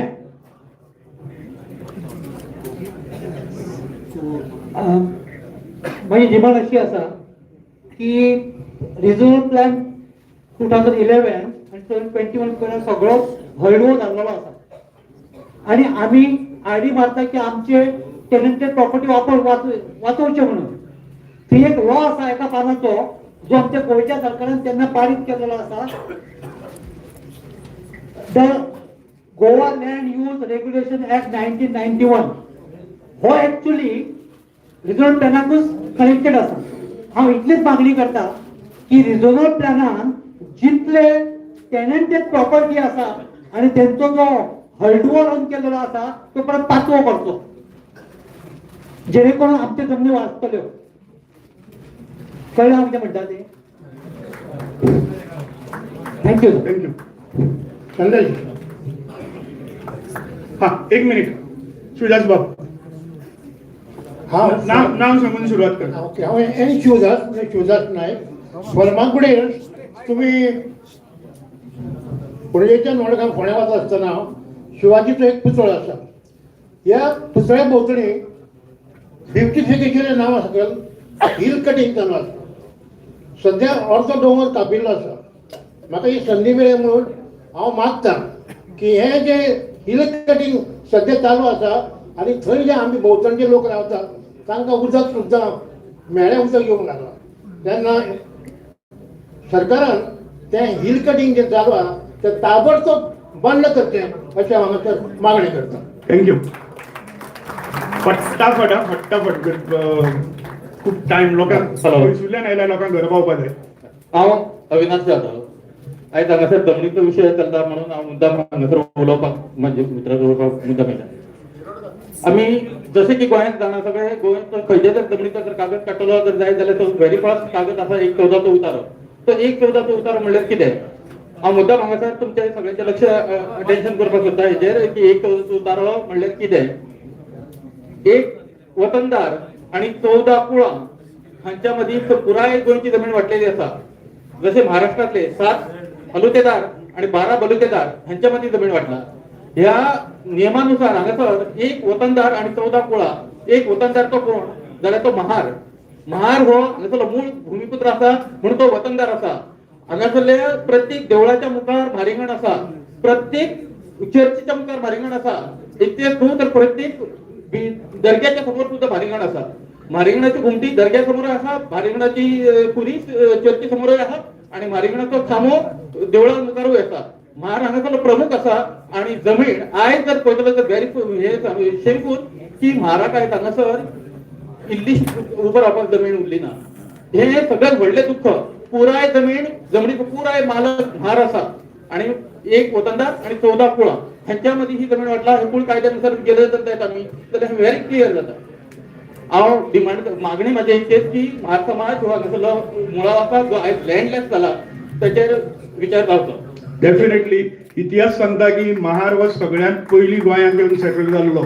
म्हजी डिमांड अशी आसा की रिजनल प्लॅन 2011 आनी 2021 पर्यंत सगळो हळडुवो जाल्लेलो आसा आनी आमी आयडी मारता की आमचे टेनंटेड प्रॉपर्टी वापर वाचोवचे म्हणून. थंय एक लॉ आसा एका पानाचो, जो आमच्या गोंयच्या सरकारान तेन्ना पारीत केलेलो आसा, the Goa Land Use Regulation Act 1991. हो एक्चुअली रिजनल प्लॅनाकूच कनेक्टेड आसा. हांव इतलीच मागणी करता की रिजनल प्लॅनान जितले टेनंटेड प्रॉपर्टी आसा आनी तेंचो जो हळदुवो रंग केलेलो आसा तो परत पाचवो करचो, जेणे करून आमच्यो जमनी वाचतल्यो. कळ्ळें हांव कितें म्हणटा तें? Thank you. Thank you Sanjay. हा, एक मिनिट, शिवदास बाब. हा. नाव नाव सांगून सुरवात कर. ओके, हांव एन शिवदास, शिवदास नायक, फर्मागुडेर. तुमी पणजेच्यान मडगांव फोंड्या वता आसतना शिवाजीचो एक पुतळो आसा. ह्या पुतळ्या भोंवतणी ब्युटिफिकेशन नांवा सकयल हिल कटींग चालू आसा. सद्या अर्दो दोंगर कापिल्लो आसा. म्हाका ही संदी मेळ्ळी म्हणून हांव मागता की हे जे हिल कटींग सद्या चालू आसा आनी थंय जे आमी भोंवतणचे लोक रावतात तांकां उदक सुद्दां म्हेळें उदक येवंक लागलां, तेन्ना सरकारान तें हिल कटींग जें चालू आहा तें ताबडतोब बंद करचें अशें हांव हांगासर मागणें करता. Thank you. फटाफट हा, फटाफट. खूब टायम लोकांक पयसुल्ल्यान आयल्या, लोकांक घरा पावपा जाय. हांव अविनाश जाधव. आयज हांगासर जमनीचो विशय चलता म्हणून हांव मुद्दाम हांगासर उलोवपाक म्हणजे मित्रां उलोवपाक मुद्दाम येयला. आमी जशें की गोंयांत जाणा सगळे, गोंयांत खंयचे जर जमनीचो जर कागद काडटलो जर जाय जाल्यार तो व्हेरी फर्स्ट कागद आसा 1/14चो उतारो. तो 1/14चो उतारो म्हणल्यार कितें? हांव मुद्दाम हांगासर तुमचे सगळ्यांचें लक्ष अटेन्शन करपाक सोदता हेजेर की 1/14चो उतारो म्हणल्यार कितें. एक वतनदार आनी 14 कुळां हांच्या मदीं पुराय गोंयची जमीन वांटलेली आसा. जशें महाराष्ट्रांतले 7 अलुतेदार आनी 12 बलुतेदार हांच्या मदीं जमीन वांटला. ह्या नियमानुसार हांगासर एक वतनदार आनी 14 कुळां. एक वतनदार तो कोण जाल्यार तो महार. महार हो हांगासरलो मूळ भूमिपुत्र आसा म्हणून तो वतनदार आसा. हांगासरले प्रत्येक देवळाच्या मुखार म्हारिंगण आसा, प्रत्येक चर्चीच्या मुखार म्हारिंगण आसा, इतकेच न्हू तर प्रत्येक दर्ग्याच्या समोर सुद्दां म्हारिंगण आसा. म्हारिंगणाची घुमटी दर्ग्या समोर आसा, म्हारिंगणाची पुरी चर्ची समोरूय आसा आनी म्हारिंगणाचो खांबो देवळा मुखारूय आसा. म्हार हांगासरलो प्रमुख आसा आनी जमीन आयज जर पळयतलो तर व्हेरी हे शेमफूल की म्हाराक आयज हांगासर इल्लीशी उबो रावपाक जमीन उरली ना. हे सगळ्यात व्हडलें दुख्ख. पुराय जमीन, जमनीचो पुराय मालक म्हार आसा आनी एक वतनदार आनी 14 कुळां हांच्या मदीं ही जमीन वांटला. हे कुळ कायद्यानुसार गेले जर जायत आमी जाल्यार व्हेरी क्लियर जाता. हांव डिमांड मागणी म्हाजी इतकेच की म्हार समाज हो हांगासरलो मुळाव आसा जो आयज लँडलेस जाला ताचेर विचार जावचो. डेफिनेटली इतिहास सांगता की महार हो सगळ्यांत पयलीं गोंयांत येवन सेटल जाल्लो.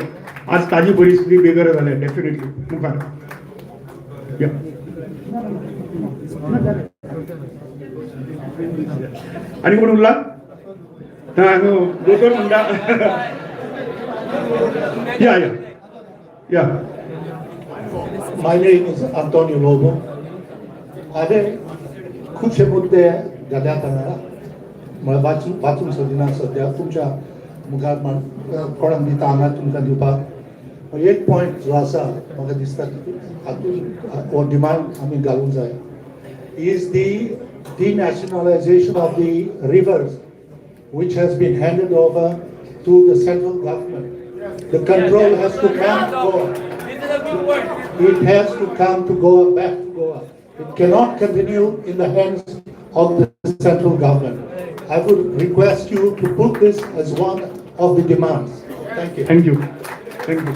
आज ताजी परिस्थिती बेगर जाल्या. डेफिनेटली मुखार या. आनी कोण उरला ना? दोतोर म्हणटा. या या या. My name is Antonio Lobo. हांवें खुबशे मुद्दे घाल्यात हांगा, म्हळ्यार वाचून वाचूंक सोदिना सद्या तुमच्या मुखार, कोणाक दिता हांगा तुमकां दिवपाक. एक पॉयंट जो आसा म्हाका दिसता हातूंत हो डिमांड आमी घालूंक जाय is the denationalization of the rivers which has been handed over to the central government. The control has to come to Goa. It has to come to Goa, back to Goa. It cannot continue in the hands of the central government. I would request you to put this as one of the demands. Thank you. Thank you, thank you.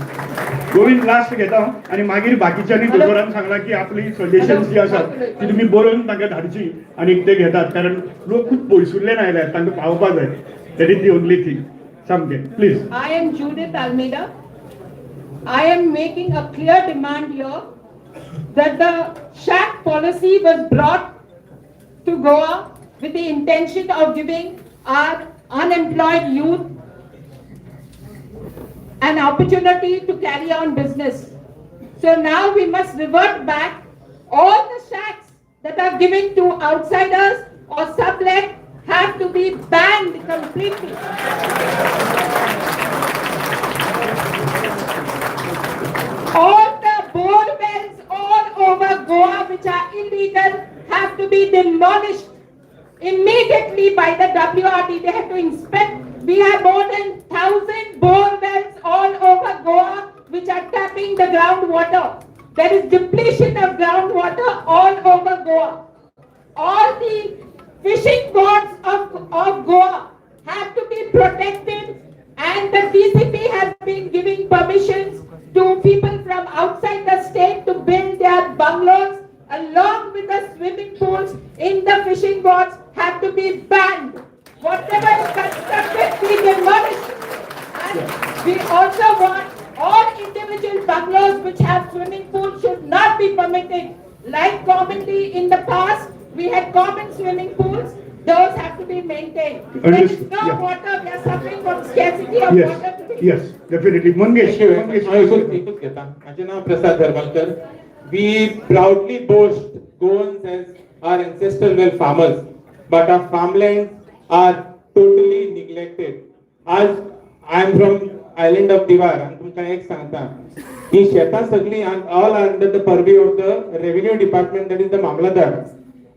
Govind last घेता हांव आनी मागीर बाकीच्यांनी दोतोरान सांगला की आपली suggestions जी आसात ती तुमी बरोवन तांकां धाडची आनी ते घेतात, कारण लोक खूब पयसुल्ल्यान आयल्यात, तांकां पावपा जाय. That is the only thing. सामकें please. I am Judith Almeida. I am making a clear demand here that the shack policy was brought to Goa with the intention of giving our unemployed youth an opportunity to carry on business. So now we must revert back. All the shacks that are given to outsiders or sublet have to be banned completely. All the bore wells all over Goa which are illegal have to be demolished immediately by the WRD. They have to inspect. We have more than 1,000 bore wells all over Goa which are tapping the groundwater. There is depletion of groundwater all over Goa. All the fishing boats of Goa have to be protected and And the TCP has been giving permissions to people from outside the state to build their bungalows along with the swimming pools in the fishing boats have to be banned. Whatever is constructed, be demolished. And we also want all individual bungalows which have swimming pools should not be permitted. Like commonly in the past, we had common swimming pools. Those have to be maintained. There is Understood. no water. We are suffering from scarcity of water today. Yes, definitely. Mangesh, Mangesh. हांव एकूच एकूच घेता. म्हाजें नांव प्रसाद धर्मालकर. We proudly boast Goans as our ancestral were farmers, but our farmlands are totally neglected. आज I am from island of Divar आनी तुमकां एक सांगता, ही शेतां सगळीं all are under the purview of the revenue department, that is the mamlatdar,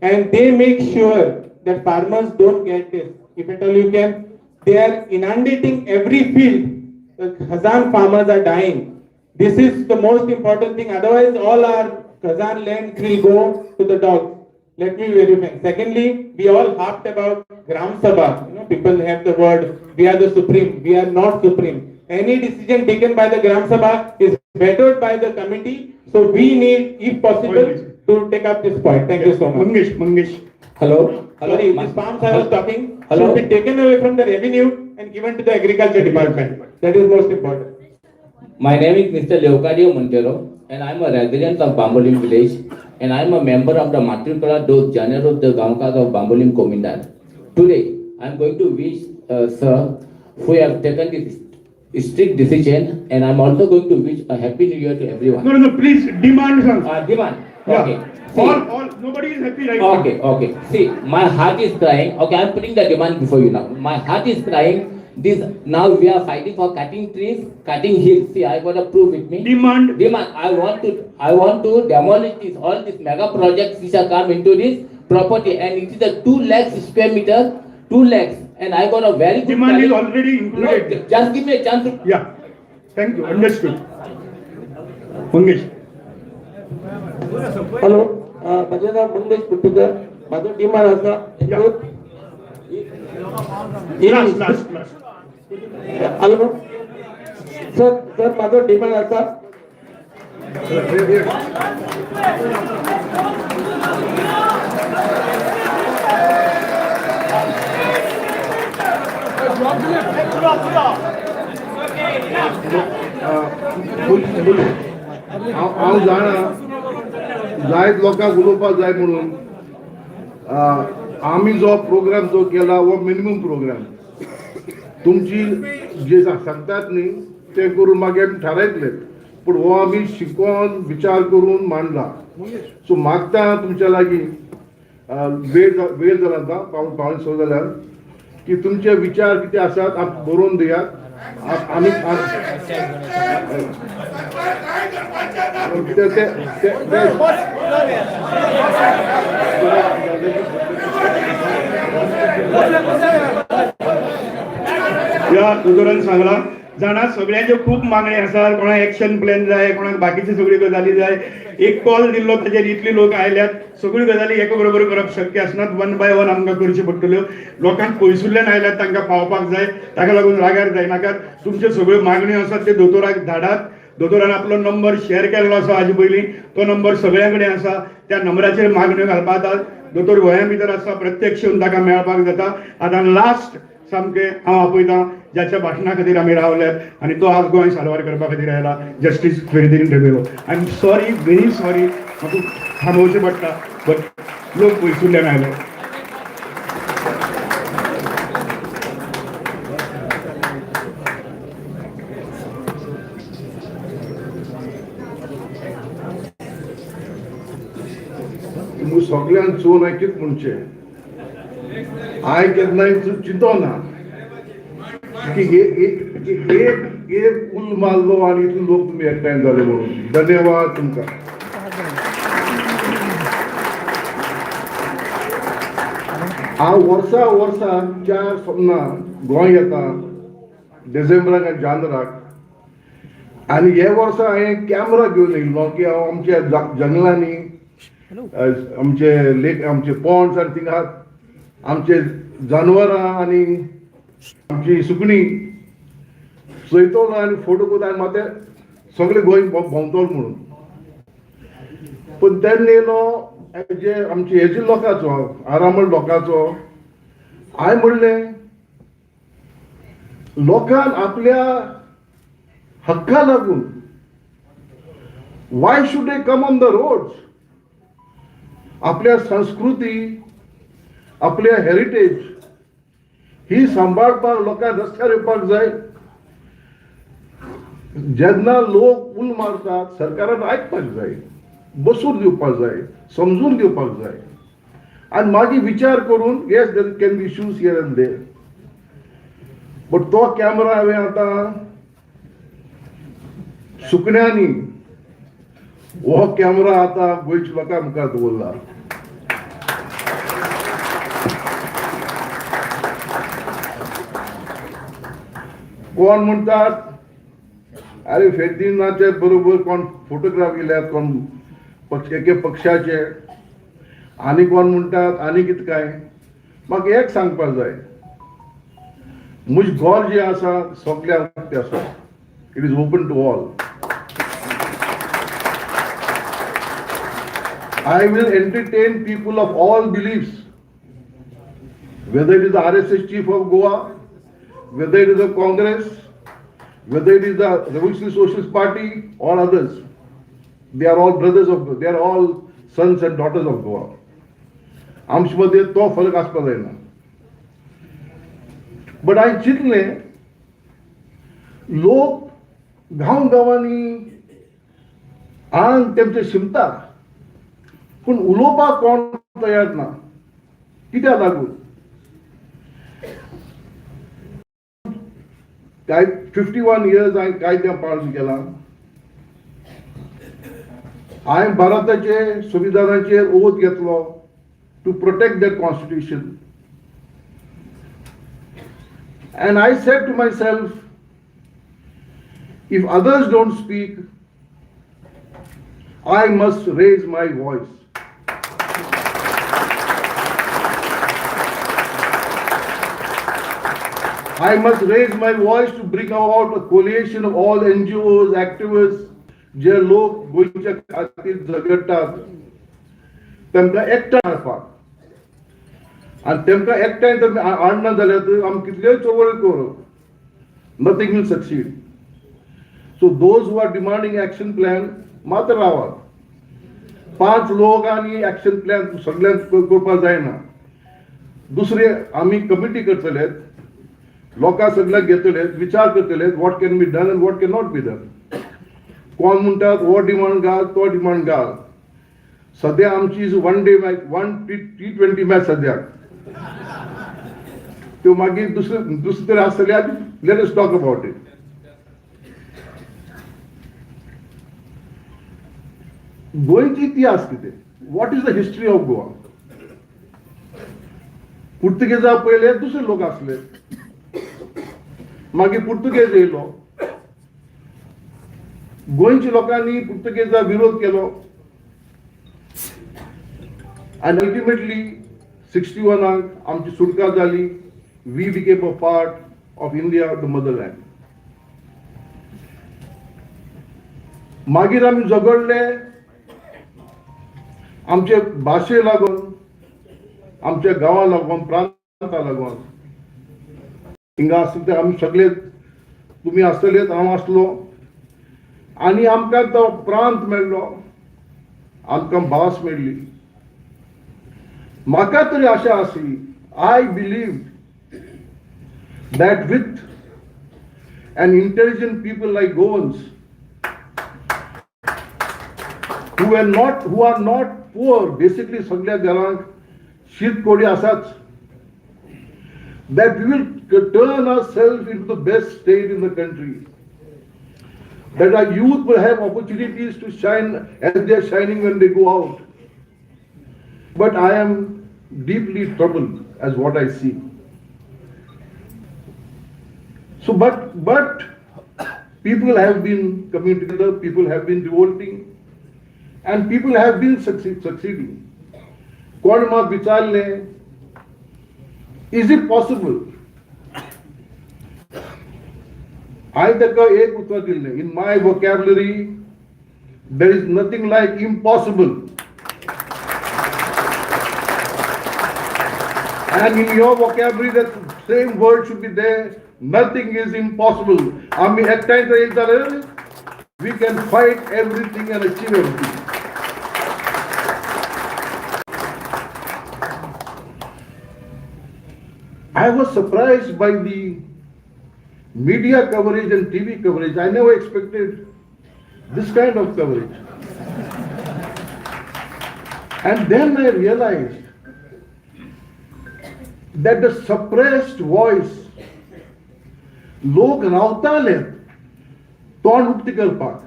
and they make sure that farmers don't get this. If at all you can, they are inundating every field. The Khazan farmers are dying. This is the most important thing. Otherwise, all our Khazan land will go to the dogs. Let me be very frank. Secondly, we all harped about Gram Sabha. People have the word, we are the supreme. We are not supreme. Any decision taken by the Gram Sabha is vetoed by the committee. So we need, if possible, to take up this point. Thank you so much. Mangesh, Mangesh. Hello. Hello. Sorry, these farms I was talking Hello. Should be taken away from the revenue and given to the agriculture department. That is most important. My name is Mr. Leocadio Montero, and I am a resident of Bambolim village, and I am a member of the Matricula dos Janeiro de Gaonkar of Bambolim Comunidade. Today, I am going to wish sir, who have taken this strict decision, and I am also going to wish a happy new year to everyone. No, no, no, please, demand some. Demand. Yeah. Okay. See, All, nobody is happy right now. Okay. See, my heart is crying. Okay, I'm putting the demand before you now. My heart is crying. This now we are fighting for cutting trees, cutting hills. See, I got a proof with me. Demand. Demand. I want to demolish this, all these mega projects which are come into this property, and it is a 2 lakhs square meter, 2 lakhs, and I got a very good. Demand is already included. No, just give me a chance to. Yeah. Thank you. Understood. Mangesh. Hello, म्हजें नांव मंगेश पुट्टूकर. म्हाजो demand आसा. Last, last, last. Hello sir, sir, म्हाजो demand आसा. हांव हांव जाणा जायत लोकांक उलोवपाक जाय म्हणून आमी जो प्रोग्राम जो केला हो मिनिमम प्रोग्राम. तुमची जे सांगतात न्ही ते करून मागीर आमी थारायतले, पूण हो आमी शिकोन विचार करून मांडला. सो मागता तुमच्या लागीं, वेळ वेळ जाला आतां 5:45 जाल्यार, की तुमचे विचार कितें आसात बरोवन दियात. आमी ते ते ते ह्या दोतोरान सांगला जाणा, सगळ्यांच्यो खूब मागणी आसात. कोणाक एक्शन प्लॅन जाय, कोणाक बाकीच्यो सगळ्यो गजाली जाय. एक कॉल दिल्लो ताजेर इतली लोक आयल्यात. सगळ्यो गजाली एका बरोबर करप शक्य आसनात. वन बाय वन आमकां करच्यो पडटल्यो. लोकांक पयसुल्ल्यान आयल्यात, तांकां पावपाक जाय. ताका लागून रागार जायनाकात. तुमच्यो सगळ्यो मागण्यो आसात त्यो दोतोराक धाडात. दोतोरान आपलो नंबर शेअर केल्लो आसा हाजे पयलीं. तो नंबर सगळ्यां कडेन आसा. त्या नंबराचेर मागण्यो घालपाक जाता. दोतोर गोंया भितर आसा, प्रत्यक्ष येवन ताका मेळपाक जाता. आतां लास्ट सामकें हांव आपयतां ज्याच्या भाशणा खातीर आमी रावल्यात आनी तो आज गोंय साल्वार करपा खातीर आयला, justice Ferdinand Rebelo. I am sorry, very sorry, म्हाका थांबोवचें पडटा, बट लोक पयसुल्ल्यान आयले. तुमकां सगळ्यांक चोवन हांवें कितें म्हणचें, हांवें केन्नाय चिंतो ना की एक एक एक उल मारलो आनी इतले लोक तुमी एकठांय जाले म्हणून. धन्यवाद तुमकां. हांव वर्सा वर्सा चार सोमना गोंय येता, डिसेंबराक आनी जानेराक. आनी हे वर्सा हांवें कॅमरा घेवन येयल्लो की हांव आमच्या जंगलांनी, आमचे लेक, आमचे पोंड्स आनी थिंगा आमचे जानवरां आनी आमची सुकणीं. चोयतलो आनी फोटो करता आनी माते सगळे गोंय भोंवतलो म्हणून. पूण तेन्ना येयलो जे आमचे हेजे लोकांचो, आरामळ लोकांचो, हांवें म्हणलें लोकांक आपल्या हक्का लागून why should they come on the roads? आपल्या संस्कृती, आपल्या हेरिटेज ही सांबाळपाक लोकांक रस्त्यार येवपाक जाय. जेन्ना लोक उल मारतात सरकारान आयकपाक जाय, बसून दिवपाक जाय, समजून घेवपाक जाय आनी मागीर विचार करून yes there can be issues here and there. But तो कॅमरा हांवें आतां सुकण्यांनी हो कॅमरा आतां गोंयच्या लोकां मुखार दवरला. कोण म्हणटात अरे फेर्दिनाचे बरोबर कोण फोटोग्राफ केल्यात, कोण पक्ष एके पक्षाचे, आनी कोण म्हणटात आनी कितें काय. म्हाका एक सांगपाक जाय, म्हजें घर जें आसा सगळ्यांक उक्तें आसा, it is open to all. I will entertain people of all beliefs, whether it is the RSS chief of Goa, whether it is the Congress, whether it is the Revolutionary Socialist Party or others. They are all brothers of, they are all sons and daughters of Goa. आमचे मदें तो फरक आसपाक जायना. But हांवें चिंतलें लोक गांव गांवांनी आंग तेमचें शिमता, पूण उलोवपाक कोण तयार ना. कित्याक लागून? काय 51 इयर्स हांवें कायद्या पाळून केला. हांवें भारताचे संविधानाचेर ओत घेतलो to protect that constitution. And I said to myself, if others don't speak, I must raise my voice. I must raise my voice to bring about a coalition of all NGOs, activists, जे लोक गोंयच्या खातीर झगडटात तांकां एकठांय हाडपाक. आनी तांकां एकठांय जर हाडना जाल्यार आमी कितल्योय चळवळी करूं, nothing will succeed. So those who are demanding action plan मात रावात. 5 लोक आनी एक्शन प्लॅन सगळ्यांक करपाक जायना. दुसरे आमी कमिटी करतले, लोकां सगळ्यांक घेतले, विचार करतले what can be done and what can not be done. कोण म्हणटात हो डिमांड घाल, तो डिमांड घाल. सद्या आमची one day match, one T20 match सद्याक त्यो मागीर दुसरे दुसरे तरी आसतले, let us talk about it. गोंयची इतिहास कितें, what is the history of Goa? पुर्तुगेजा पयले दुसरे लोक आसले, मागीर पुर्तुगेज येयलो, गोंयच्या लोकांनी पुर्तुगेजा विरोध केलो आनी अल्टिमेटली 61 आमची सुटका जाली. We became a part of India, the motherland. मागीर आमी झगडले आमचे भाशे लागून, आमच्या गांवा लागून, प्रांता लागून. हिंगा आसले ते आमी सगळे, तुमी आसतले, हांव आसलो, आनी आमकां तो प्रांत मेळ्ळो, आमकां भास मेळ्ळी. म्हाका तरी आशा आसली, I believe that with an intelligent people like Goans who are not poor, basically सगळ्या घरांक शीत कोडी आसाच, that we will turn ourselves into the best state in the country, that our youth will have opportunities to shine as they are shining when they go out. But I am deeply troubled as what I see. So, but people have been coming together, people have been revolting, and people have been succeeding. कोण म्हाका विचारलें, is it possible? हांवें ताका एक उतर दिल्लें, in my vocabulary there is nothing like impossible. And in your vocabulary, that same word should be there. Nothing is impossible. आमी एकठांय जर येयत जाल्यार we can fight everything and achieve everything. I was surprised by the media coverage and TV coverage. I never expected this kind of coverage. And then I realized that the suppressed voice, लोक रावताले तोंड उक्ती करपाक,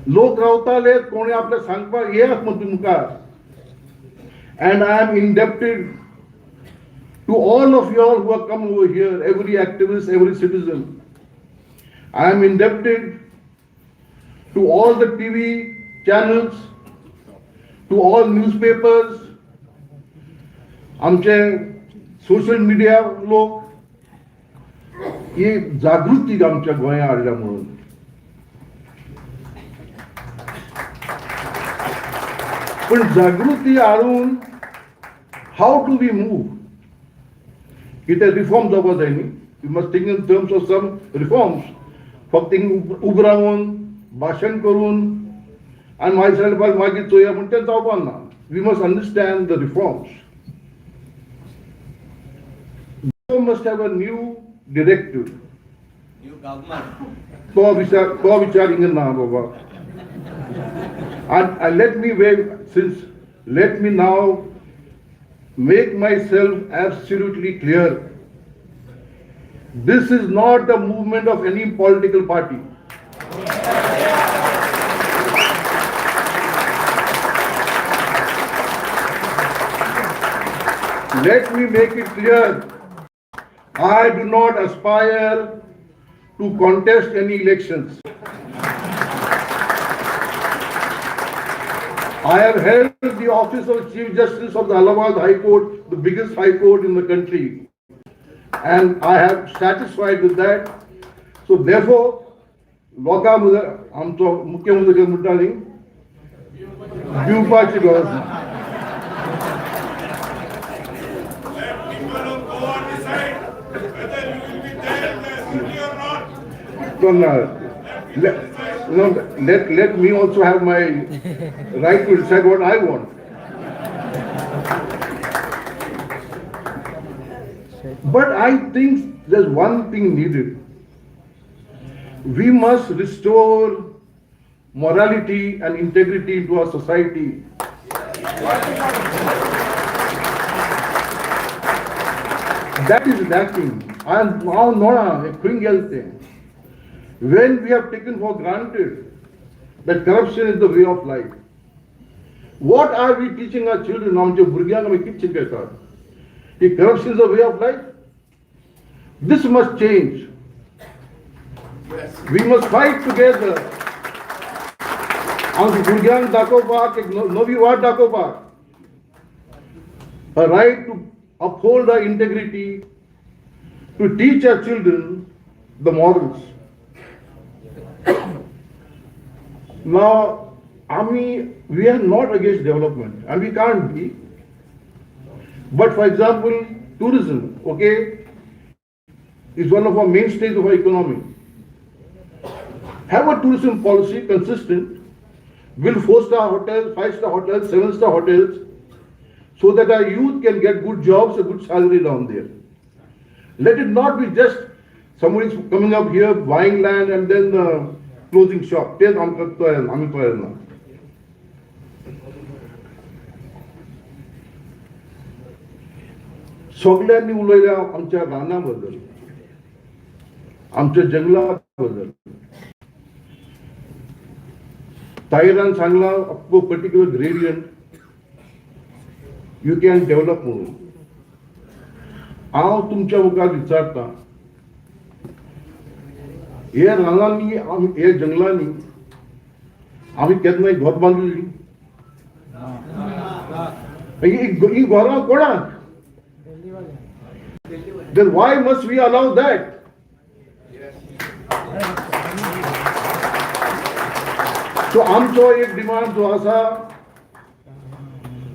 लोक रावताले कोणी आपल्या सांगपाक येयात म्हण मुखार. And I am indebted to all of you all who have come over here, every activist, every citizen. I am indebted to all the TV channels, to all newspapers, आमचे सोशल मिडिया लोक, ही जागृती आमच्या गोंया हाडल्या म्हणून. पण जागृती हाडून how do we move? कितें reform जावपा जाय न्ही. You must think in terms of some reforms. फक्त उब रावन भाशण करून आनी मागीर मागीर चोया म्हण तें जावपा ना. We must understand the reforms. Must have a new directive. तो विचार हिंगा ना बाबा. And let me wait, since let me now make myself absolutely clear. This is not the movement of any political party. Let me make it clear. I do not aspire to contest any elections. I have held the office of Chief Justice of the Allahabad High Court, the biggest high court in the country, and I have satisfied with that. So therefore, लोकां आमचो मुख्यमंत्री म्हणटा न्ही, दिवपाची गरज ना. Let me also have my right to decide what I want. But I think there's one thing needed. We must restore morality and integrity into our society. That is lacking. And now, Nora, when we have taken for granted that corruption is the way of life, what are we teaching our children? Corruption is the way of life? This must change. Yes. We must fight together. A right to uphold our integrity, to teach our children the morals. Now, we are not against development, and we can't be. But for example, tourism, okay, is one of our mainstays of our economy. Have a tourism policy consistent, build 4-star hotels, 5-star hotels, 7-star hotels, so that our youth can get good jobs, a good salary down there. Let it not be just somebody is coming up here, buying land and then closing shop. सगळ्यांनी उलयल्या आमच्या राना बद्दल, आमच्या जंगला बद्दल. ताईरान सांगला up particular gradient you can develop म्हणून. हांव तुमच्या मुखार विचारता, हे रानांनी हे जंगलांनी आमी केन्नाय घर बांदली? ही घरां कोणाक? Then why must we allow that? Yes. So आमचो एक डिमांड जो आसा,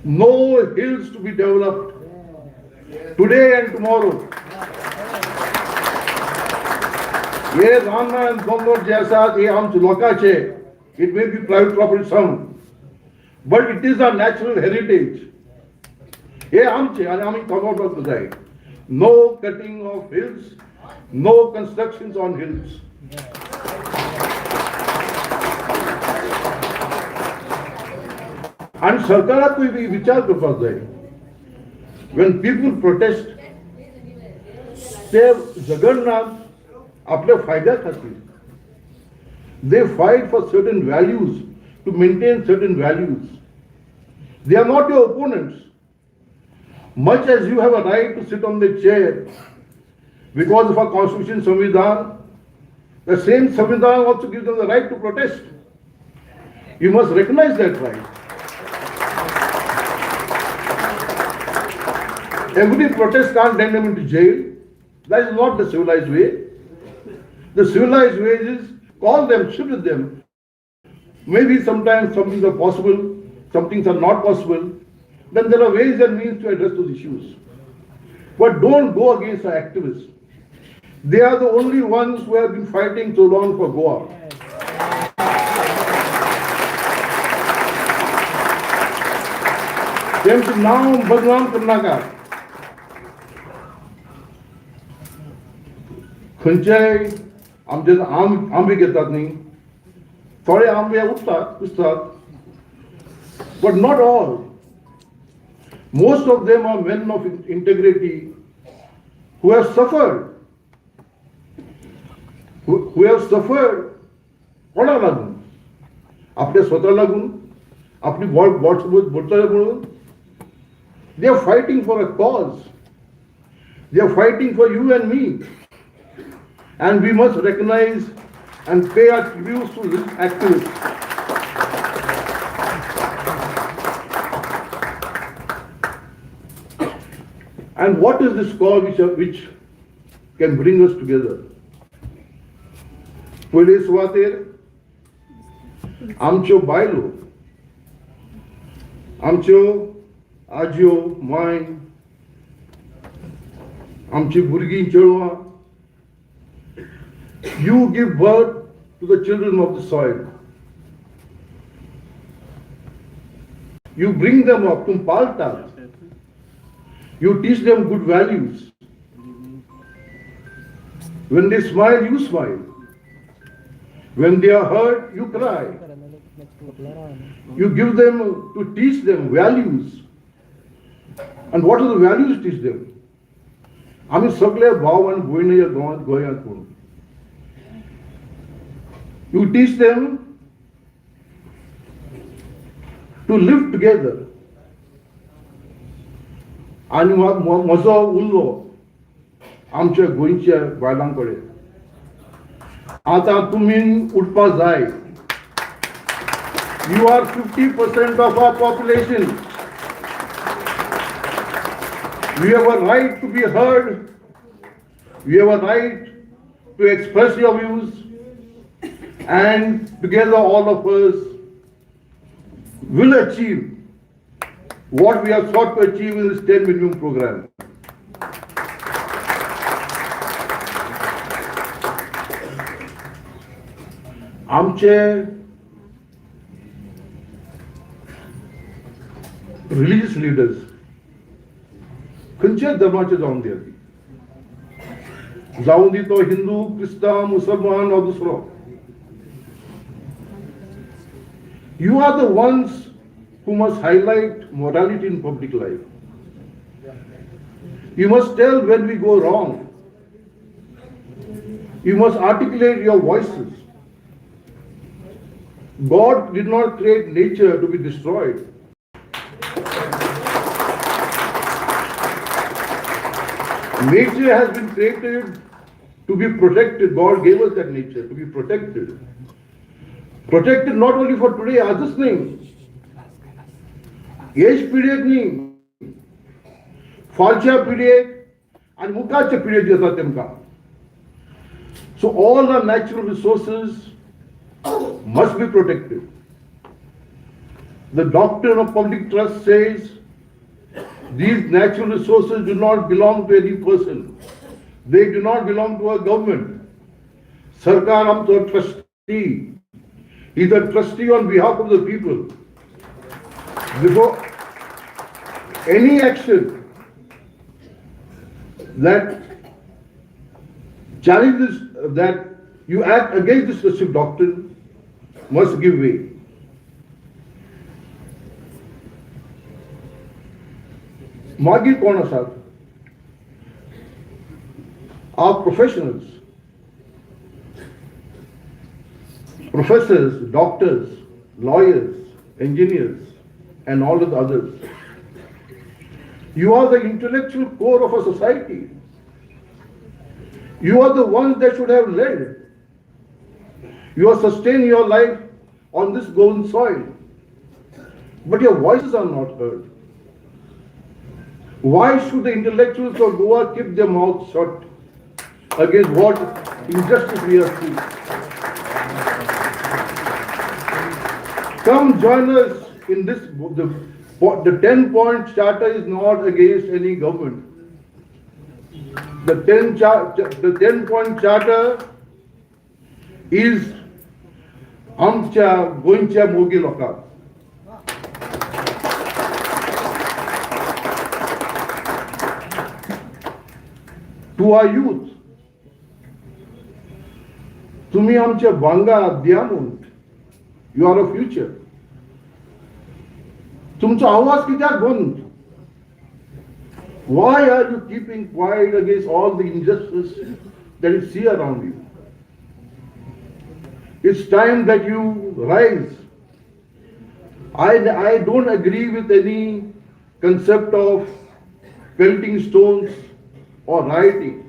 no hills to be developed today and tomorrow. हे रानां आनी दोंगर जे आसात हे आमचे लोकांचे. It may be private property some, but it is our natural heritage. हे आमचे आनी आमी कमोवपाक जाय. No cutting of hills, no constructions on hills. आनी सरकाराकूय बी विचार करपाक जाय. When people protest, ते झगडनात आपल्या फायद्या खातीर. They fight for certain values, to maintain certain values. They are not your opponents. Much as you have a right to sit on the chair because of our constitution, Samvidhan, the same Samvidhan also gives them the right to protest. You must recognize that right. Every protest can't send them into jail. That is not the civilized way. The civilized way is call them, sit with them. Maybe sometimes some things are possible, some things are not possible. Then there are ways and means to address those issues. But don't go against our activists. They are the only ones who have been fighting so long for Goa. तेंचें नांव बदनाम करनाका. खंयच्याय आमचे आंबे घेतात न्ही, थोडे आंबे उरतात कुसतात, but not all. Most of them are men of integrity who have suffered, who have suffered कोणाक लागून? आपल्या स्वता लागून, आपली बोट सोबत बोटले म्हणून. They are fighting for a cause. They are fighting for you and me. And we must recognize and pay our tributes to this activist. And what is this cause which can bring us together? पयले सुवातेर आमच्यो बायलो, आमच्यो आजयो, माय, आमची भुरगीं चेडवां, you give birth to the children of the soil. You bring them up, तुम पाळतात. You teach them good values. When they smile, you smile. When they are hurt, you cry. You give them to teach them values. And what are the values teach them? आमी सगळे भाव आनी भयणी ह्या गांवांत गोंयांत म्हणून. You teach them to live together. आनी म्हजो उल्लो आमच्या गोंयच्या बायलां कडेन. आतां तुमी उठपाक जाय. You are 50% of our population. You have a right to be heard. You have a right to express your views. And together all of us will achieve what we have sought to achieve in this 10 minimum program. आमचे religious leaders खंयच्याय धर्माचे जावन दी, जावं दी तो हिंदू, क्रिस्तांव, मुसलमान वा दुसरो, you are the ones who must highlight morality in public life. You must tell when we go wrong. You must articulate your voices. God did not create nature to be destroyed. Nature has been created to be protected. God gave us that nature to be protected. Protected not only for today, आजच नाही, हेच पिढयेक न्ही, फालच्या पिढयेक आनी मुखारच्या पिढयेक जे आसा तेमकां. So all our natural resources must be protected. The doctrine of public trust says these natural resources do not belong to any person. They do not belong to a government. Sarkar आमचो trustee. He is a trustee on behalf of the people. Before any action that challenges, that you act against this specific doctrine, must give way. मागीर कोण आसात? Our professionals, professors, doctors, lawyers, engineers, and all of the others. You are the intellectual core of a society. You are the ones that should have led. You are sustaining your life on this golden soil. But your voices are not heard. Why should the intellectuals of Goa keep their mouths shut against what injustice we are seeing? Come join us in this. The 10-point charter is not against any government. The 10-point charter is आमच्या गोंयच्या मोगी लोकांक. To our youth, तुम्ही आमच्या भांगा दियामूंत, you are a future. तुमचो आवाज कित्याक बंद? Why are you keeping quiet against all the injustice that you see around you? It's time that you rise. I don't agree with any concept of pelting stones or rioting.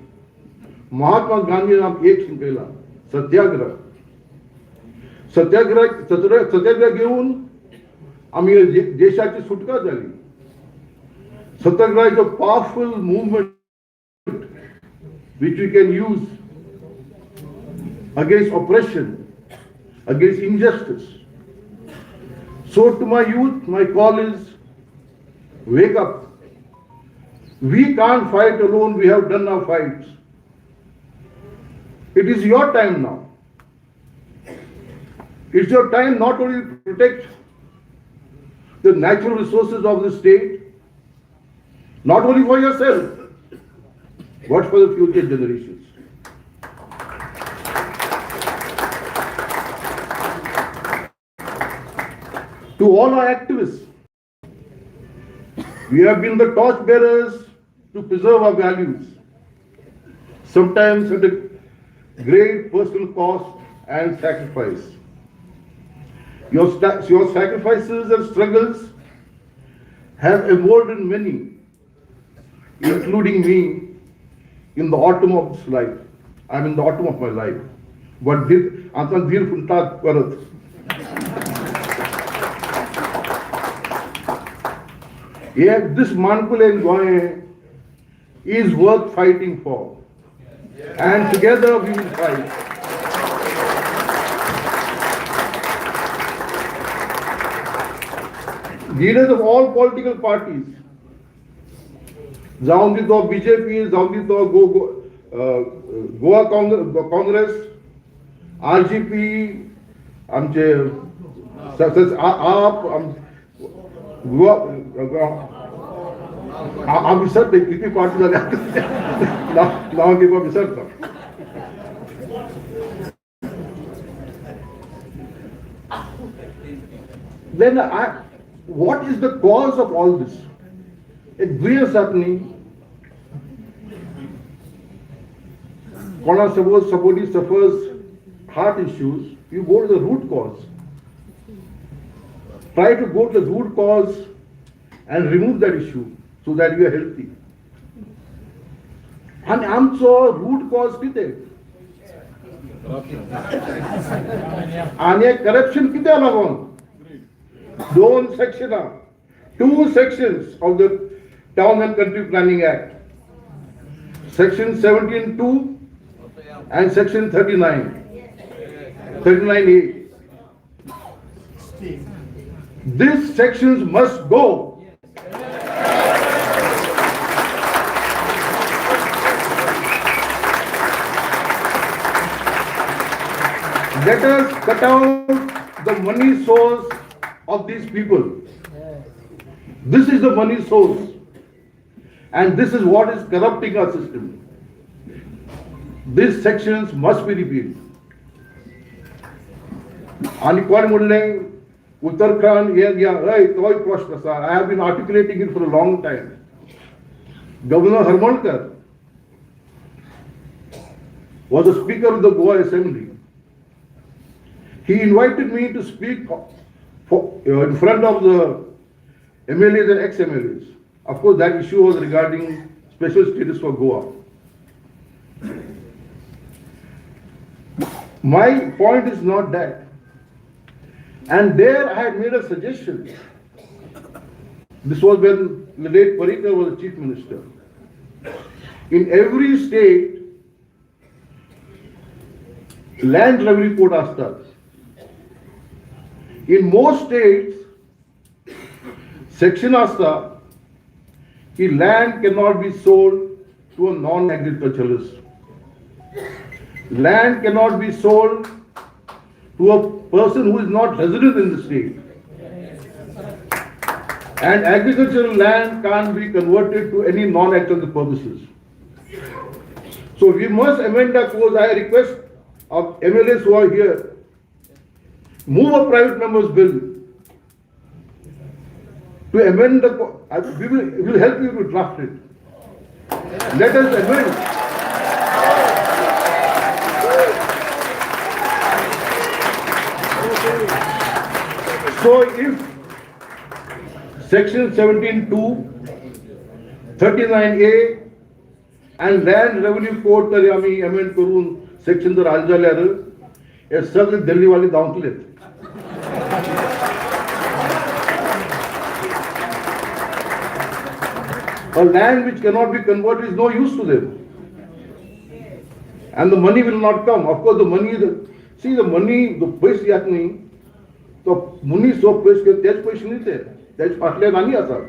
Mahatma Gandhi नाम एक शिकयला, सत्याग्रह. सत्याग्रह सत्याग्रह घेऊन आमी देशाची सुटका जाली. Satyagraha is a powerful movement which we can use against oppression, against injustice. So to my youth, my call is, wake up. We can't fight alone, we have done our fights. It is your time now. It's your time not only to protect the natural resources of the state, not only for yourself, but for the future generations. To all our activists, we have been the torchbearers to preserve our values, sometimes at a great personal cost and sacrifice. Your sacrifices and struggles have emboldened many, including me, in the autumn of this life. I'm in the autumn of my life. But आतां धीर फुलतात परत. Yeah, this Manpule in Goa is worth fighting for. And together we will fight. Leaders of all political parties, जावं दी तो BJP, जावं दी तो Goa Congress, RGP, आमचे आप गोवा हांव विसरता कितली पार्टी जाल्या नांव घेवपाक विसरता. Then what is the cause of all this? एक दुयेंस जाता न्ही कोणा, suppose somebody suffers heart issues, you go to the root cause. Try to go to the root cause and remove that issue so that you are healthy. आनी आमचो route cause कितें आनी corruption कित्याक लागून? दोन सेक्शनां, 2 sections of the Town and Country Planning Act. Section 17(2) and section 39, 39A. These sections must go. Let us cut out the money source of these people. This is the money source. And this is what is corrupting our system. These sections must be repealed. आणि कोण म्हणलें उत्तराखंड हे हय तोय प्रश्न आसा. I have been articulating it for a long time. Governor Harmalkar was the Speaker of the Goa Assembly. He invited me to speak in front of the MLAs and ex-MLAs. Of course, that issue was regarding special status for Goa. My point is not that. And there I had made a suggestion. This was when the late Parrikar was the Chief Minister. In every state, land revenue court असतात. In most states, section असता की land cannot be sold to a non-agriculturalist. Land cannot be sold to a person who is not resident in the state. And agricultural land can't be converted to any non-agricultural purposes. So we must amend our code. I request of MLAs who are here, move a private member's bill to amend the, we will help you to draft it. Let us amend. So if section 17(2), 39A and land revenue code तरी आमी amend करून section जर आले जाल्यार हे सगळे दिल्लीवाले धांवतले. A land which cannot be converted is no use to them. And the money will not come. Of course, the money, see the money, the पैसे येत न्ही, तो मनीस जो पयशे घेता तेच पयशे न्ही ते, तेच फाटल्यान आनी आसात.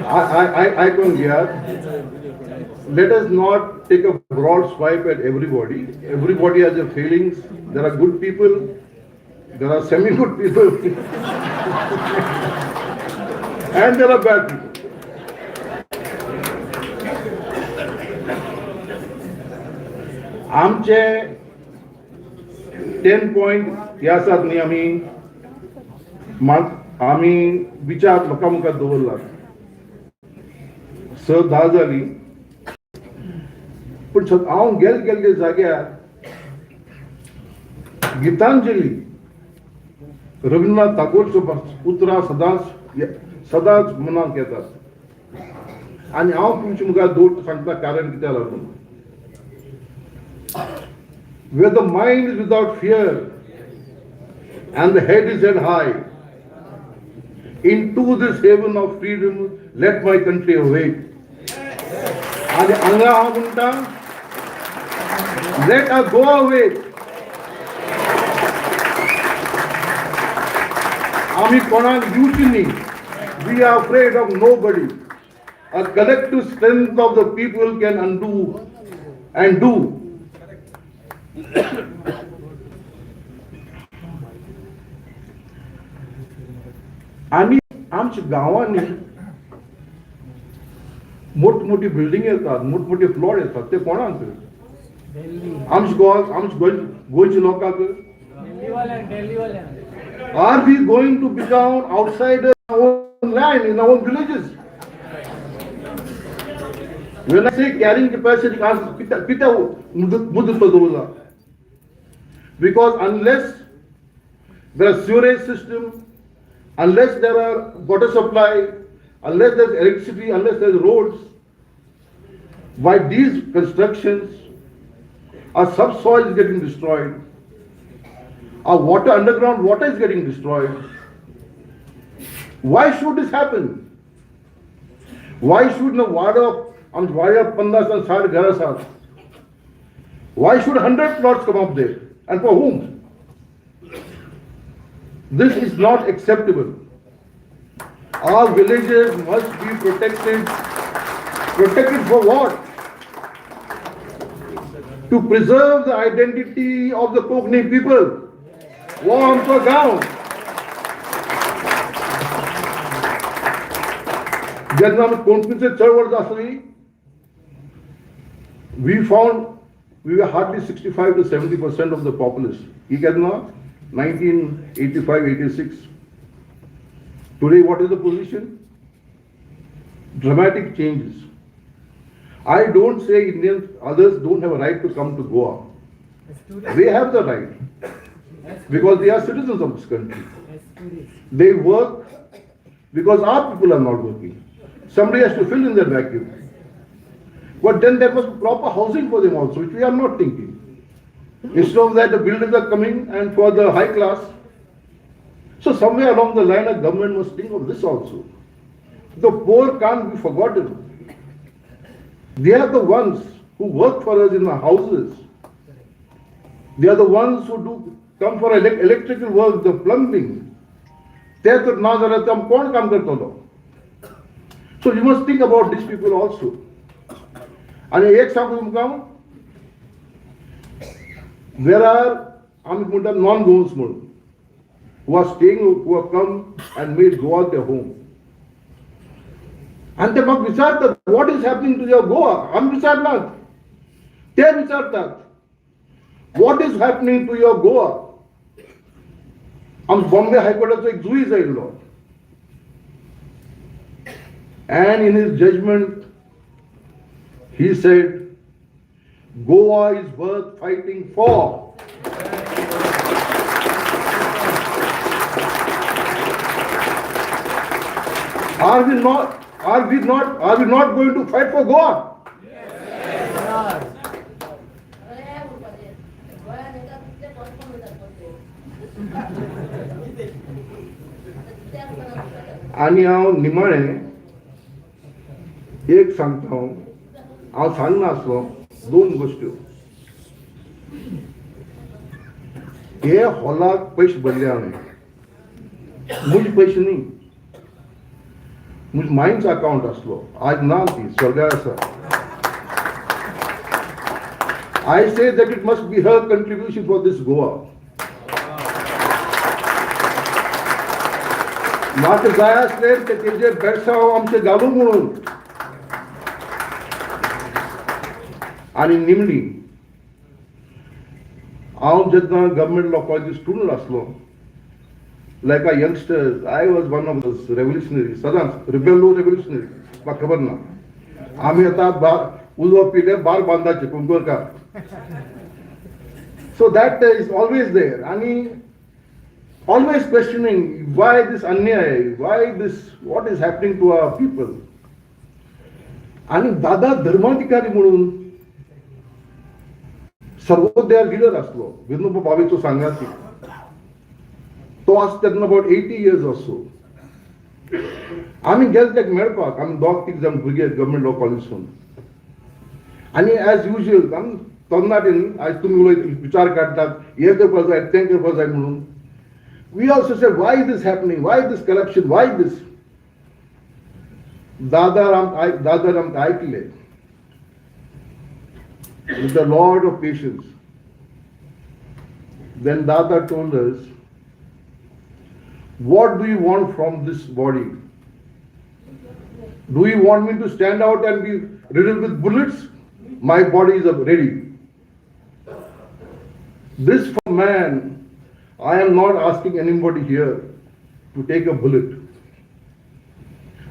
I don't hear. Let us not take a broad swipe at everybody. Everybody has their feelings. There are good people. There are semi-good people. And there are bad people. आमचे 10 पॉइंट हे आसात न्ही, आमी विचार लोकां मुखार दवरला. 6:10 जाली, पूण हांव गेल गेल्ले जाग्यार गितांजली रवींद्रनाथ टागोरचो उतरां सदांच सदांच मनाक येतात आनी हांव तुमचे मुखार दवर सांगता कारण कित्याक लागून. Where the mind is without fear and the head is held high, into this haven of freedom let my country awake. आनी हांगा हांव म्हणटा, let our Goa awake. आमी कोणाक दिवची न्ही. We are afraid of nobody. A collective strength of the people can undo and do. आनी आमच्या गांवांनी मोठमोठी बिल्डिंग येतात, मोठमोठे प्लॉट येतात, ते कोणाक? आमच्या गोवा, आमच्या गोंयच्या लोकांक. Are we going to become outsiders in our own land, in our own villages? When I say carrying capacity, कित्या मुद्दो दवरला? Because unless there are sewerage system, unless there are water supply, unless there is electricity, unless there is roads, by these constructions, our subsoil is getting destroyed, Our water, underground water is getting destroyed. Why should this happen? Why should न वाडो आमच्या वाड्यार 50 आनी 60 घरां आसात? Why should 100 plots come up there? And for whom? This is not acceptable. Our villages must be protected. Protected for what? To preserve the identity of the Kokni people. हो आमचो गांव. जेन्ना आमी कोंकणीचे चळवळ आसली, we found we were hardly 65 to 70% of the populace. ही केन्ना? 1985-86. Today, what is the position? Dramatic changes. I don't say Indians, others don't have a right to come to Goa. They have the right because they are citizens of this country. They work because our people are not working. Somebody has to fill in that vacuum. But then there must be proper housing for them also, which we are not thinking. Instead of that, the builders are coming and for the high class. So somewhere along the line, a government must think of this also. The poor can't be forgotten. They are the ones who work for us in the houses. They are the ones who do come for electrical work, the plumbing. ते तर ना जाल्यार ते आमी कोण काम करतलो? So you must think about these people also. आनी एक सांगू तुमकां, there are आमी म्हणटात नॉन गोवन्स म्हणून, who are staying, who have come and made Goa their home. आनी ते म्हाका विचारतात, what is happening to your Goa? आमी विचारनात, ते विचारतात, what is happening to your Goa? आम बॉम्बे हायकोर्टाचो एक जुईज आयिल्लो, and in his judgment he said, Goa is worth fighting for. Are we not going to fight for Goa? Yes. आनी हांव निमाणें एक सांगता, हांव हांव सांगनासलो दोन गोश्ट्यो. हे हॉलाक पयशे भरले हांवें, म्हजे पयशे न्ही, म्हजे मायन्स अकावंट आसलो, आज ना ती स्वर्गार आसा. I say that it must be her contribution for this Goa. म्हाका जाय आसलें ते तेजेर बेळसांव आमचें घालूं म्हणून. आनी निमणी, हांव जेन्ना गव्हर्मेंट लॉ कॉलेज स्टुडंट आसलो, like a youngsters, I was one of those revolutionary, सदांच रिबेलो रेव्होल्युशनरी. म्हाका खबर ना, आमी आतां बार उजो पिले बार बांदाचे Kunkalkar. So that is always there. आनी always questioning why this अन्याय, why this, what is happening to our people. आनी दादा धर्माधिकारी म्हणून सर्वोदया लिडर आसलो, विनोबा भावेचो सांगाती. तो आसा तेन्ना अबाउट 80 इयर्स असो. आमी गेले ताका मेळपाक, आमी दोग तीग जाण भुरगे गव्हर्मेंट लॉ कॉलेजसून. आनी एज युजल आमी तरणाटे न्ही, आयज तुमी उलयत विचार काडटात, हें करपाक जाय तें करपाक जाय म्हणून. We also say, why this happening, why this corruption, why this? दादा दादा आमकां आयकले with a lot of patience. Then Dada told us, what do you want from this body? Do you want me to stand out and be riddled with bullets? My body is ready. This for man, I am not asking anybody here to take a bullet.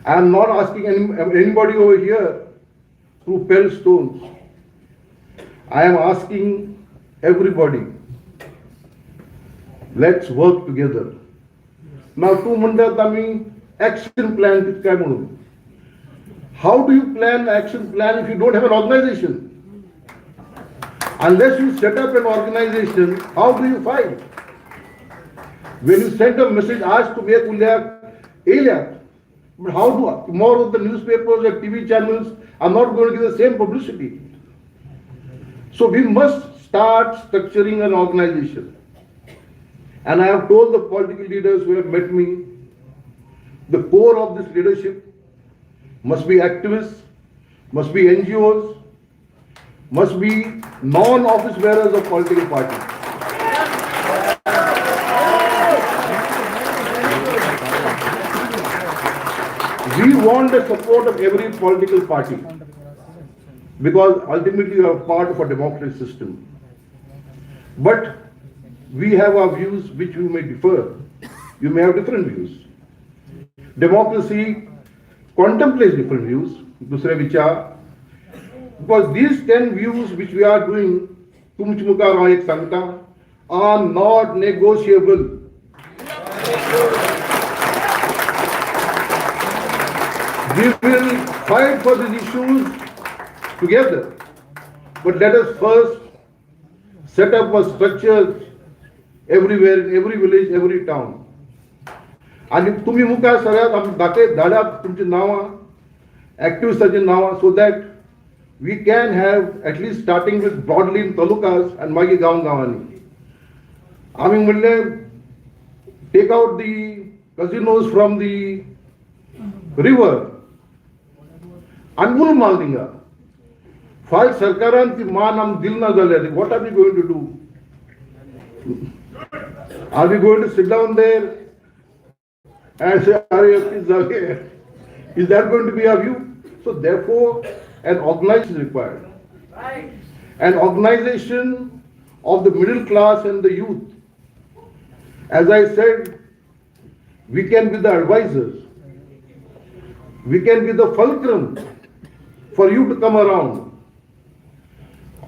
I am not asking anybody over here to pelt stones. I am asking everybody, let's work together. Now, तूं म्हणटात आमी action plan कितें काय म्हणून. How do you plan action plan if you don't have an organization? Unless you set up an organization, how do you fight? When you send a message, आज तुमी एक उलयात येयल्यात, but how do tomorrow the newspapers and TV channels are not going to give the same publicity. So we must start structuring an organization. And I have told the political leaders who have met me, the core of this leadership must be activists, must be NGOs, must be non-office bearers of political parties. We want the support of every political party because ultimately you are part of a democratic system. But we have our views which you may differ. You may have different views. Democracy contemplates different views. दुसरे विचार, because these 10 views which we are doing, तुमच्या मुखार हांव एक सांगता, are not negotiable. We will fight for these issues together, but let us first set up a structure everywhere, in every village, every town. आणि तुम्ही मुखार सरात, आमी दाखय धाडात तुमची नांवां, ऍक्टिव्हिस्टाची नांवां, so that we can have at least starting with broadly in talukas आनी मागीर गांव गांवांनी. आमी म्हणलें, take out the casinos from the river आनी उल माल थिंगा. फाल्यां सरकारान ती मान आमकां दिली ना जाल्यार what are we going to do? Are we going to sit down there and say, "Arey, जागे"? Is that going to be our view? So therefore, an organization is required. An organization of the middle class and the youth. As I said, we can be the advisors. We can be the fulcrum for you to come around.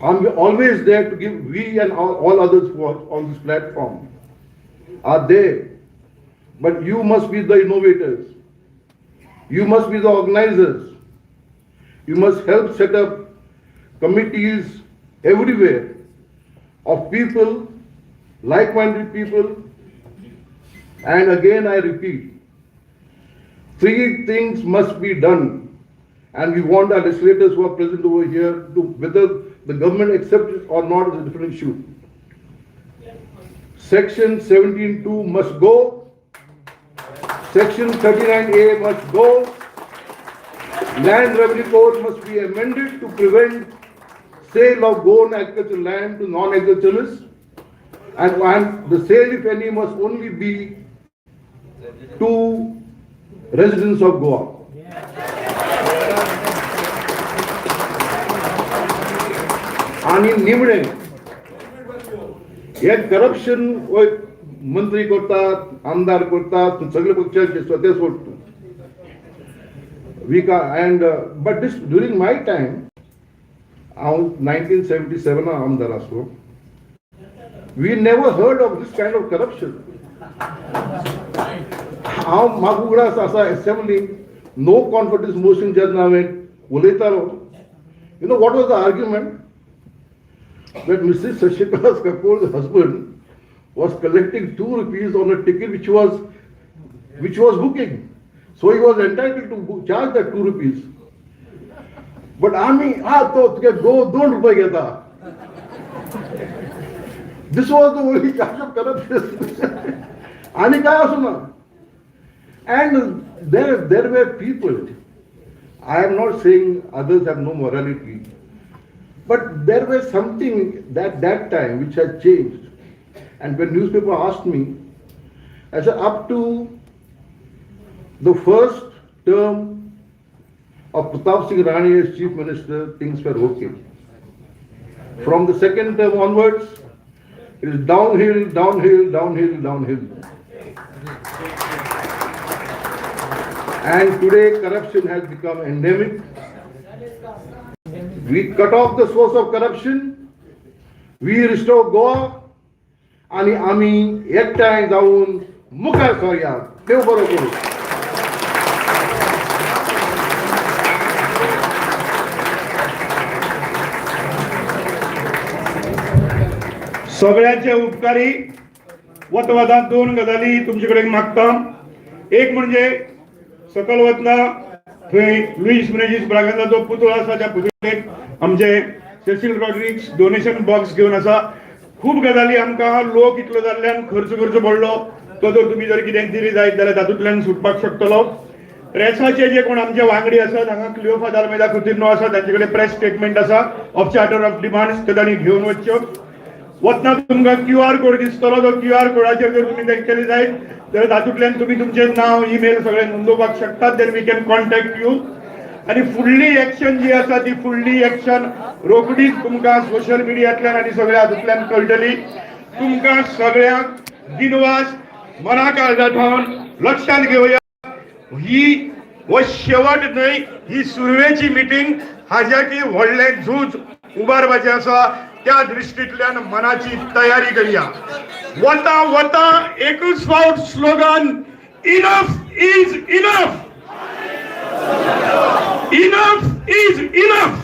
I'm always there to give, we and all others who are on this platform are there. But you must be the innovators. You must be the organizers. You must help set up committees everywhere of people, like-minded people. And again I repeat, three things must be done. And we want our legislators who are present over here to, whether the government accepts it or not is a different issue. Section 17(2) must go. Section 39A must go. Land Revenue Code must be amended to prevent sale of Goan agricultural land to non-agriculturalists. And the sale, if any, must only be to residents of Goa. आणि निमणे हे corruption मंत्री करतात, आमदार करतात, सगळे पक्षाचे स्वतः सोडतो we का. And but this during my time, हांव 1977 आमदार आसलो, we never heard of this kind of corruption. हांव म्हाका उगडास आसा, एसेंब्ली नो कॉन्फिडन्स मोशन जेन्ना हांवें उलयतालो, you know what was the argument? That Mrs. Shashikala Kapoor's husband was collecting 2 rupees on a ticket which was booking. So he was entitled to charge that 2 rupees. But आम्ही हा तो तुगे दो दोन रुपये घेता. This was the only charge of corruption. आणि काय असो ना. And there were people, I am not saying others have no morality, but there was something that time which had changed. And when newspaper asked me, I said, up to the first term of Pratap Singh Rane as chief minister, things were okay. From the second term onwards, it is downhill, downhill, downhill, downhill. And today corruption has become endemic. We cut off the source of corruption. We restore Goa. आणि आम्ही एकठांय जाऊन मुखार सरया. देव बरो करूं. सगळ्यांचे उपकारी. वता वता दोन गजाली तुमचे कडेन मागता. एक म्हणजे सकल वतना थंय लुईस मिनेझीस ब्रागांझाचो पुतळो आसा, त्या पुतळ्याक आमचे सेसील रॉड्रिग्स डोनेशन बॉक्स घेवन आसा. खूब गजाली आमकां लोक इतलो जाल्ल्यान खर्च करचो पडलो, तो जर तुमी जर कितें दिली जायत जाल्यार तातूंतल्यान सुटपाक शकतलो. प्रेसाचे जे कोण आमचे वांगडी आसात हांगा क्लियोफा आल्मेदा कुतिन्हो आसा, तांचे कडेन प्रेस स्टेटमेंट आसा ऑफ चार्टर ऑफ डिमांड्स, ते तांणी घेवन वच्च्यो. वतना तुमकां क्यू आर कोड दिसतलो, तो क्यू आर कोडाचेर जर तुमी ते केले जायत जाल्यार तातूंतल्यान तुमी तुमचें नांव, ईमेल सगळें नोंदोवपाक शकतात, then we can contact you. आनी फुडली एक्शन जी आसा ती फुडली एक्शन रोखडीच तुमकां सोशल मिडियांतल्यान आनी सगळ्या हातूंतल्यान कळटली. तुमकां सगळ्यांक दिनवास मना काळजा थावन. लक्षांत घेवया, ही हो शेवट न्हय, ही सुरवेची मिटींग. हाज्या की व्हडलें झूज उबारपाचें आसा, त्या दृश्टींतल्यान मनाची तयारी करया. वता वता एकूच फावट slogan, enough is enough, enough is enough.